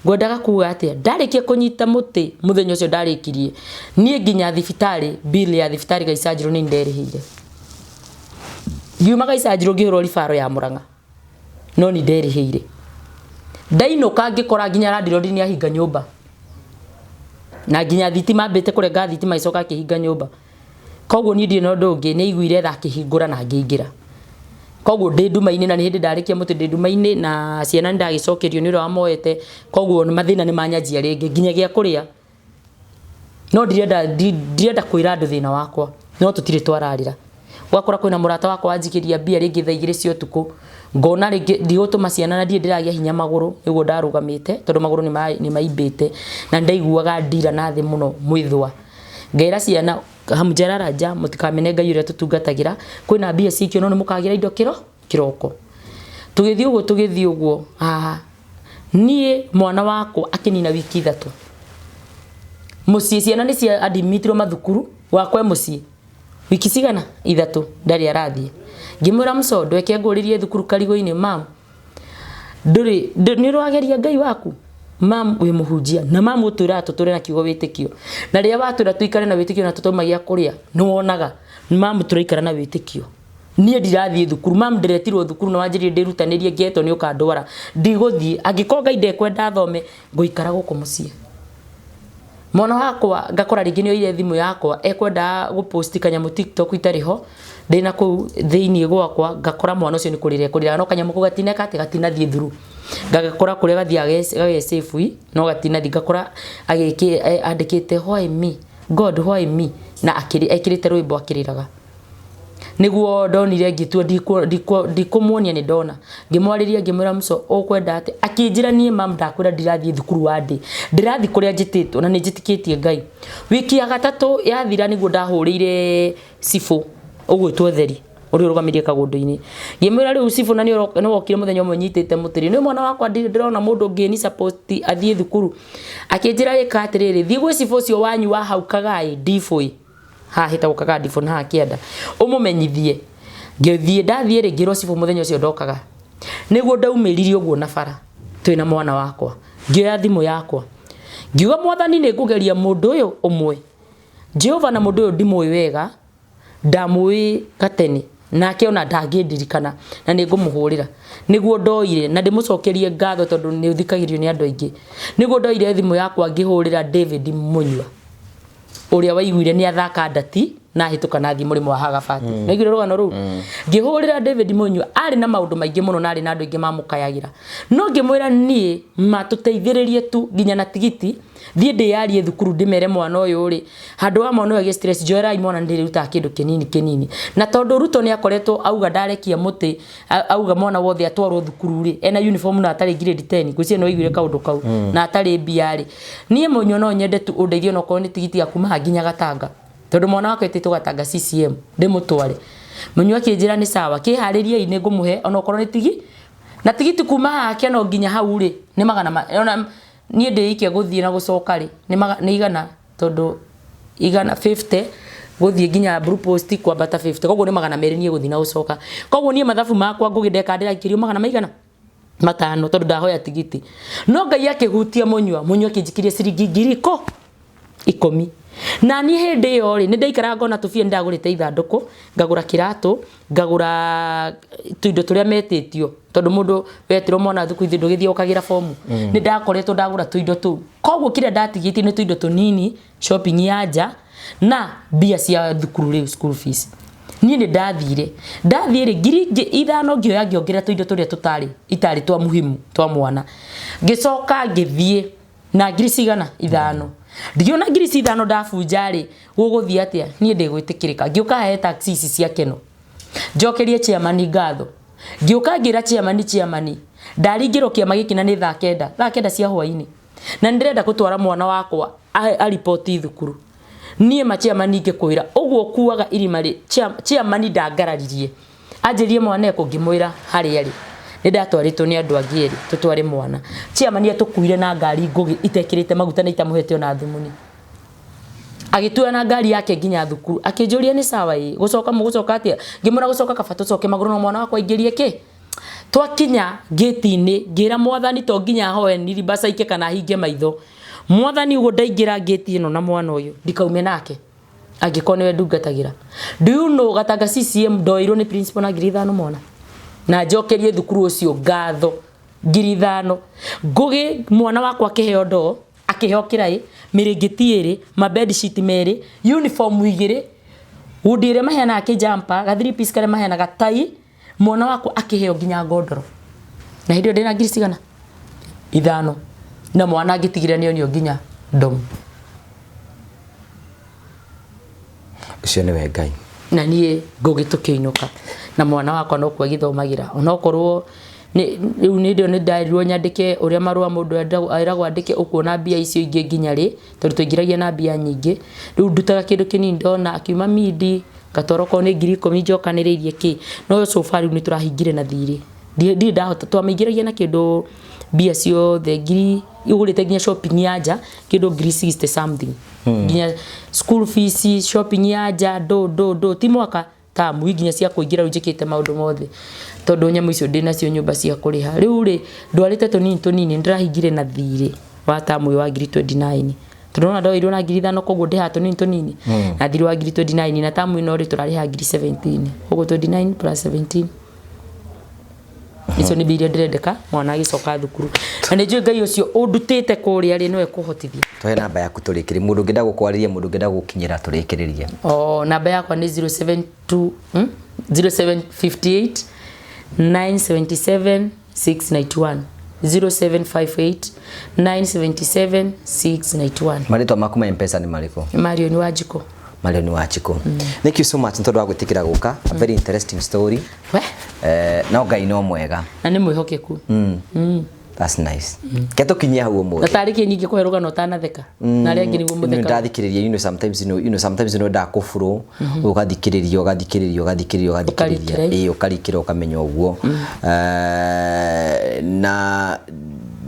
Ngwendaga kuga atĩa? Ndarĩkia kũnyita mũtĩ, mũthenya ũcio ndarĩkirie, niĩ nginya thibitarĩ, bill ya thibitarĩ Gaicanjirũ nĩ nderĩhĩire. Ngiuma Gaicanjirũ ngĩhũrwo ribaro ya Murang'a, no nĩ nderĩhĩire. Ndainũka ngĩkora nginya landlord nĩ ahinga nyũmba, na nginya thitima ambĩte kũrenga thitima, ĩcoka akĩhinga nyũmba. Koguo niĩ ndirĩ na ũndũ ũngĩ, nĩ aiguire tha akĩhingũra na ngĩingĩra. Koguo ndĩ nduma-inĩ, na nĩ hĩndĩ ndarĩkia mũtĩ, ndĩ nduma-inĩ, na ciana nĩ ndagĩcokerio nĩ ũrĩa wamoete. Koguo mathĩna nĩ manyanjia rĩngĩ, nginya gĩa kũrĩa no ndirenda kwĩra andũ thĩna wakwa, no tũtirĩ twararĩra. Ũgakora kwĩna mũrata wakwa wanjikĩria mbia rĩngĩ thaa 2 cia ũtukũ, ngona rĩngĩ ndigũtũma ciana, na ndirĩ ndĩragĩa hinya magũrũ nĩguo ndarũgamĩte, tondũ magũrũ nĩ maimbĩte na nĩndaiguaga ndira na thĩ mũno mwĩthũa. Ngera ciana hamjarara nja, mũtikamene Ngai ũrĩa tũtungatagĩra, kwĩna mbia cikio, no nĩ mũkagĩra indo kĩro kĩroko. Tũgĩthiĩ ũguo, tũgĩthiĩ ũguo, Niĩ mwana wakwa akĩnina wiki 3 mũciĩ, ciana nĩ cia admitirwo mathukuru, wakwa e mũciĩ wiki cigana 3 ndarĩ arathiĩ. Ngĩmwĩra mũco ndweke ngũrĩrie thukuru karigũ-inĩ, mam ndũrĩ nĩ ũrageria Ngai waku, mam wĩ mũhunjia na mam ũtwĩraga tũtũre na kiugo wĩtĩkio, na rĩrĩa watwĩra tũikare na wĩtĩkio na tũtauma gĩa kũrĩa nĩ wonaga mam tũraikara na wĩtĩkio. Niĩ ndirathiĩ thukuru, mam ndĩretirwo thukuru na wanjĩrire ndĩrutanĩrie ngĩetwo nĩ ũkandwara, ndigũthiĩ angĩkorwo Ngai ndekwenda thome ngũikara gũkũ mũciĩ. Mwana wakwa ngakora rĩngĩ nĩ oire thimũ yakwa ekwenda gũpost kanyamũ TikTok itarĩ ho ndĩna kũu thĩinĩ gwakwa, ngakora mwana ũcio nĩ kũrĩra ekũrĩra no kanyamũ kau gatineka atĩ gatinathiĩ through, ngagakora kũrĩa gathiaga gage save no gatinathiĩ, ngakora andĩkĩte why me God why me, na ekĩrĩte rwĩmbo akĩrĩraga. Nĩguo ndonire ngĩtua ndikũmuonia nĩ ndona, ngĩmwarĩria ngĩmwĩra mũco ũkwenda atĩa, akĩnjĩra niĩ mam ndakwĩra ndirathiĩ thukuru wa ndĩ, ndĩrathiĩ kũrĩa njĩtĩtwo na nĩ njĩtĩkĩtie Ngai. Wiki ya gatatũ yathira nĩguo ndahũrĩire cibũ ũgwĩtwo Theri ũrĩa ũrũgamĩrĩire kagũndũ-inĩ, ngĩmwĩra rĩu cibũ na nĩ wokire mũthenya ũmwe nyitĩte mũtĩ rĩ, nĩ mwana wakwa ndirĩ ndĩrona mũndũ ũngĩni support athiĩ thukuru. Akĩnjĩra ĩka atĩrĩrĩ, thiĩ gwĩ cibũ ũcio wanyu wa hau Kagaĩ Ndibũĩ, haha hetagwo Kagaĩ Ndibũ na haha kĩanda, ũmũmenyithie. Ngĩthiĩ, ndathiĩ rĩ, ngĩrwo cibũ mũthenya ũcio ndokaga. Nĩguo ndaumĩrire ũguo na bara twĩna mwana wakwa, ngĩoya thimũ yakwa ngiuga mwathani nĩ ngũgeria mũndũ ũyũ ũmwe Jehova, na mũndũ ũyũ ndimũĩ wega, ndamũĩ gatene nake ona ndangĩndirikana na nĩ ngũmũhũrĩra. Nĩguo ndoire na ndĩmũcokerie ngatho tondũ nĩ ũthikagĩrĩrio nĩ andũ aingĩ. Nĩguo ndoire thimũ yakwa ngĩhũrĩra David Mũnyua ũrĩa waiguire nĩ athaka ndati na ahĩtũka na athiĩ mũrĩmo wa Hagabati. Nĩ waiguire rũgano rũu? Ngĩhũrĩra David Mũnyua, arĩ na maũndũ maingĩ mũno na arĩ na andũ aingĩ mamũkayagĩra, no ngĩmwĩra niĩ matũteithĩrĩrie tu nginya na tigiti thiĩ ndĩyarie thukuru ndĩmere mwana ũyũ rĩ, handũ wa mwana ũyũ agĩe stress, njoerai mwana nĩ ndĩrĩrutaga kĩndũ kĩnini kĩnini. Na tondũ Ruto nĩ akoretwo auga ndarekia mũtĩ, auga mwana wothe atwarwo thukuru rĩ ena uniform na atarĩ grade 10, ngwĩciria nĩ waiguire kaũndũ kau, na atarĩ mbia rĩ, niĩ Mũnyua no nyende tu ũndeithie onokorwo nĩ tigiti ya kuma haha nginya Gatanga, tondũ mwana wakwa etĩtwo Gatanga CCM ndĩmũtware. Mũnyua akĩnjĩra nĩ sawa, kĩharĩriei nĩ ngũmũhe onokorwo nĩ tigi, na tigiti kuma haha Kĩano nginya hau rĩ nĩ magana ma, ona niĩ ndĩike gũthiĩ na gũcoka rĩ nĩ igana, tondũ igana 50 gũthiĩ nginya Blue Post kwambata 50, koguo nĩ 200 niĩ gũthiĩ na gũcoka. Koguo niĩ mathabu makwa Ngũgĩ ndeka ndĩraikĩrio magana maigana 500 tondũ ndahoya tigiti. No Ngai akĩhutia Mũnyua, Mũnyua akĩnjikĩria ciringi 10,000. Na niĩ hĩndĩ ĩyo rĩ nĩ ndaikaraga ngona tũbia, nĩ ndagũrĩte ithandũkũ, ngagũra kĩratũ, ngagũra tũindo tũrĩa metĩtio, tondũ mũndũ wetĩrwo mwana thukuru ithuĩ ndũgĩthiĩ ũkagĩra bomu. Nĩ ndakoretwo ndagũra tũindo tũu, koguo kĩrĩa ndatigĩtie nĩ tũindo tũnini, shopping ya nja na mbia cia thukuru rĩu school fees. Niĩ nĩ ndathire, ndathiĩ rĩ 5,000 ngĩoya ngĩongerera tũindo tũrĩa tũtarĩ itarĩ twa muhimu twa mwana, ngĩcoka ngĩthiĩ na ngiri cigana 5, ndingĩona ngiri ici 5 ndabunja rĩ gũgũthiĩ atĩa, niĩ ndĩgwĩtĩkĩrĩka. Ngĩũka he taxi ici cia Keno njokerie chairman ngatho, ngĩũka ngĩra chairman, chairman ndaringĩrwo kĩama gĩkĩ na nĩ thaa 9, thaa 9 cia hwainĩ, na nĩ ndĩrenda gũtwara mwana wakwa ariboti thukuru. Niĩ ma chairman ngĩkwĩra ũguo kuaga irima rĩ, chairman ndangararirie, anjĩrie mwana ekũ, ngĩmwĩra harĩa rĩ nĩ ndatwarĩtwo nĩ andũ angĩ erĩ tũtware mwana. Chairman atũkuire na ngari Ngũgĩ itekĩrĩte maguta na itamũhete ona thumuni, agĩtuoya na ngari yake nginya thukuru, akĩnjũria nĩ sawa ĩ gũcoka mũgũcoka atĩa, ngĩmwĩra gũcoka kaba tũcoke magũrũ no mwana wakwa aingĩrie kĩ. Twakinya ngĩti-inĩ ngĩra mwathani to nginya hoe niribacaike kana hinge maitho, mwathani ũguo ndaingĩra ngĩti ĩno na mwana ũyũ ndikaume nake angĩkorwo nĩwe ndungatagĩra. Do you know Gatanga CCM ndoirwo nĩ principal na 5,000 mwana, na njokerie thukuru ũcio ngatho 5,000. Ngũgĩ mwana wakwa akĩheo ndoo, akĩheo kĩraĩ, mĩrĩngĩti 2, ma bed sheet 2, uniform 2, wundi ĩrĩa maheanaga kĩjampa, ga 3 piece karĩa maheanaga tai, mwana wakwa akĩheo nginya ngondoro. Na hĩndĩ ĩyo ndĩna ngiri cigana 5, na mwana angĩtigĩrĩra nĩ onio nginya ndomu. Ũcio nĩwe Ngai. Na niĩ Ngũgĩ tũkĩinũka na mwana wakwa no kuo agĩthomagĩra, onokorwo rĩu nĩ ndĩo nĩ nderirwo nyandĩke ũrĩa marũa mũndũ eragwo andĩke, ũkuona mbia icio ingĩ nginya rĩ, tondũ twaingĩragia na mbia nyingĩ. Rĩu ndutaga kĩndũ kĩnini ndona akiuma mindi ngatwara okorwo nĩ 10,000 njokanĩrĩirie kĩ, no so far rĩu nĩ tũrahingire na thirĩ. Ndirĩ ndahota, twamaingĩragia na kĩndũ mbia ciothe ngiri igũrĩte nginya shopping ya nja, kĩndũ ngiri 60 something, nginya school fees, shopping ya nja, ndũ ndũ ndũ, ti mwaka tamu nginya cia kũingĩra. Rĩu njĩkĩte maũndũ mothe tondũ nyamũ icio ndĩ nacio nyũmba cia kũrĩha. Rĩu rĩ, ndwarĩte tũnini tũnini, ndĩrahingire na thirĩ wa tamu ũyũ wa ngiri 29, tondũ ona ndoirwo na ngiri 5, koguo ndĩhaga tũnini tũnini na thirĩ wa ngiri 29, na tamu ĩno rĩ, tũrarĩha ngiri 17, koguo 29 plus 17, icio nĩ mbia iria ndĩrendeka mwana agĩcoka thukuru, na nĩ njũĩ Ngai ũcio ũndutĩte kũrĩa rĩ, nĩwe kũhotithia. Tũhe namba yaku tũrĩkĩrĩrie, mũndũ ũngĩenda gũkwarĩria, mũndũ ũngĩenda gũkinyĩra, tũrĩkĩrĩrie. O namba yakwa nĩ 072 0758 977 691, 0758 977 691. Marĩtwa maku ma Mpesa nĩ marĩkũ? Marion Wanjikũ. Marion Wanjikũ, thank you so much nĩ tondũ wa gwĩtĩkĩra gũka. A very interesting story. We. No Ngai no mwega. Na nĩ mwĩhokeku. That's nice. Ke tũkinyie hau Na ũmũthĩ. Tarĩ kĩ ningĩ kũhe rũgano ũtanatheka na arĩa angĩ nĩguo mũtheka? Ndathikĩrĩria, sometimes wendaga kũbũrũ, ũgathikĩrĩria, ũgathikĩrĩria, ũgathikĩrĩria, ũgathikĩrĩria. Ũkarikĩra. Ĩĩ, ũkarikĩra, ũkamenya ũguo. Na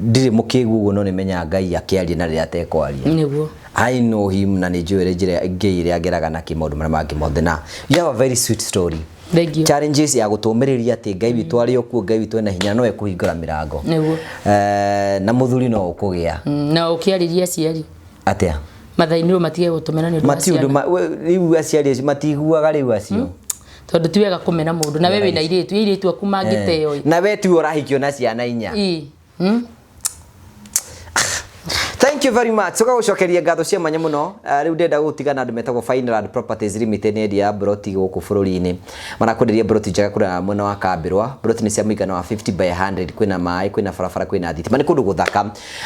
ndirĩ mũkĩgu ũguo, no nĩmenyaga Ngai akĩaria na rĩrĩa atekwaria. Nĩguo. I know him, na nĩ njũĩ njĩra Ngai ĩrĩa angeraga na kĩ maũndũ marĩa mangĩ mothe, na you have a very sweet story. Thank you. Challenges ya gũtũmĩrĩria atĩ Ngai witũ arĩ o kuo, Ngai witũ ena hinya, no ekũhingũra mĩrango. Nĩguo. Na mũthuri no ũkũgĩa. Na ũkĩarĩria aciari Atĩa? mathainirwo matige gũtũmena nĩ ũndũ wa Mati ũndũ ciana. Rĩu aciari acio matiguaga rĩu acio. Tondũ ti wega kũmena mũndũ, na we wĩna airĩtu, airĩtu aku mangĩteo ĩ. Na we tiwe ũrahikio na ciana 4. Ĩ. Thank you very much. Tũgagũcokeria ngatho cia mwanya mũno. Rĩu ndĩrenda gũtigana andũ metagwo Fineland Properties Limited, nĩ endia ya broti gũkũ bũrũri-inĩ. Marakwenderia broti njega kũrĩa mwena wa Kambĩrwa. Broti nĩ cia mũigana wa 50 by 100, kwĩna maĩ, kwĩna barabara, kwĩna thitima. Nĩ kũndũ gũthaka.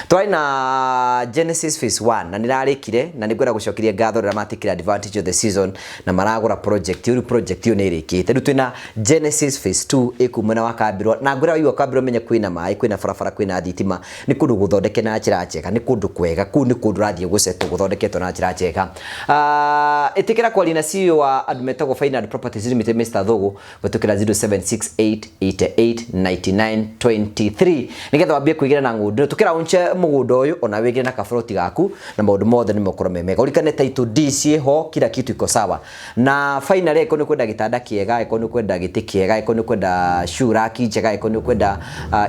Twarĩ na Genesis Phase 1 na nĩrarĩkire, na nĩngwenda gũcokeria ngatho rĩrĩa matikire advantage of the season na maragũra project ĩyo. Rĩu project ĩyo nĩ ĩrĩkĩte. Rĩu twĩna Genesis Phase 2 ĩkũ mwena wa Kambĩrwa, na ngwĩra waigua Kambĩrwa menye kwĩna maĩ, kwĩna barabara, kwĩna thitima. Nĩ kũndũ gũthondeke na njĩra njega, nĩ kũndũ kwega, kũu nĩ kũndũ ũrathiĩ gũcetwo gũthondeketwo na njĩra njega. Ĩtĩkĩra kwaria na CEO wa andũ metagwo Fineland Properties Limited, Mr. Thugu, gũtũkĩra 0768889923, nĩgetha wambie kwĩgĩra na ng'ũndũ tũkĩra unche mũgũnda ũyũ, ona wĩgĩre na kaburoti gaku, na maũndũ mothe nĩ mekorwo me mega. Ũririkane title deed ciĩho, kila kitu iko sawa. Na finally, ĩkorwo nĩ kwenda gĩtanda kĩega, ĩkorwo nĩ kwenda gĩtĩ kĩega, ĩkorwo nĩ kwenda shoe rack njega, ĩkorwo nĩ kwenda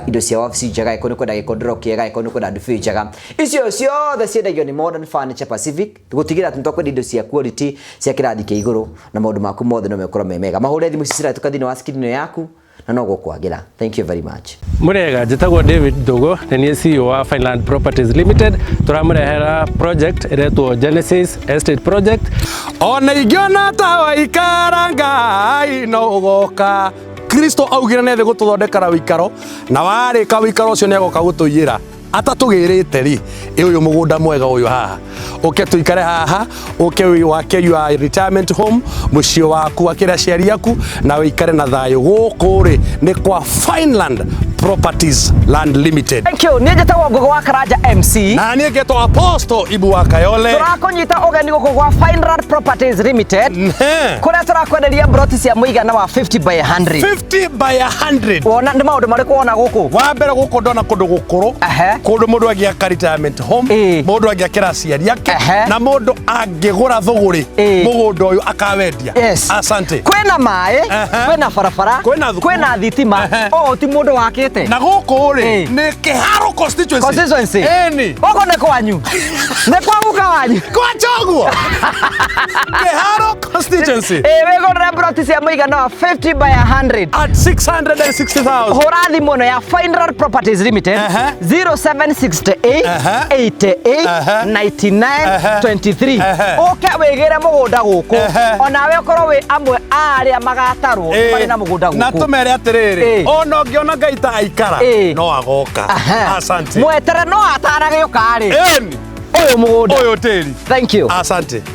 indo cia wabici njega, ĩkorwo nĩ kwenda gĩkondoro kĩega, ĩkorwo nĩ kwenda ndubi njega, icio ciothe ciendagio nĩ Modern Furniture Pacific, gũtigĩrĩra atĩ nĩtwakwendia indo cia quality cia kĩrathi kĩa igũrũ, na maũndũ maku mothe no mekorwo me mega. Mahũre thimũ ici cirahĩtũka thĩinĩ wa screen ĩno yaku, na no gũkwagĩra. Thank you very much. Murega, njĩtagwo David Ndũgũ, nĩ niĩ CEO wa Fineland Properties Limited. Tũramũrehera project ĩretwo Genesis Estate Project. Ona ingĩona ta waikara, Ngai no ũgoka. Kristo augire nĩ thĩ gũtũthondekera wĩikaro, na warĩka wĩikaro ũcio nĩ agoka gũtũiyĩra. Atatũgĩrĩte rĩ, ĩ ũyũ mũgũnda mwega ũyũ haha, ũke tũikare haha, ũke wake your retirement home, mũciĩ waku, wakĩre aciari aku na wĩikare na thayũ. Gũkũ rĩ, nĩ kwa Fineland Properties Land Limited. Thank you. Niĩ njĩtagwo Ngũgĩ wa Karanja MC. Na niĩ ngetwo Apostle Ibu wa Kayole. Tũrakũnyita ũgeni gũkũ gwa Fineland Properties Limited, kũrĩa tũrakwenderia broti cia mũigana wa 50 by 100. 50 by 100. Wona nĩ maũndũ marĩkũ wona gũkũ? Wa mbere, gũkũ ndona kũndũ gũkũrũ, kũndũ mũndũ angĩaka retirement home, mũndũ angĩakĩra aciari ake, na mũndũ angĩgũra thũgũrĩ mũgũnda ũyũ akawendia. Asante. Kwĩna maĩ, kwĩna barabara, Kwĩna thukuru. Kwĩna thitima. Ũũ ti mũndũ wakĩte. Na gũkũ rĩ, nĩ Kĩharo constituency. Constituency. Ĩni. Gũkũ nĩ kwanyu, nĩ kwa guka wanyu. Kwa Choguo, Kĩharo constituency. Ĩ, wĩgũrĩre broti cia mũigana wa 50 by 100 at 660,000. Hũra thimũ ĩno ya Fineland Properties Limited, 0768 88 99 23, ũke wĩgĩre mũgũnda gũkũ, onawe ũkorwo wĩ amwe a arĩa magatarwo marĩ na mũgũnda Na gũkũ. tũmere atĩrĩrĩ, ona ũngĩona Ngai ta aikara, no agoka. Asante. Mwetere no ataragĩũka rĩ. Ĩni. Ũyũ mũgũnda. Ũyũ tĩri. Thank you. Asante.